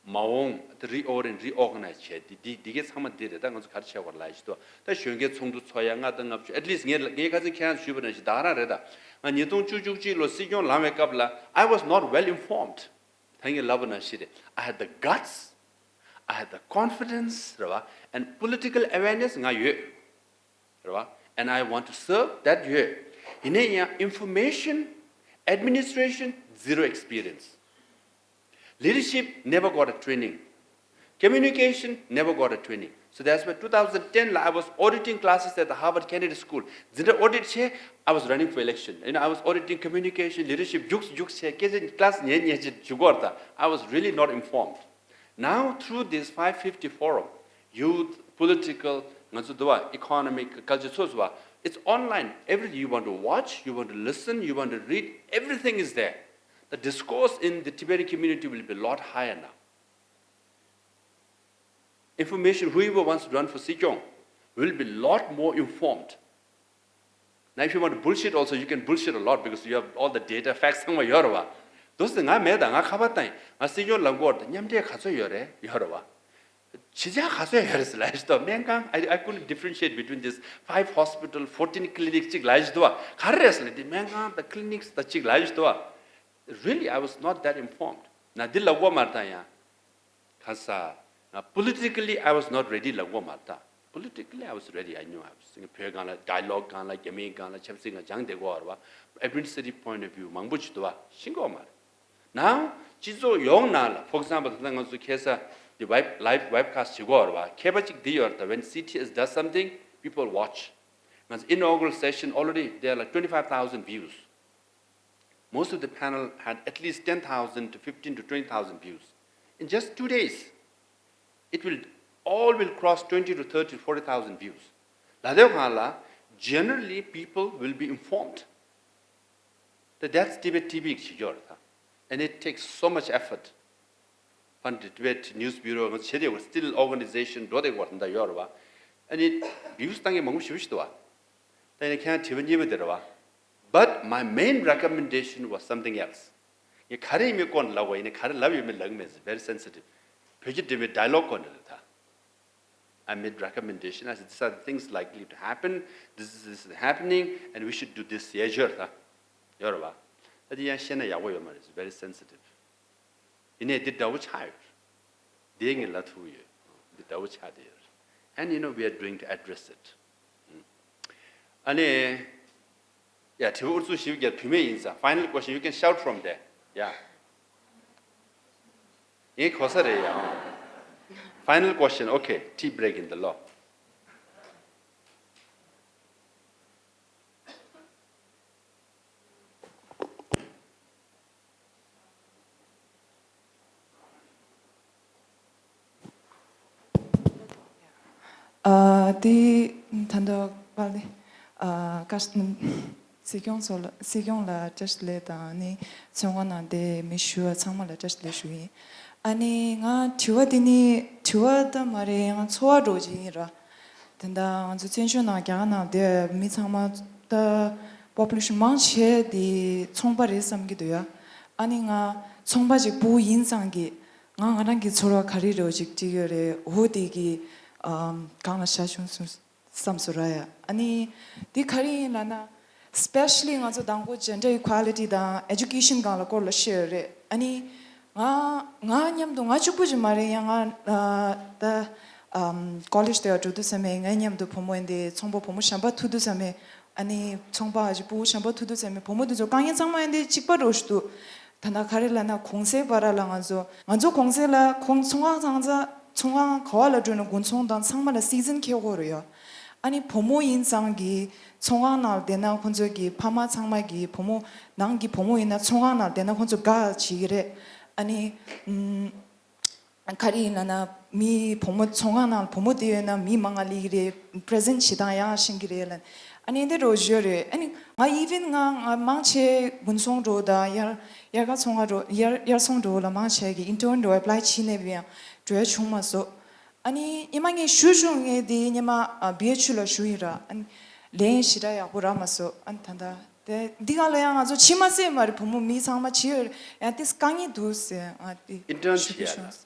པ། མ་འོངས་ད་reorient, reorganize བྱས་དེ་དེ་དེ་གའི་ཚང་མ་འདི་རེད། ད་ང་ཚོ་ག་རེ་བྱེད་དགོས་ལབ་ཞེ་དྲུག་པ། ད་གཞོན་སྐྱེས་ཚོགས་འདུ་ཚོགས་ཡ་ལྔ་དང་ལྔ་བཅུ། At least ངས་ངས་ཁ་སང་ཁྱེད་རང་ཞུས་པ་ནང་བཞིན་ད་ག་རང་རེད། ད་ང་ཉིས་སྟོང་བཅུ་བཅུ་གཅིག་ལོ་སྲིད་སྐྱོང་ལངས་པའི་སྐབས་ལ་I was not well informed. ད་ངས་ལབ་པ་ནང་བཞིན་རེད། I had the guts, I had the confidence རེད་བ། And political awareness ང་ཡོད། རེད་བ། And I want to serve, that ཡོད། ཡིན་ན་ཡང་information, administration, zero experience. Leadership, never got a training. Communication, never got a training. So that's why two thousand ten ལ་I was auditing classes at the Harvard Kennedy School. འཛིན་གྲྭ་audit བྱས། I was running for election. You know, I was auditing communication, leadership རྒྱུགས་རྒྱུགས་བྱས། སྐད་ཆ་class ཉན་ཉན་བྱས་བཞུགས་ཀྱི་ཡོད་རེད། ད་I was really not informed. Now through this five fifty forum, youth, political, ང་ཚོ་འདི་བ་economic, culture སོ་སོ་བ། It's online. Every, you want to watch, you want to listen, you want to read, everything is there. The discourse in the Tibetan community will be a lot higher now. Information, whoever wants to run for སྲིད་སྐྱོང will be a lot more informed. Now if you want to bullshit also, you can bullshit a lot because you have all the data, facts ཚང་མ་ཡོད་རེད་བ། དེ་ཚོ་ང་མེད། ད་ང་ཁ་པར་བཏང་ཡིན། ང་སྲིད་སྐྱོང་ལངས་དགོས་རེད། མཉམ་འབྲེལ་ག་ཚོད་ཡོད་རེད། ཡོད་རེད་བ། ཕྱི་རྒྱལ་ག་ཚོད་ཡོད་རེད་ཟེར་ལབ་ཡ་ཞིག་འདུག་སྨན་ཁང་I, I couldn't differentiate between this five hospital, fourteen clinics གཅིག་ལབ་ཡ་ཞིག་འདུག་ག་རེ་རེད་ཟེར་ལབ་དེ་སྨན་ཁང་དང་clinics དང་གཅིག་ལབ་ཡ་ཞིག་འདུག Really, I was not that informed. ན་འདི་ལབ་དགོས་མ་རེད་ད་ཡང་། ག་ས། ང་politically I was not ready ལབ་དགོས་མ་རེད་ད། Politically I was ready. I knew I was བོད་སྒང་ལ་dialogue སྒང་ལ་རྒྱ་མིའི་སྒང་ལ་ཆབ་སྲིད་སྒང་སྦྱངས་བསྡད་དགོས་རེད་བ། Administrative point of view མང་པོ་ཅིག་འདུག་བ་ཤེས་དགོས་མ་རེད། Now སྤྱི་ཚོགས་ཡོངས་ནང་ལ་for example ད་ལྟ་ང་ཚོ་ཁ་སང་འདི་web live webcast བྱེད་དགོས་རེད་བ། མཁས་པ་ཅིག་འདི་ཡོད་རེད་ད། When C T S does something, people watch. ང་ཚོ་inaugural session already there are like twenty-five thousand views. Most of the panel had at least ten thousand to fifteen to twenty thousand views. In just two days, it will all will cross twenty to thirty, forty thousand views. ལ་དེ་གང་ལ་generally people will be informed. That that's Tibet T V ཞིག་ཡོད་རེད་ད། And it takes so much effort. Pan Tibet News Bureau ང་ཚོ་བྱེད་དེ་still organization འགྲོ་དེ་བར་ད་ཡོད་རེད་བ། ཨ་ནི་views བཏང་གི་མང་པོ་ཞེ་པོ་ཞིག་འདུག་བ། ད་ཡིན་ན་ཁྱེད་རང་དྲི་བ་གཉིས་པ་དེ་རེད་བ། But my main recommendation was something else. ངས་ག་རེ་ཡིན་མིན་སྐོར་ནས་ལབ་དགོས་ཡིན་ན་ག་རེ་ལབ་ཡོད་མེད་ལབ་གི་མེད། Very sensitive. བོད་ཀྱི་འབྲེལ་མོལ་dialogue སྐོར་ནས་རེད་ད། I made recommendation. I said, these are the things likely to happen. This is, this is happening, and we should do this. ཡ་ཞོར་ད། ཡོད་རེད་བ། ད་དེ་ཡང་བཤད་ན་ཡག་པོ་ཡོད་མ་རེད། It's very sensitive. ཡིན་ནའི་འདི་འདྲ་བོ་ཆགས་ཡོད། འདི་ངས་ལབ་ཐུབ་ཡོད། འདི་འདྲ་བོ་ཆགས་བསྡད་ཡོད། And you know, we are going to address it. ཨ་ནི། ཡ་དྲི་བ་ཨུ་ཚུགས་ཞིབ་རྒྱག་བུད་མེད་ཡིན་ཙང་། Final question, you can shout from there. Yeah. ངས་གོ་ས་རེད་ཡ། Final question, okay, tea break in the law. ཨ་དེ་ད་ལྟ་པ་ལི་ཨ་བཀའ་སྲིད་སྐྱོང་ཚོ་ལ་སྲིད་སྐྱོང་ལ་བཀྲ་ཤིས་བདེ་ལེགས་དང་ནི་ཚོགས་ཁང་ནང་དེ་མི་ཞུ་བ་ཚང་མ་ལ་བཀྲ་ཤིས་བདེ་ལེགས་ཞུ་ཡིན། ཨ་ནི་ང་དྲི་བ་དེ་ནི་དྲི་བ་ད་མ་རེད། ང་ཚོར་བ་འདྲ་ཅིག་ཡིན་ར། དེ་འདྲ་ང་ཚོ་བཙན་བྱོལ་ནང་རྒྱ་གར་ནང་བསྡད་མི་ཚང་མ་ད་population མང་ཆེ་དེ་ཚོང་པ་རེད་བསམ་གྱི་འདུག་ཡ། ཨ་ནི་ང་ཚོང་པ་ཅིག་ཕྲུ་གུ་ཡིན་ཙང་གི་ང་ང་རང་གི་ཚོར་བ་ག་རེ་རེད་ཅིག་དྲིས་ཡོད་རེད། འོ་དེ་གི་ཨམ་གང་ལ་ཤ་ཆུང་སུ་བསམ་སོང་ར་ཡ། ཨ་ནི་དེ་ག་རེ་ཡིན་ལབ་ན། Especially ང་ཚོ་དང་པོ་gender equality དང་education སྒང་ལ་སྐོར་ལ་བཤད་ཡོད་རེད། ཨ་ནི་ང་ང་མཉམ་དུ་ང་གཅིག་པུ་ཅིག་མ་རེད་ཡ། ང་ཨ་ད་ཨམ་college དེ་འགྲོ་དུས་ཙམ་པ་ང་མཉམ་དུ་བུ་མོ་ཡིན་དེ་ཚོང་པ་བུ་མོ་གཞན་པ་ཐུག་དུས་ཙམ་པ་ཨ་ནི་ཚོང་པ་ཨ་ཅེ་ཕྲུ་གུ་གཞན་པ་ཐུག་དུས་ཙམ་པ་བུ་མོ་དེ་ཚོ་དཀའ་ངལ་ཚང་མ་ཡིན་དེ་གཅིག་པ་འདྲ་ཞིག་འདུག་ད་ལྟ་ག་རེ་ལབ་ན་གུང་སེང་བར་ལ་ང་ཚོ་ང་ཚོ་གུང་སེང་ལ་ཁོང་ཚོང་ཁང་ཚང་ཚ་ཚོང་ཁང་ག་བ་ལ་འགྲོ་ན་དགུན་ཚོང་དང་ཚང་མ་ལ་སི་ཛིན་ཁེལ་དགོས་རེད་ཡ། ཨ་ནི་བུ་མོ་ཡིན་ཙང་གི་ཚོང་ཁང་ནང་བསྡད་ན་ཁོང་ཚོ་གི་ཕ་མ་ཚང་མ་གི་བུ་མོ་ནང་གི་བུ་མོ་ཡིན་ན་ཚོང་ཁང་ནང་བསྡད་ན་ཁོང་ཚོ་དགའ་བྱེད་ཀྱི་རེད། ཨ་ནི་ཨམ། ག་རེ་ཡིན་ལབ་ན་མི་བུ་མོ་ཚོང་ཁང་ནང་བུ་མོ་དེ་ཡོད་ན་མི་མང་ང་སླེབས་ཀྱི་རེད། པི་རི་ཛེན་ཊི་བྱེད་སྟངས་ཡག་ཤེས་ཀྱི་རེད་ལབ། ཨ་ནི་འདི་འདྲ་བོ་ཞིག་ཡོད་རེད། ཨ་ནི་ང་even ང་ང་མང་ཆེ་དགུན་ཚོང་འདྲ་བོ་དང་དབྱར་དབྱར་ཁ་ཚོང་ཁང་འདྲ་བོ་དབྱར་དབྱར་ཚོང་འདྲ་བོ་ལ་མང་ཆེ་གི་ཨིན་ཊརན་འདྲ་བོ་ཨེ་པི་ལའི་བྱས་ནས་ཡང་འགྲོ་ཡ་བྱུང་མ་སོང་། ཨ་ནི་ཉི་མ་ངས་ཞུ་བྱུང་། ངས་དེ་ཉི་མ་ཨ་བི་ཨེཆ་ཡུ་ལ་ཞུ་ཡིན་ར། ཨ་ནི་ལན་ཞེ་དྲག་ཡག་པོ་རག་མ་སོང་། ཨ་ནི་ད་ལྟ། དེ་འདི་ག་ལ་ཡང་ང་ཚོ་ཕྱི་མ་སེ་མ་རེད། བུ་མོ་མི་ཚང་མ་ཕྱི་ཡོད་རེད། ཡང་དེ་དཀའ་ངལ་འདུག་ཟེར་ང་དེ་ཨིན་ཊརན་ཞུ་གི་བྱེད་ཡ་བྱུང་།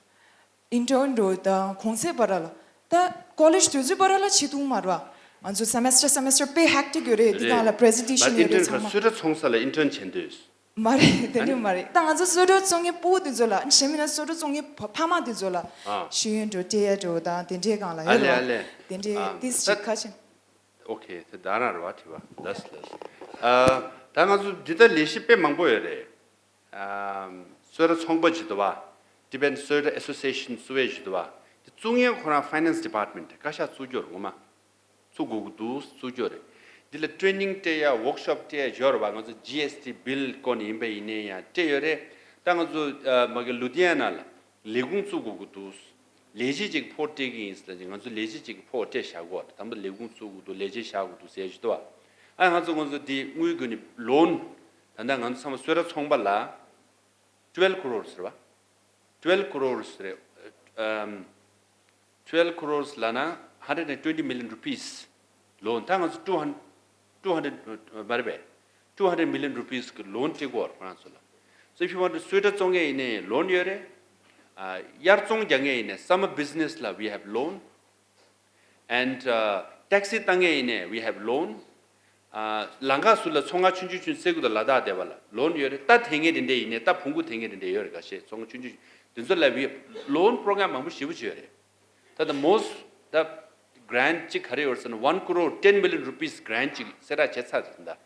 ཨིན་ཊརན་འགྲོ་དང་གུང་སེང་བར་ལ་ད་ཀོ་ལེཇ་དུས་ཚོད་བར་ལ་བྱེད་ཐུབ་མ་རེད་བ། ང་ཚོ་སེ་མེ་སི་ཊར་སེ་མེ་སི་ཊར་དཔེ་ཧེག་ཊིག་ཡོད་རེད། འདི་གང་ལ་པི་རི་ཛེན་ཊེ་ཤན་ཡོད་རེད་ཚང་མ། སོ་ཊ་ཚོང་ས་ལ་ཨིན་ཊརན་བྱེད་འདོད། མ་རེད། དེ་འདྲ་མ་རེད། ད་ང་ཚོ་སོ་ཊ་བཙོང་མཁན་ཕྲུ་གུ་དེ་ཚོ་ལ་གཞན་མིན་ན་སོ་ཊ་བཙོང་མཁན་ཕ་མ་དེ་ཚོ་ལ་ཨ་ཤེས་ཡོན་འགྲོ་སྤྲད་ཡ་འགྲོ་དང་དེ་འདྲའི་སྒང་ལ་ཨ་ཡོད་ལེ་ཨ་རེད་བ། ལེ། དེ་འདྲའི་ཨ་ཏིས་ད་ཅིག་ཁ་ཆེན། ཨོ་ཁེ། དེ་ད་རང་རེད་བ་དྲི་བ། ལགས་ལགས། ཨ་ད་ང་ཚོ་འདི་ལྟར་ལས་གཞི་དཔེ་མང་པོ་ཡོད་རེད། ཨ་སོ་ཊ་ཚོང་པ་ཅིག་འདུག་བ། Tibetan Soda Association བཙུགས་པ་ཅིག་འདུག་བ། དེ་བཙུགས་མཁན་ཁོ་རང་ཕའི་ནན་སི་ཌི་པཱར་ཊི་མེན་ཊི་བཀའ་ཤག་བཙུགས་རྒྱུ་རེད་ངོ་མ། བཙུགས་དགོས་ཀྱི་འདུག་བཙུགས་རྒྱུ་རེད། འདི་ལ་ཊི་རེ་ནིང་སྤྲད་ཡ་ཝོག་ཤོབ་སྤྲད་ཡ་ཡོད་རེད་བ། ང་ཚོ་ཇི་ཨེས་ཊི་བིལ་སྐོར་ནས་ཡིན་པ་ཡིན་ནའི་ཡང་སྤྲད་ཡོད་རེད། ད་ང་ཚོ་ཨ་མ་གི་ལུ་དྷི་ཡ་ན་ལ་ལས་ཁུངས་བཙུགས་དགོས་ཀྱི་འདུག་ལས་བྱེད་ཅིག་ཕོགས་སྤྲད་ཀྱི་ཡིན་ཟེར་ལབ་ཅིག་ང་ཚོ་ལས་བྱེད་ཅིག་ཕོགས་སྤྲད་བཞག་དགོས་རེད། དང་པོ་ལས་ཁུངས་བཙུགས་དགོས་འདུག་ལས་བྱེད་བཞག་དགོས་འདུག་ཟེར་ཞུ་འདུག་བ། ཨ་ང་ཚོ་ང་ཚོ་འདི་དངུལ་བརྒྱུད་ནས་ལོན། ད་ལྟ་ང་ཚོ་ཚང་མ་སོ་ཊ་ཚོང་པ་ལ་twelve crores རེད་བ། Twelve crores རེད། ཨམ། Twelve crores ལབ་ན་hundred and twenty million rupees ལོན། ད་ང་ཚོ་two hundred, two hundred མ་རེད་པས། Two hundred million rupees གི་ལོན་སྤྲད་དགོས་རེད་ཁོ་རང་ཚོ་ལ། So if you want to སོ་ཊ་བཙོང་མཁན་ཡིན་ནའི་ལོན་ཡོད་རེད། དབྱར་ཚོང་རྒྱག་མཁན་ཡིན་ནའི་summer business ལ་we have loan and taxi བཏང་མཁན་ཡིན་ནའི་we have loan. ལམ་ཁ་ཟུར་ལ་ཚོང་ཁང་ཆུང་ཆུང་ཆུང་སེ་གུ་དང་ལ་དྭགས་དེ་བ་ལ་loan ཡོད་རེད། རྟ་དེད་མཁན་དེ་འདྲས་ཡིན་ནའི་རྟ་བོང་གུ་དེད་མཁན་དེ་འདྲས་ཡོད་རེད། ཁ་ཤས་ཚོང་ཁང་ཆུང་ཆུང་དེ་ཚོ་ལ་we have loan program མང་པོ་ཞེ་པོ་ཅིག་ཡོད་རེད། ད་the most the grant གཅིག་ག་རེ་ཡོད་ཟེར་ན་one crore ten million rupees grant གཅིག་གསལ་བསྒྲགས་བྱས་ཚར་ཟིན་ད།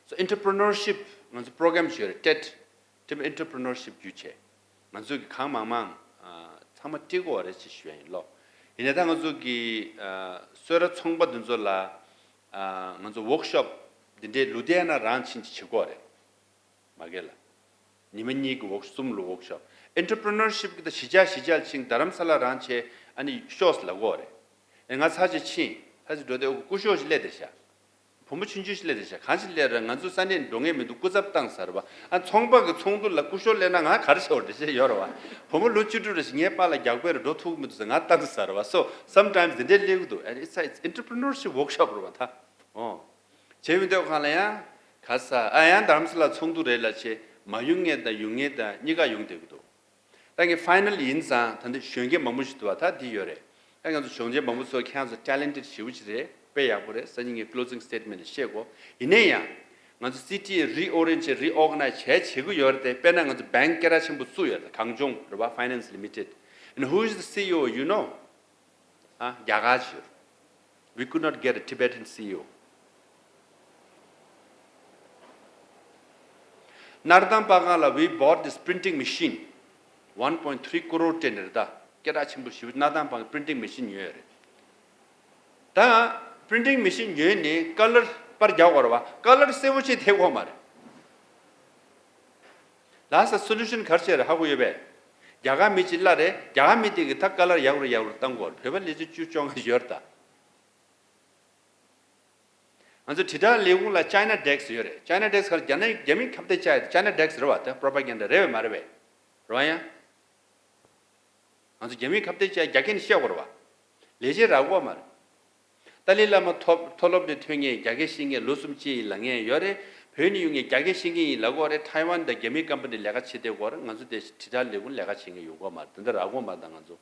So entrepreneurship ང་ཚོ་program ཞིག་ཡོད་རེད། ཏེད་ཏེད་entrepreneurship བརྒྱུད་བྱས་ང་ཚོ་གི་གང་མང་མང་ཚང་མ་ཁྲིད་དགོས་རེད་ཅེས་ཞུ་ཡ་ཡིན་ལོ། ཡིན་ནའི་ད་ང་ཚོ་གི་གསོལ་ར་ཚོང་པ་འདི་ཚོ་ལ་ང་ཚོ་workshop འདི་འདྲའི་ལུ་དྷི་ཡ་ན་རང་ཕྱིན་ཅི་བྱེད་དགོས་རེད། མ་གི་ལ། ཉི་མ་གཉིས་ཀྱི་ཝོག་གསུམ་ལ་ཝོག་ཤོབ། ཨེན་ཊར་པི་རི་ནར་ཤིབ་ཀྱི་ད་གཞིས་ཆགས་གཞིས་ཆགས་ལ་ཕྱིན་རྡ་རམ་ས་ལ་རང་བྱས་ཨ་ནི་ཤོག་ཟེར་ལབ་ཀྱི་ཡོད་རེད། ཨེ་ང་ཚར་གཅིག་ཕྱིན་ཚར་གཅིག་འགྲོ་དུས་སྐུ་ཞབས་ཤིག་སླེབས་བསྡད་ཤག་བུ་མོ་ཆུང་ཆུང་ཞིག་སླེབས་བསྡད་ཤག་གང་ཞིག་སླེབས་རེད། ང་ཚོ་ས་གནས་འགྲོ་མཁན་མི་འདུག་སྐུ་ཚབ་བཏང་ཟེར་བ། ཨ་ཚོང་པ་གི་ཚོགས་འདུ་ལ་སྐུ་ཞབས་སླེབས་ན་ང་ག་རེ་བྱེད་དགོས་རེད་ཅེས་ཡོད་རེད་བ། བུ་མོ་ལོ་བཅུ་དྲུག་རེད་ཤག་ངའི་པཱ་ལགས་རྒྱགས་པ་རེད། འགྲོ་ཐུབ་ཀྱི་མི་འདུག་ཟེར་ང་བཏང་ཟེར་བ། So sometimes འདི་འདྲའི་སླེབས་ཀྱི་འདུག And it's a, it's entrepreneurship workshop རེད་བ་ད། ཨོ། བྱས་ཡོང་དུས་སྒང་ལ་ཡང་ག་ས་ཨ་ཡང་རྡ་རམ་ས་ལ་ཚོགས་འདུ་རེད་ལབ་བྱས་མ་ཡོང་མཁན་དང་ཡོང་མཁན་དང་གཉིས་ཀ་ཡོང་བསྡད་ཀྱི་འདུག་ད་ངས་ཕའི་ནལ་ཡིན་ཙང་ད་འདི་གཞོན་སྐྱེས་མང་པོ་ཞིག་འདུག་བ། ད་འདི་ཡོད་རེད། ད་ང་ཚོ་གཞོན་སྐྱེས་མང་པོ་ཚོ་ཁྱེད་རང་ཚོ་ཊེ་ལེན་ཊེཌ་ཞེ་པོ་ཅིག་རེད། དཔེ་ཡག་པོ་རེད། སང་ཉིན་ངས་closing statement ལ་བཤད་དགོས། ཡིན་ན་ཡང་ང་ཚོ་སི་ཊི་རི་ཨོ་རི་ཡེན་ཊེ་ཤན་རི་ཨོར་ག་ནའི་ཛེ་བྱེད་ཀྱི་ཡོད་རེད་དེ། དཔེར་ན་ང་ཚོ་བེང་སྐད་གྲགས་ཆེན་པོ་བཙུགས་ཡོད་རེད། གངས་ལྗོངས་རེད་བ། Finance Limited. And who is the C E O, you know? ཨ། རྒྱ་གར་ཞིག We could not get a Tibetan C E O. སྣར་ཐང་པ་གང་ལ་we bought this printing machine, one point three crore སྤྲད་ནས་རེད་ད། སྐད་གྲགས་ཆེན་པོ་ཞིག་སྣར་ཐང་པ་གང་printing machine ཉོས་རེད། ད་printing machine ཉོས་ནས་ཀ་ལར་པར་རྒྱག་དགོས་རེད་བ། ཀ་ལར་སེར་པོ་ཅིག་ཐེབས་དགོས་མ་རེད། ལགས་སོ། སོ་ལུ་ཤན་ག་རེ་བྱས་རེད་ཧ་གོ་ཡོད་པས། རྒྱ་གར་མི་གཅིག་གླ་རེད། རྒྱ་གར་མི་དེ་གིས་ད་ཀ་ལར་ཡག་རུ་ཡག་རུ་བཏང་དགོས་རེད། བོད་པ་ལས་བྱེད་བཅུ་བཅོ་ལྔ་ཡོད་རེད་ད། ང་ཚོ་དྲིལ་བསྒྲགས་ལས་ཁུངས་ལ་China Desk ཡོད་རེད། China Desk ག་རེ་རྒྱ་ནག་རྒྱ་མིའི་ཁ་གཏད་བཅག་ཡ་དེ་China Desk རེད་བ། དེ་propaganda རེད་པས་མ་རེད་པས། རེད་བ་ཡ། ང་ཚོ་རྒྱ་མིའི་ཁ་གཏད་བཅག་རྒྱ་སྐད་ནས་བཤད་དགོས་རེད་བ། ལས་བྱེད་རག་གི་མ་རེད། ཏཱ་ལའི་བླ་མ་མཐོ་མཐོ་སློབ་ནས་ཐོན་མཁན་རྒྱ་སྐད་ཤེས་མཁན་ལོ་གསུམ་ཅིག་ལབ་མཁན་ཡོད་རེད། བོད་ནས་ཡོང་མཁན་རྒྱ་སྐད་ཤེས་མཁན་ཡིན་ལབ་ཀྱི་ཡོད་རེད། ཐའེ་ཝན་དང་རྒྱ་མིའི་ཀམ་པ་ནི་ལས་ཀ་བྱེད་བསྡད་ཀྱི་ཡོད་རེད། ང་ཚོ་དེ་དྲིལ་བསྒྲགས་ལས་ཁུངས་ལས་ཀ་བྱེད་མཁན་ཡོང་གི་མ་རེད། དེ་འདྲ་རག་གི་མ་རེད་ད་ང་ཚོ།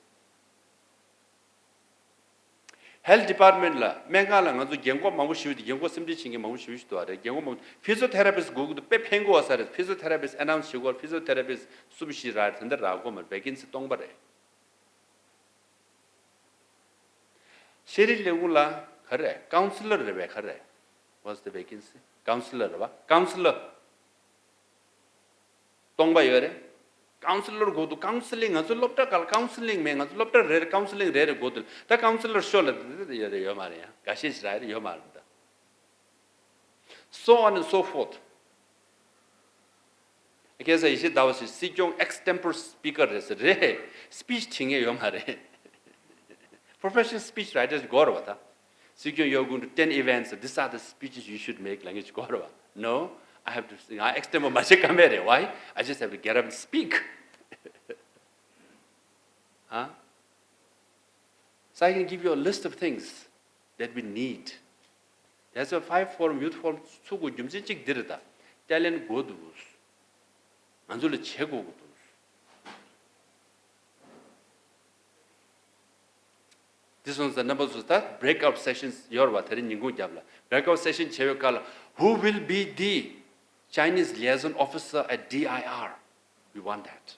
Health Department ལ་སྨན་ཁང་ལ་ང་ཚོ་རྒན་གོག་མང་པོ་ཞིག་ཡོད་དེ། རྒན་གོག་སེམས་ཁྲལ་བྱེད་མཁན་མང་པོ་ཞིག་འདུག་རེད། རྒན་གོག་མང་པོ་physiotherapist དགོས་ཀྱི་འདུག་དཔེ་ཕན་གྱི་ཡོད་ས་རེད། physiotherapist announce བྱེད་དགོས། physiotherapist གསུམ་བཞི་རག་རེད། དེ་འདྲ་རག་གི་མ་རེད། vacancy སྟོང་པ་རེད། ཤེས་རིག་ལས་ཁུངས་ལ་ག་རེ་རེད། ཀའུན་སི་ལར་རེད་པས། ག་རེ་རེད། What's the vacancy? ཀའུན་སི་ལར་རེད་པ། ཀའུན་སི་ལར་སྟོང་པ་ཡོད་རེད། ཀའུན་སི་ལར་དགོས་འདུག་ཀའུན་སི་ལིང་། ང་ཚོ་སློབ་གྲྭ་སྒང་ལ་ཀའུན་སི་ལིང་མེད། ང་ཚོ་སློབ་གྲྭ་རེ་རེ་ཀའུན་སི་ལིང་རེ་རེ་དགོས་འདུག་ད་ཀའུན་སི་ལར་ཤོག་ལབ་དེ་ཡོད་རེད་ཡོད་མ་རེད། ཡང་འགའ་ཤས་ཤིག་རག་རེད་ཡོད་མ་རེད་ད། So on and so forth. ཁ་སང་ཡེ་ཤེས་ཟླ་བ་ཞིག་སྲིད་སྐྱོང་extempore speaker རེད་ཟེར་རེད། སི་པིཆ་བྲིས་མཁན་ཡོད་མ་རེད། Professional speech writers དགོས་རེད་བ་ད། སྲིད་སྐྱོང་you're going to ten events, these are the speeches you should make ལབ་མཁན་ཞིག་དགོས་རེད་བ། No, I have to, ང་extempore མ་བྱེད་ཀ་མེད་རེད། Why? I just have to get up and speak. ཨ། So I can give you a list of things that we need. That's why five forum, youth forum ཚུགས་དགོས་རྒྱུ་མཚན་གཅིག་འདི་རེད་ད། ཊེ་ལེན་ཊི་དགོས་འདུག་ང་ཚོ་ལ་བྱེད་དགོས་ཀྱི་འདུག་འདི་སོང་ཙང་རྣམ་པ་ཚོ་ད་breakout sessions ཡོད་རེད་བ། དེ་རིང་ཉིན་གུང་རྒྱབ་ལ་breakout session བྱེད་པའི་སྐབས་ལ། Who will be the Chinese liaison officer at D I R? We want that.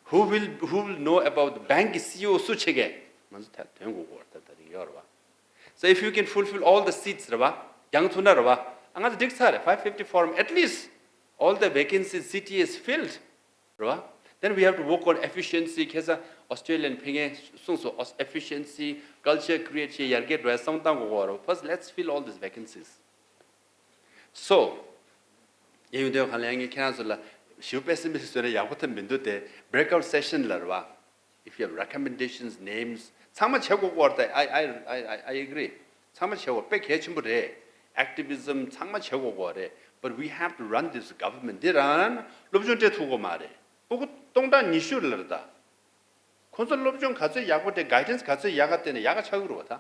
Who will, who will know about the bank གི་སི་ཨི་ཨོ་སུ་བྱེད་མཁན། ང་ཚོ་ད་དོན་གོ་གོ་ད་ད་རིང་ཡོད་རེད་བ། So if you can fulfill all the seats རེད་བ། རྒྱང་ཐུབ་ན་རེད་བ། ཨ་ང་ཚོ་འགྲིག་ཚར་རེད། Five fifty forum, at least all the vacancies, C T As filled རེད་བ། Then we have to work on efficiency. ཁ་སང་Australian ཕེབས་མཁན་གསུངས་སོང་། Efficiency, culture create བྱེད་ཡར་རྒྱས་འགྲོ་ཡ་བསམ་བློ་བཏང་དགོས་ཀྱི་ཡོད་རེད། First let's fill all these vacancies. So ཡིན་ཡོང་དུས་སྒང་ལ་ངས་ཁྱེད་རང་ཚོ་ལ་ཞེ་པོ་པེ་སི་མི་སི་བཟོས་ན་ཡག་པོ་ཐབས་མི་འདུག་སྟེ། Breakout session ལ་རེད་བ། If you have recommendations, names, ཚང་མ་བྱེད་དགོས་ཀྱི་ཡོད་རེད། I, I, I, I, I agree. ཚང་མ་བྱེད་དགོས། དཔེ་གལ་ཆེན་པོ་རེད། Activism ཚང་མ་བྱེད་དགོས་ཀྱི་ཡོད་རེད། But we have to run this government. འདི་རང་སློབ་སྦྱོང་སྤྲད་ཐུབ་ཀྱི་མ་རེད། སྤུ་གུ་སྟོང་ཕྲག་ཉི་ཤུ་ལ་རེད་ད། ཁོང་ཚོ་སློབ་སྦྱོང་ག་ཚོད་ཡག་པོ་སྤྲད། guidance ག་ཚོད་ཡག་ག་བལྟས་ན་ཡག་ག་ཆགས་ཀྱི་རེད་བ་ད།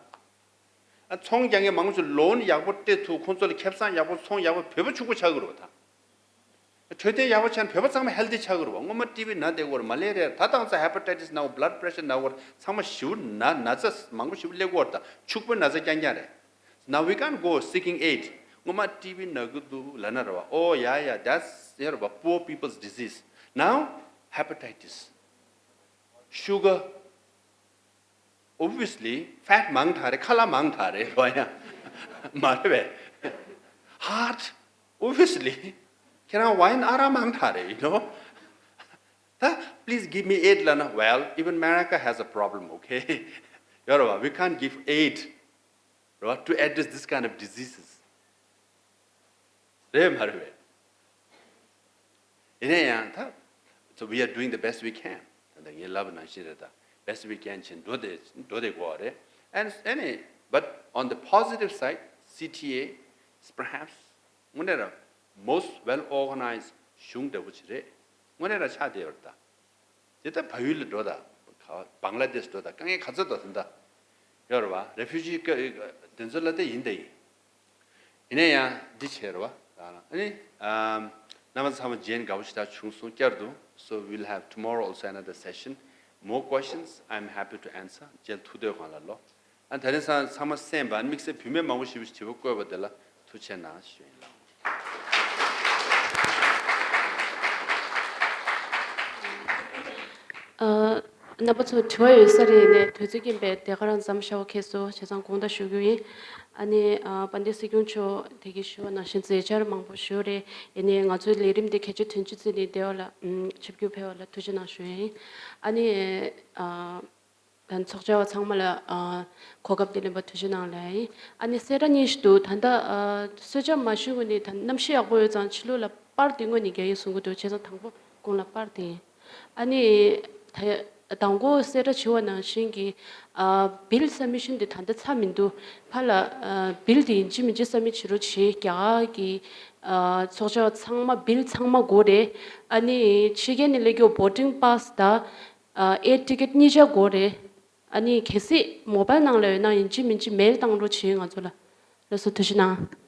ཨ་ཚོང་རྒྱག་མཁན་མང་ཆེ་ལོན་ཡག་པོ་སྤྲད་ཐུབ། ཁོང་ཚོ་ལ་ཁེ་བཟང་ཡག་པོ། ཚོང་ཡག་པོ། བོད་པ་ཕྱུག་པོ་ཆགས་ཀྱི་རེད་བ་ད། འཕྲོད་བསྟེན་ཡག་པོ་ཆགས་ན་བོད་པ་ཚང་མ་ཧེལ་ཐི་ཆགས་ཀྱི་རེད་བ། སྔོན་མ་ཊི་བི་ན་བསྡད་ཀྱི་ཡོད་རེད། མ་ལེ་རི་ཡ། ད་ཐང་ཚ་ཧེ་པ་ཊའི་ཊི་སི་ན་བོ་བྷ་ལཌ་པི་རེ་ཤར་ན་བོ་རེད། ཚང་མ་ཞེ་པོ་ན་ན་ཚ་མང་པོ་ཞེ་པོ་སླེབས་ཀྱི་ཡོད་རེད། ད་ཕྱུག་པོའི་ན་ཚ་རྐྱང་རྐྱང་རེད། Now we can't go seeking aid. སྔོན་མ་ཊི་བི་ན་གི་འདུག་ལབ་ན་རེད་བ། Oh yeah, yeah, that's, you know, poor people's disease. Now hepatitis, sugar, obviously fat མང་དྲགས་རེད། ཁ་ལག་མང་དྲགས་རེད་བ། ཡ་མ་རེད་བས། Heart, obviously ཁྱེད་རང་ཝའིན་ཨ་རག་མང་དྲགས་རེད། You know, ད་please give me aid ལབ་ན། Well, even America has a problem, okay? ཡོད་རེད་བ། We can't give aid, རེད་བ, to address this kind of diseases. རེད་མ་རེད་བས། ཡིན་ན་ཡང་ད། So we are doing the best we can. ད་ལྟ་ངས་ལབ་པ་ནང་བཞིན་རེད། ད་best we can བྱེད་འགྲོ་བསྡད་འགྲོ་བསྡད་དགོས་པ་རེད། And any, but on the positive side, C T A is perhaps དངོས་གནས་ར་most well organized གཞུང་འདྲ་པོ་ཅིག་རེད། དངོས་གནས་ར་ཆགས་བསྡད་ཡོད་རེད་ད། དེ་ལྟར་བལ་ཡུལ་ལ་འགྲོ་དང་། ག་བང་ལ་དེཤ་འགྲོ་དང་། དཀའ་ངལ་ག་ཚོད་དང་། དེ་འདྲ་ཡོད་རེད་བ། རེ་ཕུ་ཇི་དེ་ཚོ་ལ་དེ་ཡིན་དེ་ཡིན། ཡིན་ན་ཡང་འདི་བྱས་རེད་བ། ཨ་ནི་ཨམ། རྣམ་པ་ཚང་མ་མཇལ་དགའ་པོ་ཞེ་དྲག་བྱུང་སོང་། བསྐྱར་དུ། So we'll have tomorrow also another session. More questions, I'm happy to answer. མཇལ་ཐུབ་དུས་གང་ལ་ལོ། ཨ། དེ་རིང་སང་ཚང་མ་གསན་པ། ཨ་ནི་དམིགས་བསལ་བུད་མེད་མང་པོ་ཞིག་གིས་དྲི་བ་བཀོད་པ་དེ་ལ་ཐུགས་རྗེ་གནང་ཞུ་ཡིན་ལགས། ཨ། རྣམ་པ་ཚོ་དྲི་བ་ཡོད་ས་རེད། ཡིན་ནའི་དུས་ཚོད་རྐྱེན་པས་དེ་ག་རང་མཚམས་བཞག་པ་ཁེལ་སོང་། བྱས་ཙང་དགོངས་དག་ཞུ་རྒྱུ་ཡིན། ཨ་ནི་ཨ། དཔལ་ལྡན་སྲིད་སྐྱོང་མཆོག་དེ་གིས་ཞུ་བ་ནང་བཞིན་མཛད་འཆར་མང་པོ་ཞུ་རེད། ཡིན་ནའི་ང་ཚོའི་ལས་རིམ་འདི་གལ་ཆེ་དོན་ཆེ་བརྩིས་ནས་དེ་བ་ལ་ཨམ། ཆིབས་བསྒྱུར་ཕེབས་པ་ལ་ཐུགས་རྗེ་གནང་ཞུ་ཡིན། ཨ་ནི་ཨ། ད་ཚོགས་བཅར་བ་ཚང་མ་ལ་ཨ། གོ་སྐབས་དེ་ལེན་པ་ཐུགས་རྗེ་གནང་ལབ་ཡིན། ཨ་ནི་གསལ་བསྒྲགས་གཉིས་ཤིག་འདུག་ད་ལྟ་ཨ། གསོལ་ཇ་མ་ཞུས་གོང་ནས། ད་གནམ་གཤིས་ཡག་པོ་ཡོད་ཙང་ཕྱི་ལོགས་ལ་པར་དེ་དངོས་གནས་རྒྱག་ཡིན་གསུང་གི་འདུག་བྱས་ཙང་དང་པོ་གོང་ལ་པར་དེ་ཡིན། ཨ་ནི་ད་དང་པོ་གསལ་བསྒྲགས་བྱས་པ་ནང་བཞིན་གྱི་ཨ། བིལ་སབ་མི་ཤན་དེ་ད་ལྟ་ཚར་མི་འདུག་ཕར་ལ་ཨ། བིལ་དེ་ཡིན་གཅིག་མིན་གཅིག་སབ་མི་ཊི་བྱེད་རོགས་བྱེད། རྒྱ་གར་གྱི་ཨ། ཚོགས་བཅར་བ་ཚང་མ་བིལ་ཚང་མ་དགོས་རེད། ཨ་ནི་ཕྱི་རྒྱལ་ནས་སླེབས་རྒྱུ་བོ་ཊིང་པཱ་སི་དང་། ཨ། ཨེར་ཊི་ཀེ་ཊི་གཉིས་ཆ་དགོས་རེད། ཨ་ནི་གལ་སྲིད་མོ་བཱལ་ནང་ལ་ཡོད་ན་ཡིན་གཅིག་མིན་གཅིག་མེལ་བཏང་རོགས་བྱེད། ང་ཚོ་ལ། ལགས་སོ། ཐུགས་རྗེ་གནང་།